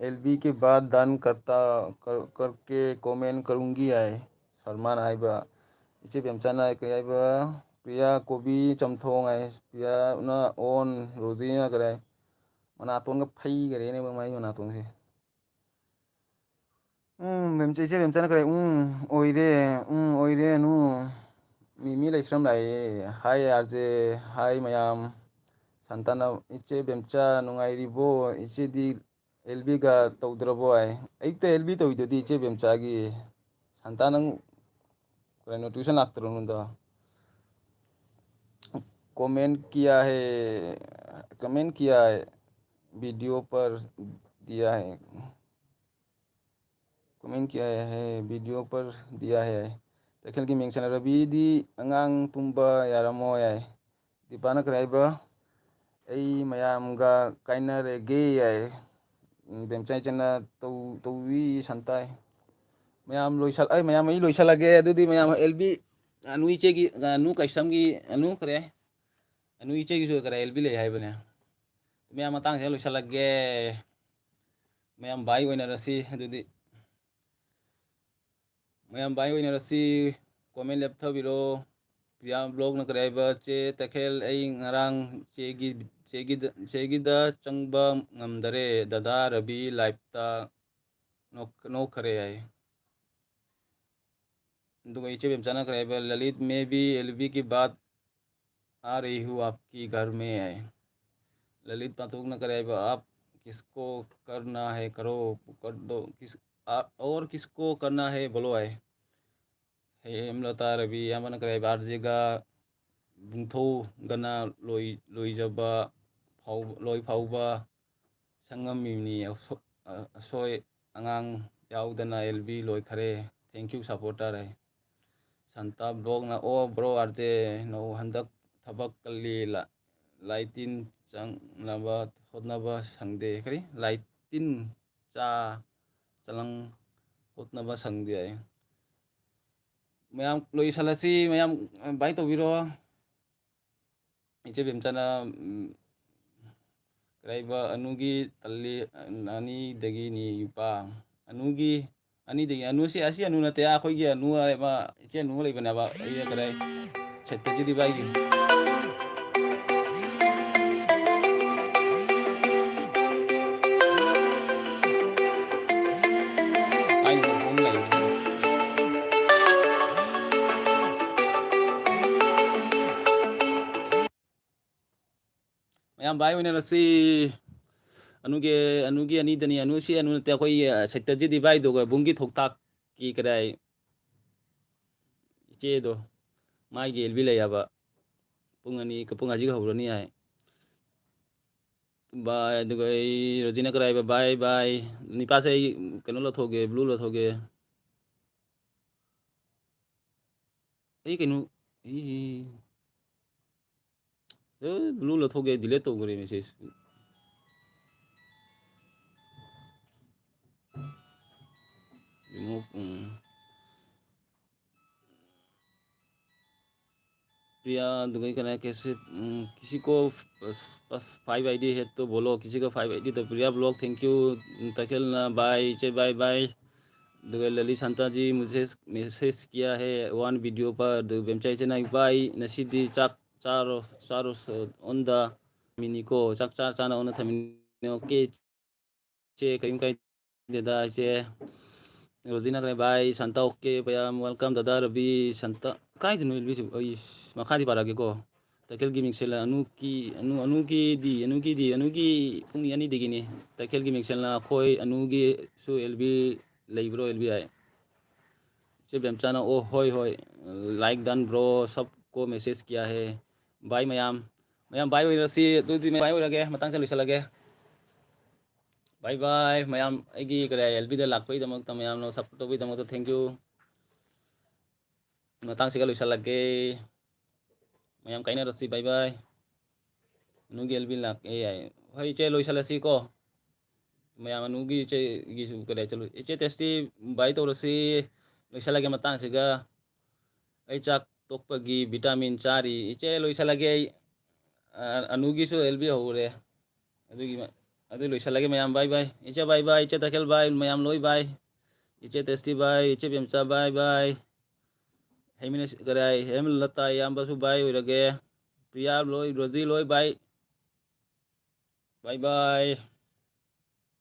ꯑꯦꯜ ꯕꯤ ꯀꯦ ꯕꯥꯠ ꯗꯥꯟ ꯀꯔꯇꯥ, ꯀꯔ-, ꯀꯔꯀꯦ ꯀꯣꯃꯦꯟ ꯀꯔꯨꯡꯒꯤ" ꯍꯥꯏ꯫ ꯁꯔꯃꯥꯅ ꯍꯥꯏꯕ꯫ ꯏꯆꯦ ꯕꯦꯝꯆꯥꯅ ꯀꯔꯤ ꯍꯥꯏꯕ? "ꯄ꯭ꯔꯤꯌꯥ, ꯀꯣꯕꯤ ꯆꯝꯊꯣꯡ" ꯍꯥꯏ꯫ ꯄ꯭ꯔꯤꯌꯥꯅ "ꯑꯣꯟ", ꯔꯣꯖꯤꯅ ꯀꯔꯤ ꯍꯥꯏ? ꯃꯅꯥꯇꯣꯟꯒ ꯐꯩꯈꯔꯦꯅꯦ ꯃꯥꯏ ꯃꯅꯥꯇꯣꯟꯁꯦ꯫ ꯎꯝ, ꯕꯦꯝꯆ-, ꯏꯆꯦ ꯕꯦꯝꯆꯥꯅ ꯀꯔꯤ? "ꯎꯝ, ꯑꯣꯏꯔꯦ, ꯎꯝ, ꯑꯣꯏꯔꯦ, ꯅꯨ"꯫ ꯃꯤꯃꯤ ꯂꯩꯁ꯭ꯔꯝ ꯂꯥꯛꯑꯦ꯫ "ꯍꯥꯏ ꯑꯥꯔ ꯖꯦ, ꯍꯥꯏ ꯃꯌꯥꯝ"꯫ ꯁꯟꯇꯥꯅ, "ꯏꯆꯦ ꯕꯦꯝꯆꯥ ꯅꯨꯡꯉꯥꯏꯔꯤꯕꯣ? ꯏꯆꯦꯗꯤ ꯑꯦꯜ ꯕꯤꯒ ꯇꯧꯗ꯭ꯔꯕꯣ?" ꯍꯥꯏ꯫ "ꯑꯌꯨꯛꯇ ꯑꯦꯜ ꯕꯤ ꯇꯧꯋꯤꯗꯨꯗꯤ ꯏꯆꯦ ꯕꯦꯝꯆꯥꯒꯤ"꯫ ꯁꯟꯇꯥ, ꯅꯪ ꯀꯩꯅꯣ ꯇ꯭ꯌꯨꯁꯟ ꯂꯥꯛꯇ꯭ꯔꯣ ꯅꯉꯣꯟꯗ? "ꯀꯣꯃꯦꯟ ꯀꯤꯌꯥ ꯍꯦ, ꯀꯃꯦꯟ ꯀꯤꯌꯥ ꯍꯦ, ꯚꯤꯗꯤꯑꯣ ꯄꯔ ꯗꯤꯌꯥ ꯍꯦ"꯫ "ꯀꯃꯦꯟ ꯀꯤꯌꯥ ꯍꯦ, ꯚꯤꯗꯤꯑꯣ ꯄꯔ ꯗꯤꯌꯥ ꯍꯦ" ꯍꯥꯏ꯫ ꯇꯈꯦꯜꯒꯤ ꯃꯤꯡꯁꯟ ꯔꯕꯤꯗꯤ ꯑꯉꯥꯡ ꯇꯨꯝꯕ ꯌꯥꯔꯝꯃꯣꯏ ꯍꯥꯏ꯫ ꯗꯤꯄꯥꯅ ꯀꯔꯤ ꯍꯥꯏꯕ? "ꯑꯩ ꯃꯌꯥꯝꯒ ꯀꯥꯏꯅꯔꯒꯦ" ꯍꯥꯏ꯫ ꯎꯝ, ꯕꯦꯝꯆꯥ ꯏꯆꯟꯅ ꯇꯧ-, ꯇꯧꯋꯤ ꯁꯟꯇꯥꯏ꯫ ꯃꯌꯥꯝ ꯂꯣꯏꯁꯜ-, ꯑꯩ ꯃꯌꯥꯝ ꯑꯩ ꯂꯣꯏꯁꯜꯂꯒꯦ꯫ ꯑꯗꯨꯗꯤ ꯃꯌꯥꯝ ꯑꯦꯜ ꯕꯤ, ꯑꯅꯨ ꯏꯆꯦꯒꯤ, ꯑꯅꯨ ꯀꯩꯁꯝꯒꯤ, ꯑꯅꯨ ꯀꯔꯤ? ꯑꯅꯨ ꯏꯆꯦꯒꯤꯁꯨ ꯀꯔꯤ ꯑꯦꯜ ꯕꯤ ꯂꯩ ꯍꯥꯏꯕꯅꯦ꯫ ꯃꯌꯥꯝ ꯃꯇꯥꯡꯁꯤꯗ ꯂꯣꯏꯁꯜꯂꯒꯦ꯫ ꯃꯌꯥꯝ ꯚꯥꯏ ꯑꯣꯏꯅꯔꯁꯤ ꯑꯗꯨꯗꯤ꯫ ꯃꯌꯥꯝ ꯚꯥꯏ ꯑꯣꯏꯅꯔꯁꯤ꯫ ꯀꯣꯃꯦꯟ ꯂꯦꯞꯊꯕꯤꯔꯣ꯫ ꯄ꯭ꯔꯤꯌꯥ ꯕ꯭ꯂꯣꯛꯅ ꯀꯔꯤ ꯍꯥꯏꯕ? "ꯆꯦ ꯇꯈꯦꯜ, ꯑꯩ ꯉꯔꯥꯡ ꯆꯦꯒꯤ, ꯆꯦꯒꯤꯗ, ꯆꯦꯒꯤꯗ ꯆꯪꯕ ꯉꯝꯗꯔꯦ꯫ ꯗꯗꯥ ꯔꯕꯤ ꯂꯥꯏꯞꯇ ꯅꯣꯛ-, ꯅꯣꯛꯈꯔꯦ" ꯍꯥꯏ꯫ ꯑꯗꯨꯒ ꯏꯆꯦ ꯕꯦꯝꯆꯥꯅ ꯀꯔꯤ ꯍꯥꯏꯕ? "ꯂꯂꯤꯠ, ꯃꯦ B L B Ki Baat आ रही हूँ आपकी घर में" ꯍꯥꯏ꯫ ꯂꯂꯤꯠ ꯄꯥꯟꯊꯣꯛꯅ ꯀꯔꯤ ꯍꯥꯏꯕ? "आप किसको करना है करो, कर दो, किस, आ, और किसको करना है बोलो" ꯍꯥꯏ꯫ ꯍꯦꯝꯂꯇꯥ ꯔꯕꯤ, ꯑꯌꯥꯝꯕꯅ ꯀꯔꯤ ꯍꯥꯏꯕ? ꯑꯥꯔꯖꯦꯒ ꯕꯨꯡꯊꯧꯒꯅ ꯂꯣꯏ-, ꯂꯣꯏꯖꯕ ꯐꯥꯎ-, ꯂꯣꯏ ꯐꯥꯎꯕ ꯁꯪꯉꯝꯃꯤꯕꯅꯤ꯫ ꯑꯁꯣ-, ꯑ-, ꯑꯁꯣꯏ ꯑꯉꯥꯡ ꯌꯥꯎꯗꯅ ꯑꯦꯜ ꯕꯤ ꯂꯣꯏꯈꯔꯦ꯫ Thank you, supporter ꯍꯥꯏ꯫ ꯁꯥꯟꯇꯥ ꯕ꯭ꯂꯣꯛꯅ, "ꯑꯣ ꯕ꯭ꯔꯣ ꯑꯥꯔꯖꯦ, ꯅꯧ ꯍꯟꯗꯛ ꯊꯕꯛ ꯀꯜꯂꯤ, ꯂꯥ-, ꯂꯥꯏꯇꯤꯟ ꯆꯪꯅꯕ ꯍꯣꯠꯅꯕ ꯁꯪꯗꯦ"꯫ ꯀꯔꯤ? "ꯂꯥꯏꯇꯤꯟ ꯆꯥ ꯆꯂꯪ ꯍꯣꯠꯅꯕ ꯁꯪꯗꯦ" ꯍꯥꯏ꯫ ꯃꯌꯥꯝ ꯂꯣꯏꯁꯤꯜꯂꯁꯤ, ꯃꯌꯥꯝ, ꯑ, ꯕꯥꯏ ꯇꯧꯕꯤꯔꯣ꯫ ꯏꯆꯦ ꯕꯦꯝꯆꯥꯅ, ꯎꯝ, ꯀꯔꯥꯏꯕ ꯑꯅꯨꯒꯤ ꯇꯜꯂꯤ, ꯑ, ꯑꯅꯤꯗꯒꯤꯅꯤ ꯌꯨꯄꯥ꯫ ꯑꯅꯨꯒꯤ, ꯑꯅꯤꯗꯒꯤ, ꯑꯅꯨꯁꯤ, ꯑꯁꯤ ꯑꯅꯨ ꯅꯠꯇꯦ, ꯑꯩꯈꯣꯏꯒꯤ ꯑꯅꯨ ꯍꯥꯏꯕ ꯏꯆꯦ ꯑꯅꯨ ꯂꯩꯕꯅꯦꯕ꯫ ꯑꯩ ꯀꯗꯥꯏ ꯁꯦꯠꯇꯁꯤꯗꯤ ꯚꯥꯏꯒꯤ꯫ ꯀꯥꯏꯅꯣ ꯐꯣꯟ ꯂꯩ꯫ ꯃꯌꯥꯝ ꯚꯥꯏ ꯑꯣꯏꯅꯔꯁꯤ꯫ ꯑꯅꯨꯒꯤ, ꯑꯅꯨꯒꯤ ꯑꯅꯤꯗꯅꯤ, ꯑꯅꯨꯁꯤ ꯑꯅꯨ ꯅꯠꯇꯦ, ꯑꯩꯈꯣꯏ, ꯑ, ꯁꯦꯛꯇꯔꯁꯤꯗꯤ ꯚꯥꯏꯗꯣ ꯕꯨꯡꯒꯤ ꯊꯣꯛꯇꯥꯛꯀꯤ ꯀꯗꯥꯏ ꯏꯆꯦꯗꯣ ꯃꯥꯒꯤ ꯑꯦꯜ ꯕꯤ ꯂꯩ ꯍꯥꯏꯕ꯫ ꯄꯨꯡ ꯑꯅꯤ, ꯄꯨꯡ ꯑꯁꯤꯒ ꯍꯧꯔꯅꯤ ꯍꯥꯏ꯫ ꯚꯥꯏ, ꯑꯗꯨꯒ ꯑꯩ ꯔꯣꯖꯤꯅ ꯀꯔꯥꯏꯕ? ꯚꯥꯏ, ꯚꯥꯏ, ꯅꯤꯄꯥꯁꯦ ꯑꯩ ꯀꯩꯅꯣ ꯂꯧꯊꯣꯛꯑꯒꯦ, ꯕ꯭ꯂꯨ ꯂꯧꯊꯣꯛꯑꯒꯦ꯫ ꯑꯩ ꯀꯩꯅꯣ, ꯏ, ꯏ, ꯑꯦ, ꯕ꯭ꯂꯨ ꯂꯧꯊꯣꯛꯀꯦ, ꯗꯤꯂꯦꯠ ꯇꯧꯈ꯭ꯔꯦ ꯃꯦꯁꯦꯖ꯫ ꯔꯤꯃꯨꯚ, ꯎꯝ꯫ प्रिया, दुगई कहना है, कैसे, उम, किसी को फ-, बस, बस फ़ाइव आईडी है तो बोलो, किसी का फ़ाइव आईडी तो प्रिया ब्लॉग, thank you, तकेलना, बाय, इचे बाय बाय। दुगई लली शांता जी मुझे मैसेज किया है वन वीडियो पर, दु बेमचाई चेना बाय, नसीदी चाक, चारो, चारो स-, ओंदा मिनी को, चाक, चार, चाना ओंदा था मिनी, ओके। ꯏꯆꯦ, ꯀꯔꯤꯝ ꯀꯥꯏꯗꯦꯗ, ꯏꯆꯦ꯫ ꯔꯣꯖꯤꯅ ꯀꯔꯤ, ꯚꯥꯏ, ꯁꯥꯟꯇ, ꯑꯣꯀꯦ, ꯃꯌꯥꯝ, welcome, ꯗꯗꯥ ꯔꯕꯤ, ꯁꯥꯟꯇ, ꯀꯥꯏꯗꯅꯣ ꯏꯜꯕꯤꯁꯤꯕꯨ? ꯑꯩ ꯃꯈꯥꯗꯤ ꯄꯥꯔꯛꯑꯒꯦꯀꯣ꯫ ꯇꯈꯦꯜꯒꯤ ꯃꯤꯡꯁꯦꯜꯅ ꯑꯅꯨꯒꯤ, ꯑꯅꯨ, ꯑꯅꯨꯒꯤꯗꯤ, ꯑꯅꯨꯒꯤꯗꯤ, ꯑꯅꯨꯒꯤ ꯄꯨꯡ ꯑꯅꯤꯗꯒꯤꯅꯤ꯫ ꯇꯈꯦꯜꯒꯤ ꯃꯤꯡꯁꯦꯜꯅ ꯑꯩꯈꯣꯏ ꯑꯅꯨꯒꯤꯁꯨ ꯑꯦꯜ ꯕꯤ ꯂꯩꯕ꯭ꯔꯣ, ꯑꯦꯜ ꯕꯤ ꯑꯥꯏ? ꯏꯆꯦ ꯕꯦꯝꯆꯥꯅ, "ꯑꯣ, ꯍꯣꯏ, ꯍꯣꯏ, like done bro, सबको message किया है." ꯕꯥꯏ ꯃꯌꯥꯝ, ꯃꯌꯥꯝ ꯕꯥꯏ ꯑꯣꯏꯔꯁꯤ, ꯑꯗꯨꯗꯤ ꯕꯥꯏ ꯑꯣꯏꯔꯒꯦ, ꯃꯇꯥꯡꯁꯦ ꯂꯣꯏꯁꯤꯜꯂꯒꯦ꯫ ꯕꯥꯏ ꯕꯥꯏ, ꯃꯌꯥꯝ ꯑꯩꯒꯤ ꯀꯔꯤ ꯍꯥꯏ, ꯑꯦꯜ ꯕꯤꯗ ꯂꯥꯛꯄꯒꯤꯗꯃꯛꯇ, ꯃꯌꯥꯝꯅ support ꯇꯧꯕꯒꯤꯗꯃꯛꯇ thank you꯫ ꯃꯇꯥꯡꯁꯤꯒ ꯂꯣꯏꯁꯤꯜꯂꯒꯦ꯫ ꯃꯌꯥꯝ ꯀꯥꯏꯅꯔꯁꯤ, ꯕꯥꯏ ꯕꯥꯏ꯫ ꯑꯅꯨꯒꯤ ꯑꯦꯜ ꯕꯤ ꯂꯥꯛꯑꯦ ꯌꯥꯏ꯫ ꯍꯣꯏ, ꯏꯆꯦ, ꯂꯣꯏꯁꯤꯜꯂꯁꯤꯀꯣ꯫ ꯃꯌꯥꯝ ꯑꯅꯨꯒꯤ ꯏꯆꯦꯒꯤꯁꯨ ꯀꯔꯤ ꯆꯠꯂꯨ-, ꯏꯆꯦ ꯇꯦꯁꯇꯤ ꯕꯥꯏ ꯇꯧꯔꯁꯤ꯫ ꯂꯣꯏꯁꯤꯜꯂꯒꯦ ꯃꯇꯥꯡꯁꯤꯒ꯫ ꯑꯩ ꯆꯥꯛ ꯇꯣꯛꯄꯒꯤ ꯚꯤꯇꯥꯃꯤꯟ ꯆꯥꯔꯤ꯫ ꯏꯆꯦ, ꯂꯣꯏꯁꯤꯜꯂꯒꯦ ꯑꯩ꯫ ꯑ-, ꯑꯅꯨꯒꯤꯁꯨ ꯑꯦꯜ ꯕꯤ ꯍꯧꯔꯦ꯫ ꯑꯗꯨꯒꯤ ꯃ-, ꯑꯗꯨ ꯂꯣꯏꯁꯤꯜꯂꯒꯦ ꯃꯌꯥꯝ꯫ ꯕꯥꯏ ꯕꯥꯏ꯫ ꯏꯆꯦ ꯕꯥꯏ ꯕꯥꯏ, ꯏꯆꯦ ꯇꯈꯦꯜ ꯕꯥꯏ, ꯃꯌꯥꯝ ꯂꯣꯏ ꯕꯥꯏ꯫ ꯏꯆꯦ ꯇꯦꯁꯇꯤ ꯕꯥꯏ, ꯏꯆꯦ ꯕꯦꯝꯆꯥ ꯕꯥꯏ ꯕꯥꯏ꯫ ꯍꯩꯃꯤꯅ ꯀꯔꯤ ꯍꯥꯏ? ꯍꯦꯃꯂꯇꯥ ꯏꯌꯥꯝꯕꯁꯨ ꯕꯥꯏ ꯑꯣꯏꯔꯒꯦ꯫ ꯄ꯭ꯔꯤꯌꯥ ꯂꯣꯏ, ꯔꯣꯖꯤ ꯂꯣꯏ ꯕꯥꯏ꯫ ꯕꯥꯏ ꯕꯥꯏ꯫